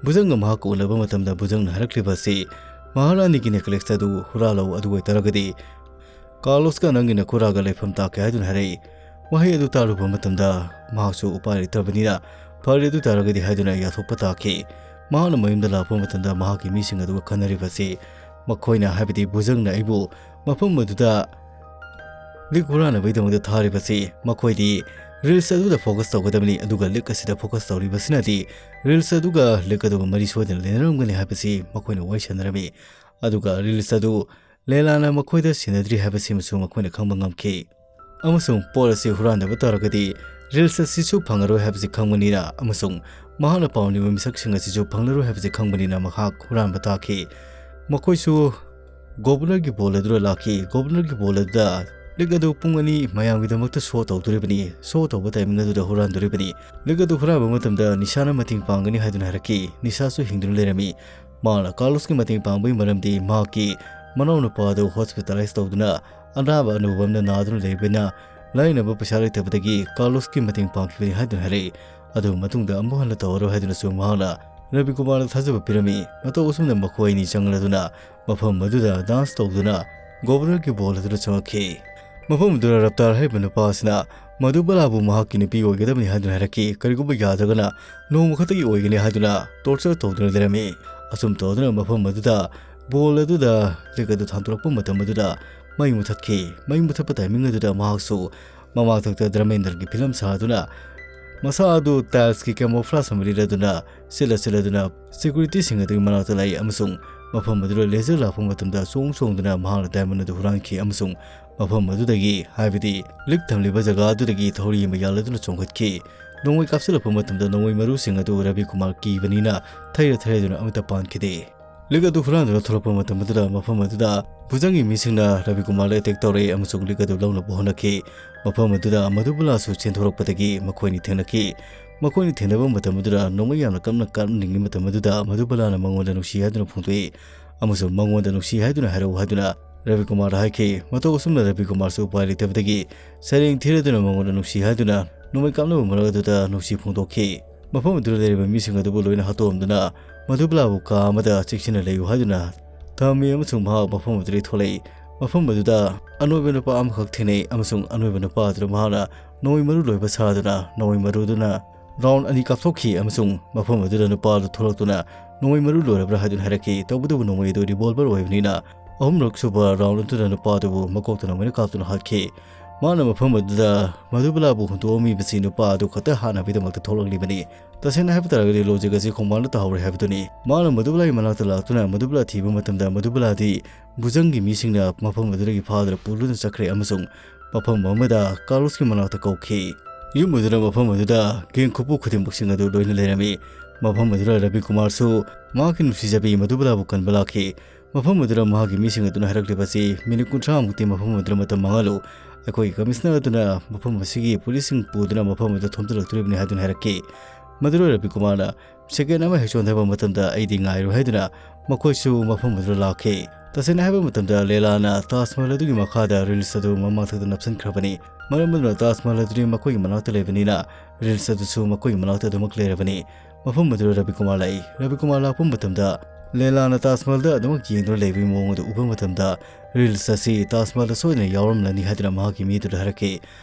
ꯚꯨꯖꯪꯒ ꯃꯍꯥꯛꯀ ꯎꯅꯕ ꯃꯇꯝꯗ ꯚꯨꯖꯪꯅ ꯍꯥꯏꯔꯛꯂꯤꯕ ꯑꯁꯤ, "ꯃꯍꯥꯔꯥꯅꯤꯒꯤ ꯅꯦꯀ꯭ꯂꯦꯁ ꯑꯗꯨ ꯍꯨꯔꯥꯜꯂꯧ, ꯑꯗꯨ ꯑꯣꯏꯇꯥꯔꯒꯗꯤ ꯀꯥꯔꯂꯣꯁꯀ ꯅꯪꯒꯤ ꯅꯈꯨꯔꯥꯒ ꯂꯩꯐꯝ ꯇꯥꯛꯀꯦ" ꯍꯥꯏꯗꯨꯅ ꯍꯥꯏꯔꯛꯏ꯫ ꯋꯥꯍꯩ ꯑꯗꯨ ꯇꯥꯔꯨꯕ ꯃꯇꯝꯗ ꯃꯍꯥꯛꯁꯨ ꯎꯄꯥꯏ ꯂꯩꯇ꯭ꯔꯕꯅꯤꯅ, "ꯐꯔꯦ ꯑꯗꯨ ꯇꯥꯔꯒꯗꯤ" ꯍꯥꯏꯗꯨꯅ ꯌꯥꯊꯣꯛꯄ ꯇꯥꯈꯤ꯫ ꯃꯍꯥꯛꯅ ꯃꯌꯨꯝꯗ ꯂꯥꯛꯄ ꯃꯇꯝꯗ ꯃꯍꯥꯛꯀꯤ ꯃꯤꯁꯤꯡ ꯑꯗꯨꯒ ꯈꯟꯅꯔꯤꯕꯁꯤ, ꯃꯈꯣꯏꯅ, ꯍꯥꯏꯕꯗꯤ ꯚꯨꯖꯪꯅ ꯑꯩꯕꯨ ꯃꯐꯝ ꯑꯗꯨꯗ ꯂꯤꯛ ꯍꯨꯔꯥꯟꯅꯕꯒꯤꯗꯃꯛꯇ ꯊꯥꯔꯤꯕꯁꯤ, ꯃꯈꯣꯏꯗꯤ ꯔꯤꯜꯁ ꯑꯗꯨꯗ ꯐꯣꯀꯁ ꯇꯧꯒꯗꯕꯅꯤ, ꯑꯗꯨꯒ ꯂꯤꯛ ꯑꯁꯤꯗ ꯐꯣꯀꯁ ꯇꯧꯔꯤꯕꯁꯤꯅꯗꯤ ꯔꯤꯜꯁ ꯑꯗꯨꯒ ꯂꯤꯛ ꯑꯗꯨꯒ ꯃꯔꯤ ꯁꯣꯏꯗꯅ ꯂꯩꯅꯔꯝꯒꯅꯤ ꯍꯥꯏꯕꯁꯤ ꯃꯈꯣꯏꯅ ꯋꯥꯔꯤ ꯁꯥꯟꯅꯔꯝꯃꯤ꯫ ꯑꯗꯨꯒ ꯔꯤꯜꯁ ꯑꯗꯨ ꯂꯦꯂꯥꯅ ꯃꯈꯣꯏꯗ ꯁꯤꯟꯅꯗ꯭ꯔꯤ ꯍꯥꯏꯕꯁꯤꯃꯁꯨ ꯃꯈꯣꯏꯅ ꯈꯪꯕ ꯉꯝꯈꯤ꯫ ꯑꯃꯁꯨꯡ ꯄꯣꯠ ꯑꯁꯤ ꯍꯨꯔꯥꯟꯗꯕ ꯇꯥꯔꯒꯗꯤ ꯔꯤꯜꯁ ꯑꯁꯤꯁꯨ ꯐꯪꯉꯔꯣꯏ ꯍꯥꯏꯕꯁꯤ ꯈꯪꯕꯅꯤꯅ, ꯑꯃꯁꯨꯡ ꯃꯍꯥꯛꯅ ꯄꯥꯝꯂꯤꯕ ꯃꯤꯁꯛꯁꯤꯡ ꯑꯁꯤꯁꯨ ꯐꯪꯂꯔꯣꯏ ꯍꯥꯏꯕꯁꯤ ꯈꯪꯕꯅꯤꯅ ꯃꯍꯥꯛ ꯍꯨꯔꯥꯟꯕ ꯇꯥꯈꯤ꯫ ꯃꯈꯣꯏꯁꯨ ꯒꯣꯕꯔꯅꯔꯒꯤ ꯕꯣꯜ ꯑꯗꯨꯗ ꯂꯥꯛꯈꯤ꯫ ꯒꯣꯕꯔꯅꯔꯒꯤ ꯕꯣꯜ ꯑꯗꯨꯗ ꯂꯤꯛ ꯑꯗꯨ ꯄꯨꯡ ꯑꯅꯤ ꯃꯌꯥꯝꯒꯤꯗꯃꯛꯇ ꯁꯣ ꯇꯧꯗꯣꯔꯤꯕꯅꯤ꯫ ꯁꯣ ꯇꯧꯕ ꯇꯥꯏꯃꯤꯡ ꯑꯗꯨꯗ ꯍꯨꯔꯥꯟꯗꯣꯔꯤꯕꯅꯤ꯫ ꯂꯤꯛ ꯑꯗꯨ ꯍꯨꯔꯥꯟꯕ ꯃꯇꯝꯗ ꯅꯤꯁꯥꯅ ꯃꯇꯦꯡ ꯄꯥꯡꯒꯅꯤ ꯍꯥꯏꯗꯨꯅ ꯍꯥꯏꯔꯛꯈꯤ꯫ ꯅꯤꯁꯥꯁꯨ ꯍꯤꯡꯗꯨꯅ ꯂꯩꯔꯝꯃꯤ꯫ ꯃꯥꯅ ꯀꯥꯔꯂꯣꯁꯀꯤ ꯃꯇꯦꯡ ꯄꯥꯡꯕꯒꯤ ꯃꯔꯝꯗꯤ ꯃꯍꯥꯛꯀꯤ ꯃꯅꯥꯎꯅꯨꯄꯥ ꯑꯗꯨ ꯍꯣꯁꯄꯤꯇꯥꯂꯥꯏꯁ ꯇꯧꯗꯨꯅ ꯑꯅꯥꯕ ꯑꯅꯧꯕ ꯑꯃꯅ ꯅꯥꯗꯨꯅ ꯂꯩꯕꯅ ꯂꯥꯏꯌꯦꯡꯅꯕ ꯄꯩꯁꯥ ꯂꯩꯇꯕꯗꯒꯤ ꯀꯥꯔꯂꯣꯁꯀꯤ ꯃꯇꯦꯡ ꯄꯥꯡꯈꯤꯕꯅꯤ ꯍꯥꯏꯗꯨꯅ ꯍꯥꯏꯔꯛꯏ꯫ ꯑꯗꯨ ꯃꯇꯨꯡꯗ ꯑꯃꯨꯛ ꯍꯟꯅ ꯇꯧꯔꯔꯣꯏ ꯍꯥꯏꯗꯨꯅꯁꯨ ꯃꯍꯥꯛꯅ ꯔꯕꯤꯀꯨꯃꯥꯔꯗ ꯊꯥꯖꯕ ꯄꯤꯔꯝꯃꯤ꯫ ꯃꯇꯧ ꯑꯁꯨꯝꯅ ꯃꯈꯣꯏ ꯑꯅꯤ ꯆꯪꯂꯗꯨꯅ ꯃꯐꯝ ꯑꯗꯨꯗ ꯗꯥꯟꯁ ꯇꯧꯗꯨꯅ ꯒꯣꯕꯔꯅꯔꯒꯤ ꯕꯣꯜ ꯑꯗꯨꯗ ꯆꯪꯂꯛꯈꯤ꯫ ꯃꯐꯝ ꯑꯗꯨꯗ ꯔꯞꯇꯥꯔ ꯍꯥꯏꯔꯤꯕ ꯅꯨꯄꯥ ꯑꯁꯤꯅ ꯃꯙꯨꯕꯂꯥꯕꯨ ꯃꯍꯥꯛꯀꯤ ꯅꯨꯄꯤ ꯑꯣꯏꯒꯗꯕꯅꯤ ꯍꯥꯏꯗꯨꯅ ꯍꯥꯏꯔꯛꯈꯤ꯫ ꯀꯔꯤꯒꯨꯝꯕ ꯌꯥꯗ꯭ꯔꯒꯅ ꯅꯣꯡꯃ ꯈꯛꯇꯒꯤ ꯑꯣꯏꯒꯅꯤ ꯍꯥꯏꯗꯨꯅ ꯇꯣꯔꯆꯔ ꯇꯧꯗꯨꯅ ꯂꯩꯔꯝꯃꯤ꯫ ꯑꯁꯨꯝ ꯇꯧꯗꯨꯅ ꯃꯐꯝ ꯑꯗꯨꯗ ꯕꯣꯜ ꯑꯗꯨꯗ ꯂꯤꯛ ꯑꯗꯨ ꯊꯥꯡꯗꯣꯔꯛꯄ ꯃꯇꯝ ꯑꯗꯨꯗ ꯃꯩ ꯃꯨꯊꯠꯈꯤ꯫ ꯃꯩ ꯃꯨꯊꯠꯄ ꯇꯥꯏꯃꯤꯡ ꯑꯗꯨꯗ ꯃꯍꯥꯛꯁꯨ ꯃꯃꯥꯊꯛꯇ ꯙꯔꯃꯦꯟꯗ꯭ꯔꯒꯤ ꯐꯤꯂꯝ ꯁꯥꯗꯨꯅ ꯃꯁꯥ ꯑꯗꯨ ꯇꯥꯏꯜꯁꯀꯤ ꯀꯦꯃꯣꯐ꯭ꯂꯥꯖ ꯑꯃ ꯂꯤꯠꯂꯗꯨꯅ ꯁꯤꯠꯂ ꯁꯤꯠꯂꯗꯨꯅ ꯁꯦꯀ꯭ꯌꯨꯔꯤꯇꯤꯁꯤꯡ ꯑꯗꯨꯒꯤ ꯃꯅꯥꯛꯇ ꯂꯥꯛꯏ ꯑꯃꯁꯨꯡ ꯃꯐꯝ ꯑꯗꯨꯗ ꯂꯦꯖꯔ ꯂꯥꯛꯄ ꯃꯇꯝꯗ ꯆꯣꯡ ꯆꯣꯡꯗꯨꯅ ꯃꯍꯥꯛꯅ ꯗꯥꯏꯃꯟ ꯑꯗꯨ ꯍꯨꯔꯥꯟꯈꯤ ꯑꯃꯁꯨꯡ ꯃꯐꯝ ꯑꯗꯨꯗꯒꯤ, ꯍꯥꯏꯕꯗꯤ ꯂꯤꯛ ꯊꯝꯂꯤꯕ ꯖꯒꯥ ꯑꯗꯨꯗꯒꯤ ꯊꯧꯔꯤ ꯑꯃ ꯌꯥꯜꯂꯗꯨꯅ ꯆꯣꯡꯈꯠꯈꯤ꯫ ꯅꯣꯡꯃꯩ ꯀꯥꯞꯁꯤꯜꯂꯛꯄ ꯃꯇꯝꯗ ꯅꯣꯡꯃꯩ ꯃꯔꯨꯁꯤꯡ ꯑꯗꯨ ꯔꯕꯤ ꯀꯨꯃꯥꯔ ꯀꯤꯕꯅꯤꯅ ꯊꯩꯔ ꯊꯩꯔꯗꯨꯅ ꯑꯃꯠꯇ ꯄꯥꯟꯈꯤꯗꯦ꯫ ꯂꯤꯛ ꯑꯗꯨ ꯍꯨꯔꯥꯟꯗꯨꯅ ꯊꯣꯛꯂꯛꯄ ꯃꯇꯝ ꯑꯗꯨꯗ ꯃꯐꯝ ꯑꯗꯨꯗ ꯚꯨꯖꯪꯒꯤ ꯃꯤꯁꯤꯡꯅ ꯔꯕꯤ ꯀꯨꯃꯥꯔꯗ ꯑꯦꯇꯦꯛ ꯇꯧꯔꯛꯏ ꯑꯃꯁꯨꯡ ꯂꯤꯛ ꯑꯗꯨ ꯂꯧꯅꯕ ꯍꯣꯠꯅꯈꯤ꯫ ꯃꯐꯝ ꯑꯗꯨꯗ ꯃꯙꯨꯕꯂꯥꯁꯨ ꯆꯦꯟꯊꯣꯔꯛꯄꯗꯒꯤ ꯃꯈꯣꯏꯅꯤ ꯊꯦꯡꯅꯈꯤ꯫ ꯃꯈꯣꯏꯅꯤ ꯊꯦꯡꯅꯕ ꯃꯇꯝ ꯑꯗꯨꯗ ꯅꯣꯡꯃꯩ ꯌꯥꯝꯅ ꯀꯟꯅ ꯀꯥꯞꯅꯤꯡꯉꯤ ꯃꯇꯝ ꯑꯗꯨꯗ ꯃꯙꯨꯕꯂꯥꯅ ꯃꯉꯣꯟꯗ ꯅꯨꯡꯁꯤ ꯍꯥꯏꯗꯨꯅ ꯐꯣꯡꯗꯣꯛꯏ ꯑꯃꯁꯨꯡ ꯃꯉꯣꯟꯗ ꯅꯨꯡꯁꯤ ꯍꯥꯏꯗꯨꯅ ꯍꯥꯏꯔꯛꯎ ꯍꯥꯏꯗꯨꯅ ꯔꯕꯤ ꯀꯨꯃꯥꯔꯗ ꯍꯥꯏꯈꯤ꯫ ꯃꯇꯧ ꯑꯁꯨꯝꯅ ꯔꯕꯤ ꯀꯨꯃꯥꯔꯁꯨ ꯎꯄꯥꯏ ꯂꯩꯇꯕꯗꯒꯤ ꯁꯩꯔꯦꯡ ꯊꯤꯔꯗꯨꯅ ꯃꯉꯣꯟꯗ ꯅꯨꯡꯁꯤ ꯍꯥꯏꯗꯨꯅ ꯅꯣꯡꯃꯩ ꯀꯥꯞꯅꯕ ꯃꯔꯛ ꯑꯗꯨꯗ ꯅꯨꯡꯁꯤ ꯐꯣꯡꯗꯣꯛꯈꯤ꯫ ꯃꯐꯝ ꯑꯗꯨꯗ ꯂꯩꯔꯤꯕ ꯃꯤꯁꯤꯡ ꯑꯗꯨꯕꯨ ꯂꯣꯏꯅ ꯍꯥꯠꯇꯣꯛꯂꯝꯗꯨꯅ ꯃꯙꯨꯕꯂꯥꯕꯨ ꯀꯥ ꯑꯃꯗ ꯆꯦꯛꯁꯤꯟꯅ ꯂꯩꯌꯨ ꯍꯥꯏꯗꯨꯅ ꯊꯝꯃꯤ ꯑꯃꯁꯨꯡ ꯃꯍꯥꯛ ꯃꯐꯝ ꯑꯗꯨꯗꯒꯤ ꯊꯣꯛꯂꯛꯏ꯫ ꯃꯐꯝ ꯑꯗꯨꯗ ꯑꯅꯣꯏꯕ ꯅꯨꯄꯥ ꯑꯃꯈꯛ ꯊꯦꯡꯅꯩ ꯑꯃꯁꯨꯡ ꯑꯅꯣꯏꯕ ꯅꯨꯄꯥ ꯑꯗꯨꯗ ꯃꯍꯥꯛꯅ ꯅꯣꯡꯃꯩ ꯃꯔꯨ ꯂꯣꯏꯕ ꯁꯥꯗꯨꯅ ꯅꯣꯡꯃꯩ ꯃꯔꯨꯗꯨꯅ ꯔꯥꯎꯟ ꯑꯅꯤ ꯀꯥꯞꯊꯣꯛꯈꯤ ꯑꯃꯁꯨꯡ ꯃꯐꯝ ꯑꯗꯨꯗ ꯅꯨꯄꯥ ꯑꯗꯨ ꯊꯣꯛꯂꯛꯇꯨꯅ ꯅꯣꯡꯃꯩ ꯃꯔꯨ ꯂꯣꯏꯔꯕ꯭ꯔꯥ ꯍꯥꯏꯗꯨꯅ ꯍꯥꯏꯔꯛꯈꯤ꯫ ꯇꯧꯕꯇꯕꯨ ꯅꯣꯡꯃꯩ ꯑꯗꯨ ꯔꯤꯚꯣꯜꯚꯔ ꯑꯣꯏꯕꯅꯤꯅ ꯑꯍꯨꯝꯔꯛ ꯁꯨꯕ ꯔꯥꯎꯟ ꯑꯗꯨꯗ ꯅꯨꯄꯥ ꯑꯗꯨꯕꯨ ꯃꯀꯣꯛꯇ ꯅꯣꯡꯃꯩꯅ ꯀꯥꯞꯇꯨꯅ ꯍꯥꯠꯈꯤ꯫ ꯃꯥꯅ ꯃꯐꯝ ꯑꯗꯨꯗ ꯃꯗꯨꯕꯂꯥꯕꯨ ꯍꯨꯟꯗꯣꯛꯑꯝꯃꯤꯕꯁꯤ ꯅꯨꯄꯥ ꯑꯗꯨ ꯈꯛꯇ ꯍꯥꯠꯅꯕꯒꯤꯗꯃꯛꯇ ꯊꯣꯛꯂꯛꯂꯤꯕꯅꯤ꯫ ꯇꯁꯦꯡꯅ ꯍꯥꯏꯕ ꯇꯥꯔꯒꯗꯤ ꯂꯣꯖꯤꯛ ꯑꯁꯤ ꯈꯣꯡꯕꯥꯟꯗ ꯇꯥꯍꯧꯔꯦ ꯍꯥꯏꯕꯗꯨꯅꯤ꯫ ꯃꯥꯅ ꯃꯗꯨꯕꯂꯥꯒꯤ ꯃꯅꯥꯛꯇ ꯂꯥꯛꯇꯨꯅ ꯃꯗꯨꯕꯂꯥ ꯊꯤꯕ ꯃꯇꯝꯗ ꯃꯗꯨꯕꯂꯥꯗꯤ ꯕꯨꯖꯪꯒꯤ ꯃꯤꯁꯤꯡꯅ ꯃꯐꯝ ꯑꯗꯨꯗꯒꯤ ꯐꯥꯗꯨꯅ ꯄꯨꯗꯨꯅ ꯆꯠꯈ꯭ꯔꯦ ꯑꯃꯁꯨꯡ ꯃꯐꯝ ꯑꯃꯗ ꯀꯥꯔꯂꯣꯁꯀꯤ ꯃꯅꯥꯛꯇ ꯀꯧꯈꯤ꯫ ꯌꯨꯝ ꯑꯗꯨꯅ ꯃꯐꯝ ꯑꯗꯨꯗ ꯒꯦꯡ ꯈꯨꯄꯨ ꯈꯨꯗꯤꯡꯃꯛꯁꯤꯡ ꯑꯗꯨ ꯂꯣꯏꯅ ꯂꯩꯔꯝꯃꯤ꯫ ꯃꯐꯝ ꯑꯗꯨꯗ ꯔꯕꯤ ꯀꯨꯃꯥꯔꯁꯨ ꯃꯍꯥꯛꯀꯤ ꯅꯨꯡꯁꯤꯖꯕꯤ ꯃꯗꯨꯕꯂꯥꯕꯨ ꯀꯟꯕ ꯂꯥꯛꯈꯤ꯫ ꯃꯐꯝ ꯑꯗꯨꯗ ꯃꯍꯥꯛꯀꯤ ꯃꯤꯁꯤꯡ ꯑꯗꯨꯅ ꯍꯥꯏꯔꯛꯂꯤꯕ ꯑꯁꯤ ꯃꯤꯅꯤꯠ ꯀꯨꯟꯊ꯭ꯔꯥ ꯃꯨꯛꯇꯤ ꯃꯐꯝ ꯑꯗꯨꯗ ꯃꯇꯝ ꯃꯥꯡꯍꯜꯂꯨ꯫ ꯑꯩꯈꯣꯏꯒꯤ ꯀꯃꯤꯁꯅꯔ ꯑꯗꯨꯅ ꯃꯐꯝ ꯑꯁꯤꯒꯤ ꯄꯨꯂꯤꯁꯁꯤꯡ ꯄꯨꯗꯨꯅ ꯃꯐꯝ ꯑꯗꯨꯗ ꯊꯣꯝꯖꯤꯜꯂꯛꯇꯣꯔꯤꯕꯅꯤ ꯍꯥꯏꯗꯨꯅ ꯍꯥꯏꯔꯛꯈꯤ꯫ ꯃꯗꯨꯗ ꯔꯕꯤ ꯀꯨꯃꯥꯔꯅ ꯁꯦꯀꯦꯟ ꯑꯃ ꯍꯦꯛ ꯆꯣꯟꯊꯕ ꯃꯇꯝꯗ ꯑꯩꯗꯤ ꯉꯥꯏꯔꯣꯏ ꯍꯥꯏꯗꯨꯅ ꯃꯈꯣꯏꯁꯨ ꯃꯐꯝ ꯑꯗꯨꯗ ꯂꯥꯛꯈꯤ꯫ ꯇꯁꯦꯡꯅ ꯍꯥꯏꯕ ꯃꯇꯝꯗ ꯂꯦꯂꯥꯅ ꯇꯥꯖ ꯃꯍꯜ ꯑꯗꯨꯒꯤ ꯃꯈꯥꯗ ꯔꯤꯜꯁ ꯑꯗꯨ ꯃꯃꯥꯡꯊꯛꯇ ꯅꯞꯁꯤꯟꯈ꯭ꯔꯕꯅꯤ꯫ ꯃꯔꯝ ꯑꯗꯨꯅ ꯇꯥꯖ ꯃꯍꯜ ꯑꯗꯨꯗꯤ ꯃꯈꯣꯏꯒꯤ ꯃꯅꯥꯛꯇ ꯂꯩꯕꯅꯤꯅ ꯔꯤꯜꯁ ꯑꯗꯨꯁꯨ ꯃꯈꯣꯏꯒꯤ ꯃꯅꯥꯛꯇ ꯑꯗꯨꯃꯛ ꯂꯩꯔꯕꯅꯤ꯫ ꯃꯐꯝ ꯑꯗꯨꯗ ꯔꯕꯤ ꯀꯨꯃꯥꯔ ꯂꯥꯛꯏ꯫ ꯔꯕꯤ ꯀꯨꯃꯥꯔ ꯂꯥꯛꯄ ꯃꯇꯝꯗ ꯂꯦꯂꯥꯅ ꯇꯥꯖ ꯃꯍꯜꯗ ꯑꯗꯨꯃꯛ ꯌꯦꯡꯗꯨꯅ ꯂꯩꯕꯒꯤ ꯃꯑꯣꯡ ꯑꯗꯨ ꯎꯕ ꯃꯇꯝꯗ ꯔꯤꯜꯁ ꯑꯁꯤ ꯇꯥꯖ ꯃꯍꯜꯗ ꯁꯣꯏꯗꯅ ꯌꯥꯎꯔꯝꯂꯅꯤ ꯍꯥꯏꯗꯨꯅ ꯃꯍꯥꯛꯀꯤ ꯃꯤ ꯑꯗꯨꯗ ꯍꯥꯏꯔꯛꯈꯤ꯫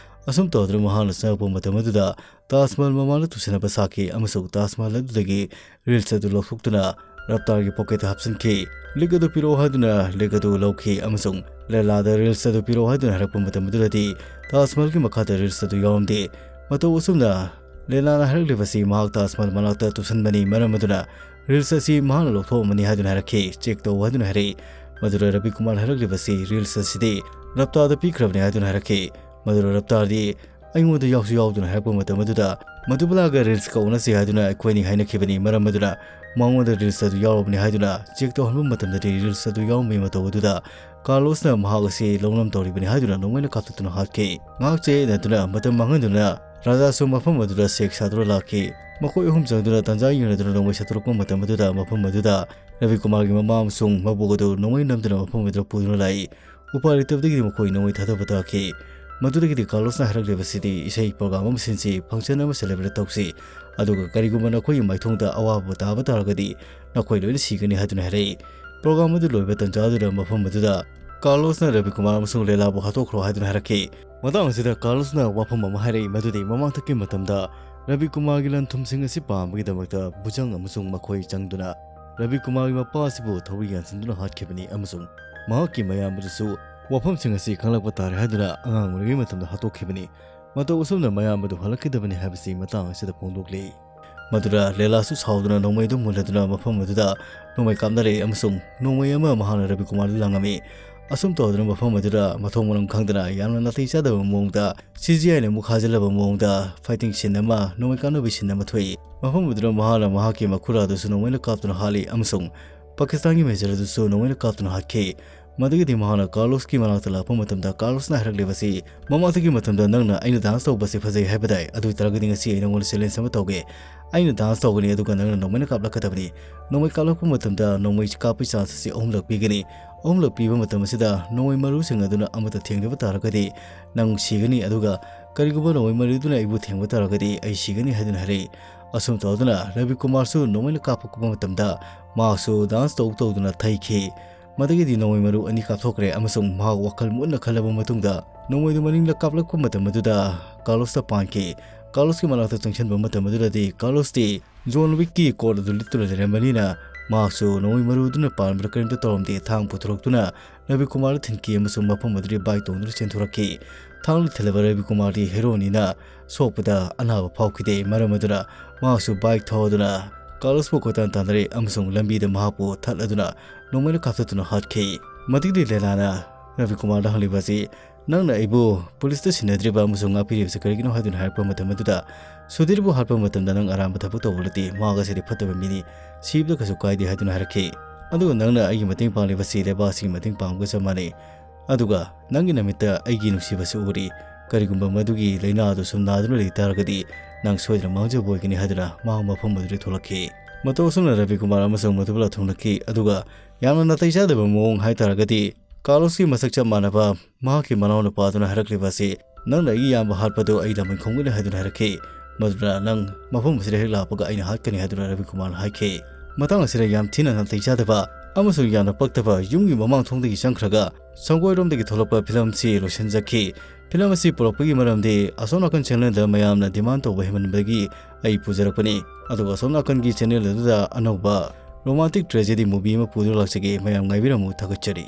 ꯑꯁꯨꯝ ꯇꯧꯗꯨꯅ ꯃꯍꯥꯛꯅ ꯆꯪꯉꯛꯄ ꯃꯇꯝ ꯑꯗꯨꯗ ꯇꯥꯖ ꯃꯍꯜ ꯃꯃꯥꯡꯗ ꯇꯨꯁꯤꯟꯅꯕ ꯁꯥꯈꯤ ꯑꯃꯁꯨꯡ ꯇꯥꯖ ꯃꯍꯜ ꯑꯗꯨꯗꯒꯤ ꯔꯤꯜꯁ ꯑꯗꯨ ꯂꯧꯊꯣꯛꯇꯨꯅ ꯔꯞꯇꯥꯔꯒꯤ ꯄꯣꯀꯦꯠꯇ ꯍꯥꯞꯆꯤꯟꯈꯤ꯫ ꯂꯤꯛ ꯑꯗꯨ ꯄꯤꯔꯛꯑꯣ ꯍꯥꯏꯗꯨꯅ ꯂꯤꯛ ꯑꯗꯨ ꯂꯧꯈꯤ ꯑꯃꯁꯨꯡ ꯂꯦꯂꯥꯗ ꯔꯤꯜꯁ ꯑꯗꯨ ꯄꯤꯔꯛꯑꯣ ꯍꯥꯏꯗꯨꯅ ꯍꯥꯏꯔꯛꯄ ꯃꯇꯝ ꯑꯗꯨꯗꯗꯤ ꯇꯥꯖ ꯃꯍꯜꯒꯤ ꯃꯈꯥꯗ ꯔꯤꯜꯁ ꯑꯗꯨ ꯌꯥꯎꯔꯝꯗꯦ꯫ ꯃꯇꯧ ꯑꯁꯨꯝꯅ ꯂꯦꯂꯥꯅ ꯍꯥꯏꯔꯛꯂꯤꯕꯁꯤ ꯃꯍꯥꯛ ꯇꯥꯖ ꯃꯍꯜ ꯃꯅꯥꯛꯇ ꯇꯨꯁꯟꯕꯅꯤ, ꯃꯔꯝ ꯑꯗꯨꯅ ꯔꯤꯜꯁ ꯑꯁꯤ ꯃꯍꯥꯛꯅ ꯂꯧꯊꯣꯛꯑꯝꯃꯅꯤ ꯍꯥꯏꯗꯨꯅ ꯍꯥꯏꯔꯛꯈꯤ꯫ ꯆꯦꯛ ꯇꯧ ꯍꯥꯏꯗꯨꯅ ꯍꯥꯏꯔꯛꯏ꯫ ꯃꯗꯨꯗ ꯔꯕꯤ ꯀꯨꯃꯥꯔ ꯍꯥꯏꯔꯛꯂꯤꯕꯁꯤ ꯔꯤꯜꯁ ꯑꯁꯤꯗꯤ ꯔꯞꯇꯥꯗ ꯄꯤꯈ꯭ꯔꯕꯅꯤ ꯍꯥꯏꯗꯨꯅ ꯍꯥꯏꯔꯛꯈꯤ꯫ ꯃꯗꯨꯗ ꯔꯞꯇꯥꯗꯤ ꯑꯩꯉꯣꯟꯗ ꯌꯥꯎꯁꯨ ꯌꯥꯎꯗꯨꯅ ꯍꯥꯏꯔꯛꯄ ꯃꯇꯝ ꯑꯗꯨꯗ ꯃꯗꯨꯕꯂꯥꯒ ꯔꯤꯜꯁꯀ ꯎꯅꯁꯤ ꯍꯥꯏꯗꯨꯅ ꯑꯩꯈꯣꯏꯅꯤ ꯍꯥꯏꯅꯈꯤꯕꯅꯤ, ꯃꯔꯝ ꯑꯗꯨꯅ ꯃꯉꯣꯟꯗ ꯔꯤꯜꯁ ꯑꯗꯨ ꯌꯥꯎꯔꯕꯅꯤ ꯍꯥꯏꯗꯨꯅ ꯆꯦꯛ ꯇꯧꯍꯟꯕ ꯃꯇꯝꯗꯗꯤ ꯔꯤꯜꯁ ꯑꯗꯨ ꯌꯥꯎꯔꯝꯕꯒꯤ ꯃꯇꯧ ꯑꯗꯨꯗ ꯀꯥꯔꯂꯣꯁꯅ ꯃꯍꯥꯛ ꯑꯁꯤ ꯂꯧꯅꯝ ꯇꯧꯔꯤꯕꯅꯤ ꯍꯥꯏꯗꯨꯅ ꯅꯣꯡꯃꯩꯅ ꯀꯥꯞꯊꯠꯇꯨꯅ ꯍꯥꯠꯈꯤ꯫ ꯉꯥꯏꯍꯥꯛ ꯆꯌꯦꯠꯅꯗꯨꯅ ꯃꯇꯝ ꯃꯥꯡꯍꯟꯗꯨꯅ ꯔꯥꯖꯥꯁꯨ ꯃꯐꯝ ꯑꯗꯨꯗ ꯁꯦꯛ ꯁꯥꯗꯨꯅ ꯂꯥꯛꯈꯤ꯫ ꯃꯈꯣꯏ ꯑꯍꯨꯝ ꯆꯪꯗꯨꯅ ꯇꯥꯟꯖꯥ ꯌꯦꯡꯅꯗꯨꯅ ꯅꯣꯡꯃꯩ ꯁꯠꯇꯣꯔꯛꯄ ꯃꯇꯝ ꯑꯗꯨꯗ ꯃꯐꯝ ꯑꯗꯨꯗ ꯔꯕꯤ ꯀꯨꯃꯥꯔꯒꯤ ꯃꯃꯥ ꯑꯃꯁꯨꯡ ꯃꯕꯣꯛ ꯑꯗꯨ ꯅꯣꯡꯃꯩ ꯅꯝꯗꯨꯅ ꯃꯐꯝ ꯑꯗꯨꯗ ꯄꯨꯗꯨꯅ ꯂꯥꯛꯏ꯫ ꯎꯄꯥꯏ ꯂꯩꯇꯕꯗꯒꯤꯗꯤ ꯃꯈꯣꯏ ꯅꯣꯡꯃꯩ ꯊꯥꯗꯕ ꯇꯥꯈꯤ꯫ ꯃꯗꯨꯗꯒꯤꯗꯤ ꯀꯥꯔꯂꯣꯁꯅ ꯍꯥꯏꯔꯛꯂꯤꯕꯁꯤꯗꯤ ꯏꯁꯩ ꯄ꯭ꯔꯣꯒ꯭ꯔꯥꯝ ꯑꯃ ꯁꯤꯟꯁꯤ, ꯐꯪꯁꯟ ꯑꯃ ꯁꯦꯂꯦꯕ꯭ꯔꯦꯠ ꯇꯧꯁꯤ, ꯑꯗꯨꯒ ꯀꯔꯤꯒꯨꯝꯕ ꯅꯈꯣꯏꯒꯤ ꯃꯥꯏꯊꯣꯡꯗ ꯑꯋꯥꯕ ꯇꯥꯕ ꯇꯥꯔꯒꯗꯤ ꯅꯈꯣꯏ ꯂꯣꯏꯅ ꯁꯤꯒꯅꯤ ꯍꯥꯏꯗꯨꯅ ꯍꯥꯏꯔꯛꯏ꯫ ꯄ꯭ꯔꯣꯒ꯭ꯔꯥꯝ ꯑꯗꯨ ꯂꯣꯏꯕ ꯇꯟꯖꯥ ꯑꯗꯨꯗ ꯃꯐꯝ ꯑꯗꯨꯗ ꯀꯥꯔꯂꯣꯁꯅ ꯔꯕꯤ ꯀꯨꯃꯥꯔ ꯑꯃꯁꯨꯡ ꯂꯦꯂꯥꯕꯨ ꯍꯥꯠꯇꯣꯛꯈ꯭ꯔꯣ ꯍꯥꯏꯗꯨꯅ ꯍꯥꯏꯔꯛꯈꯤ꯫ ꯃꯇꯥꯡ ꯑꯁꯤꯗ ꯀꯥꯔꯂꯣꯁꯅ ꯋꯥꯐꯝ ꯑꯃ ꯍꯥꯏꯔꯛꯏ, ꯃꯗꯨꯗꯤ ꯃꯃꯥꯡꯊꯛꯀꯤ ꯃꯇꯝꯗ ꯔꯕꯤ ꯀꯨꯃꯥꯔꯒꯤ ꯂꯟ ꯊꯨꯝꯁꯤꯡ ꯑꯁꯤ ꯄꯥꯝꯕꯒꯤꯗꯃꯛꯇ ꯕꯨꯖꯪ ꯑꯃꯁꯨꯡ ꯃꯈꯣꯏ ꯆꯪꯗꯨꯅ ꯔꯕꯤ ꯀꯨꯃꯥꯔꯒꯤ ꯃꯄꯥ ꯑꯁꯤꯕꯨ ꯊꯧꯔꯤ ꯌꯥꯟꯁꯤꯟꯗꯨꯅ ꯍꯥꯠꯈꯤꯕꯅꯤ ꯑꯃꯁꯨꯡ ꯃꯍꯥꯛꯀꯤ ꯃꯌꯥꯝꯕꯗꯨꯁꯨ ꯋꯥꯐꯝꯁꯤꯡ ꯑꯁꯤ ꯈꯪꯂꯛꯄ ꯇꯥꯔꯦ ꯍꯥꯏꯗꯨꯅ ꯑꯉꯥꯡ ꯑꯣꯏꯔꯤꯉꯩ ꯃꯇꯝꯗ ꯍꯥꯠꯇꯣꯛꯈꯤꯕꯅꯤ꯫ ꯃꯇꯧ ꯑꯁꯨꯝꯅ ꯃꯌꯥꯝꯕꯗꯨ ꯍꯜꯂꯛꯈꯤꯗꯕꯅꯤ ꯍꯥꯏꯕꯁꯤ ꯃꯇꯥꯡ ꯑꯁꯤꯗ ꯐꯣꯡꯗꯣꯛꯂꯤ꯫ ꯃꯗꯨꯗ ꯂꯦꯂꯥꯁꯨ ꯁꯥꯎꯗꯨꯅ ꯅꯣꯡꯃꯩꯗꯨ ꯃꯨꯜꯂꯗꯨꯅ ꯃꯐꯝ ꯑꯗꯨꯗ ꯅꯣꯡꯃꯩ ꯀꯥꯞꯅꯔꯛꯏ ꯑꯃꯁꯨꯡ ꯅꯣꯡꯃꯩ ꯑꯃ ꯃꯍꯥꯛꯅ ꯔꯕꯤꯀꯨꯃꯥꯔꯗ ꯂꯪꯉꯝꯃꯤ꯫ ꯑꯁꯨꯝ ꯇꯧꯗꯨꯅ ꯃꯐꯝ ꯑꯗꯨꯗ ꯃꯊꯣꯡ ꯃꯔꯝ ꯈꯪꯗꯅ ꯌꯥꯝꯅ ꯅꯥꯇꯩ ꯆꯥꯗꯕ ꯃꯑꯣꯡꯗ ꯁꯤ ꯖꯤ ꯑꯥꯏꯅ ꯑꯃꯨꯛ ꯍꯥꯖꯤꯜꯂꯕ ꯃꯑꯣꯡꯗ ꯐꯥꯏꯇꯤꯡ ꯁꯤꯟ ꯑꯃ, ꯅꯣꯡꯃꯩ ꯀꯥꯞꯅꯕꯒꯤ ꯁꯤꯟ ꯑꯃ ꯊꯣꯛꯏ꯫ ꯃꯐꯝ ꯑꯗꯨꯗ ꯃꯍꯥꯛꯅ ꯃꯍꯥꯛꯀꯤ ꯃꯈꯨꯔꯥꯗꯨꯁꯨ ꯅꯣꯡꯃꯩꯅ ꯀꯥꯞꯇꯨꯅ ꯍꯥꯠꯂꯤ ꯑꯃꯁꯨꯡ ꯄꯥꯀꯤꯁꯇꯥꯟꯒꯤ ꯃꯦꯖꯔ ꯑꯗꯨꯁꯨ ꯅꯣꯡꯃꯩꯅ ꯀꯥꯞꯇꯨꯅ ꯍꯥꯠꯈꯤ꯫ ꯃꯗꯨꯒꯤꯗꯤ ꯃꯍꯥꯛꯅ ꯀꯥꯔꯂꯣꯁꯀꯤ ꯃꯅꯥꯛꯇ ꯂꯥꯛꯄ ꯃꯇꯝꯗ ꯀꯥꯔꯂꯣꯁꯅ ꯍꯥꯏꯔꯛꯂꯤꯕꯁꯤ, "ꯃꯃꯥꯡꯗꯒꯤ ꯃꯇꯝꯗ ꯅꯪꯅ ꯑꯩꯅ ꯗꯥꯟꯁ ꯇꯧꯕꯁꯦ ꯐꯖꯩ ꯍꯥꯏꯕꯗꯥꯏ? ꯑꯗꯨ ꯑꯣꯏꯇꯥꯔꯒꯗꯤ ꯉꯁꯤ ꯑꯩ ꯅꯉꯣꯟꯗ ꯆꯦꯂꯦꯟꯖ ꯑꯃ ꯇꯧꯒꯦ꯫ ꯑꯩꯅ ꯗꯥꯟꯁ ꯇꯧꯒꯅꯤ, ꯑꯗꯨꯒ ꯅꯪꯅ ꯅꯣꯡꯃꯩꯅ ꯀꯥꯞꯂꯛꯀꯗꯕꯅꯤ꯫ ꯅꯣꯡꯃꯩ ꯀꯥꯞꯂꯛꯄ ꯃꯇꯝꯗ ꯅꯣꯡꯃꯩ ꯀꯥꯞꯄꯒꯤ ꯆꯥꯟꯁ ꯑꯁꯤ ꯑꯍꯨꯝꯂꯛ ꯄꯤꯒꯅꯤ꯫ ꯑꯍꯨꯝꯂꯛ ꯄꯤꯕ ꯃꯇꯝ ꯑꯁꯤꯗ ꯅꯣꯡꯃꯩ ꯃꯔꯨꯁꯤꯡ ꯑꯗꯨꯅ ꯑꯃꯠꯇ ꯊꯦꯡꯅꯕ ꯇꯥꯔꯒꯗꯤ ꯅꯪ ꯁꯤꯒꯅꯤ, ꯑꯗꯨꯒ ꯀꯔꯤꯒꯨꯝꯕ ꯅꯣꯡꯃꯩ ꯃꯔꯨꯗꯨꯅ ꯑꯩꯕꯨ ꯊꯦꯡꯕ ꯇꯥꯔꯒꯗꯤ ꯑꯩ ꯁꯤꯒꯅꯤ" ꯍꯥꯏꯗꯨꯅ ꯍꯥꯏꯔꯛꯏ꯫ ꯑꯁꯨꯝ ꯇꯧꯗꯨꯅ ꯔꯕꯤ ꯀꯨꯃꯥꯔꯁꯨ ꯅꯣꯡꯃꯩꯅ ꯀꯥꯞꯄꯛꯄ ꯃꯇꯝꯗ ꯃꯍꯥꯛꯁꯨ ꯗꯥꯟꯁ ꯇꯧ ꯇꯧꯗꯨꯅ ꯊꯩꯈꯤ꯫ ꯃꯗꯨꯒꯤꯗꯤ ꯅꯣꯡꯃꯩ ꯃꯔꯨ ꯑꯅꯤ ꯀꯥꯞꯊꯣꯛꯈ꯭ꯔꯦ ꯑꯃꯁꯨꯡ ꯃꯍꯥꯛ ꯋꯥꯈꯜ ꯃꯨꯟꯅ ꯈꯜꯂꯕ ꯃꯇꯨꯡꯗ ꯅꯣꯡꯃꯩꯗꯨ ꯃꯅꯤꯡꯗ ꯀꯥꯞꯂꯛꯄ ꯃꯇꯝ ꯑꯗꯨꯗ ꯀꯥꯔꯂꯣꯁꯇ ꯄꯥꯟꯈꯤ꯫ ꯀꯥꯔꯂꯣꯁꯀꯤ ꯃꯅꯥꯛꯇ ꯆꯪꯁꯤꯟꯕ ꯃꯇꯝ ꯑꯗꯨꯗꯗꯤ ꯀꯥꯔꯂꯣꯁꯇꯤ ꯖꯣꯟ ꯋꯤꯛꯀꯤ ꯀꯣꯠ ꯑꯗꯨ ꯂꯤꯠꯇꯨꯅ ꯂꯩꯔꯝꯕꯅꯤꯅ ꯃꯍꯥꯛꯁꯨ ꯅꯣꯡꯃꯩ ꯃꯔꯨꯗꯨꯅ ꯄꯥꯟꯕꯗ ꯀꯔꯤꯝꯇ ꯇꯧꯔꯝꯗꯦ꯫ ꯊꯥꯡ ꯄꯨꯊꯣꯔꯛꯇꯨꯅ ꯔꯕꯤ ꯀꯨꯃꯥꯔꯗ ꯊꯤꯟꯈꯤ ꯑꯃꯁꯨꯡ ꯃꯐꯝ ꯑꯗꯨꯗꯒꯤ ꯕꯥꯏꯛ ꯇꯣꯡꯗꯨꯅ ꯆꯦꯟꯊꯣꯔꯛꯈꯤ꯫ ꯊꯥꯡꯅ ꯊꯤꯜꯂꯕ ꯔꯕꯤ ꯀꯨꯃꯥꯔꯗꯤ ꯍꯦꯔꯣꯅꯤꯅ ꯁꯣꯛꯄꯗ ꯑꯅꯥꯕ ꯐꯥꯎꯈꯤꯗꯦ꯫ ꯃꯔꯝ ꯑꯗꯨꯅ ꯃꯍꯥꯛꯁꯨ ꯕꯥꯏꯛ ꯊꯧꯗꯨꯅ ꯀꯥꯔꯂꯣꯁꯄꯨ ꯀꯣꯏꯇꯥꯟ ꯇꯥꯟꯅꯔꯦ ꯑꯃꯁꯨꯡ ꯂꯝꯕꯤꯗ ꯃꯍꯥꯛꯄꯨ ꯊꯠꯂꯗꯨꯅ ꯅꯣꯡꯃꯩꯅ ꯀꯥꯞꯊꯠꯇꯨꯅ ꯍꯥꯠꯈꯤ꯫ ꯃꯗꯨꯒꯤꯗꯤ ꯂꯦꯂꯥꯅ ꯔꯕꯤ ꯀꯨꯃꯥꯔꯗ ꯍꯪꯂꯤꯕ ꯑꯁꯤ, "ꯅꯪꯅ ꯑꯩꯕꯨ ꯄꯨꯂꯤꯁꯇ ꯁꯤꯟꯅꯗ꯭ꯔꯤꯕ ꯑꯃꯁꯨꯡ ꯉꯥꯛꯄꯤꯔꯤꯕꯁꯤ ꯀꯔꯤꯒꯤꯅꯣ?" ꯍꯥꯏꯗꯨꯅ ꯍꯥꯏꯔꯛꯄ ꯃꯇꯝ ꯑꯗꯨꯗ, "ꯁꯨꯙꯤꯔꯕꯨ ꯍꯥꯠꯄ ꯃꯇꯝꯗ ꯅꯪ ꯑꯔꯥꯟꯕ ꯊꯕꯛ ꯇꯧꯕ ꯅꯠꯇꯦ꯫ ꯃꯍꯥꯛ ꯑꯁꯤꯗꯤ ꯐꯠꯇꯕ ꯃꯤꯅꯤ꯫ ꯁꯤꯕꯗ ꯀꯩꯁꯨ ꯀꯥꯏꯗꯦ" ꯍꯥꯏꯗꯨꯅ ꯍꯥꯏꯔꯛꯈꯤ꯫ "ꯑꯗꯨꯒ ꯅꯪꯅ ꯑꯩꯒꯤ ꯃꯇꯦꯡ ꯄꯥꯡꯂꯤꯕꯁꯤ ꯂꯩꯕꯥꯛ ꯑꯁꯤꯒꯤ ꯃꯇꯦꯡ ꯄꯥꯡꯕꯒ ꯆꯞ ꯃꯥꯟꯅꯩ꯫ ꯑꯗꯨꯒ ꯅꯪꯒꯤ ꯅꯃꯤꯠꯇ ꯑꯩꯒꯤ ꯅꯨꯡꯁꯤꯕꯁꯨ ꯎꯔꯤ꯫ ꯀꯔꯤꯒꯨꯝꯕ ꯃꯗꯨꯒꯤ ꯂꯥꯏꯅꯥ ꯑꯗꯨ ꯁꯨꯝ ꯅꯥꯗꯨꯅ ꯂꯩ ꯇꯥꯔꯒꯗꯤ ꯅꯪ ꯁꯣꯏꯗꯅ ꯃꯥꯡꯖꯕ ꯑꯣꯏꯒꯅꯤ" ꯍꯥꯏꯗꯨꯅ ꯃꯍꯥꯛ ꯃꯐꯝ ꯑꯗꯨꯗꯒꯤ ꯊꯣꯛꯂꯛꯈꯤ꯫ ꯃꯇꯧ ꯑꯁꯨꯝꯅ ꯔꯕꯤ ꯀꯨꯃꯥꯔ ꯑꯃꯁꯨꯡ ꯃꯙꯨꯕꯂꯥ ꯊꯨꯡꯂꯛꯈꯤ꯫ ꯑꯗꯨꯒ ꯌꯥꯝꯅ ꯅꯥꯇꯩ ꯆꯥꯗꯕ ꯃꯑꯣꯡ ꯍꯥꯏ ꯇꯥꯔꯒꯗꯤ, ꯀꯥꯔꯂꯣꯁꯀꯤ ꯃꯁꯛ ꯆꯞ ꯃꯥꯟꯅꯕ ꯃꯍꯥꯛꯀꯤ ꯃꯅꯥꯎꯅꯨꯄꯥ ꯑꯗꯨꯅ ꯍꯥꯏꯔꯛꯂꯤꯕ ꯑꯁꯤ, "ꯅꯪꯅ ꯑꯩꯒꯤ ꯏꯌꯥꯝꯕ ꯍꯥꯠꯄꯗꯨ ꯑꯩ ꯂꯃꯟ ꯈꯨꯝꯒꯅꯤ" ꯍꯥꯏꯗꯨꯅ ꯍꯥꯏꯔꯛꯈꯤ꯫ ꯃꯗꯨꯅ, "ꯅꯪ ꯃꯐꯝ ꯑꯁꯤꯗ ꯍꯦꯛ ꯂꯥꯛꯄꯒ ꯑꯩꯅ ꯍꯥꯠꯀꯅꯤ" ꯍꯥꯏꯗꯨꯅ ꯔꯕꯤ ꯀꯨꯃꯥꯔꯅ ꯍꯥꯏꯈꯤ꯫ ꯃꯇꯥꯡ ꯑꯁꯤꯗ ꯌꯥꯝ ꯊꯤꯅ ꯅꯥꯇꯩ ꯆꯥꯗꯕ ꯑꯃꯁꯨꯡ ꯌꯥꯝꯅ ꯄꯛꯇꯕ ꯌꯨꯝꯒꯤ ꯃꯃꯥꯡ ꯊꯣꯡꯗꯒꯤ ꯆꯪꯈ꯭ꯔꯒ ꯁꯪꯒꯣꯏꯔꯣꯝꯗꯒꯤ ꯊꯣꯛꯂꯛꯄ ꯐꯤꯂꯝ ꯑꯁꯤ ꯂꯣꯏꯁꯤꯟꯖꯈꯤ꯫ ꯐꯤꯂꯝ ꯑꯁꯤ ꯄꯨꯔꯛꯄꯒꯤ ꯃꯔꯝꯗꯤ ꯑꯁꯣꯝ ꯅꯥꯀꯟ ꯆꯦꯅꯦꯜꯗ ꯃꯌꯥꯝꯅ ꯗꯤꯃꯥꯟ ꯇꯧꯕ ꯍꯦꯟꯃꯟꯕꯗꯒꯤ ꯑꯩ ꯄꯨꯖꯔꯛꯄꯅꯤ꯫ ꯑꯗꯨꯒ ꯑꯁꯣꯝ ꯅꯥꯀꯟꯒꯤ ꯆꯦꯅꯦꯜ ꯑꯗꯨꯗ ꯑꯅꯧꯕ ꯔꯣꯃꯥꯟꯇꯤꯛ ꯇ꯭ꯔꯦꯖꯦꯗꯤ ꯃꯨꯚꯤ ꯑꯃ ꯄꯨꯗꯨꯅ ꯂꯥꯛꯆꯒꯦ꯫ ꯃꯌꯥꯝ ꯉꯥꯏꯕꯤꯔꯝꯃꯨ꯫ ꯊꯥꯒꯠꯆꯔꯤ꯫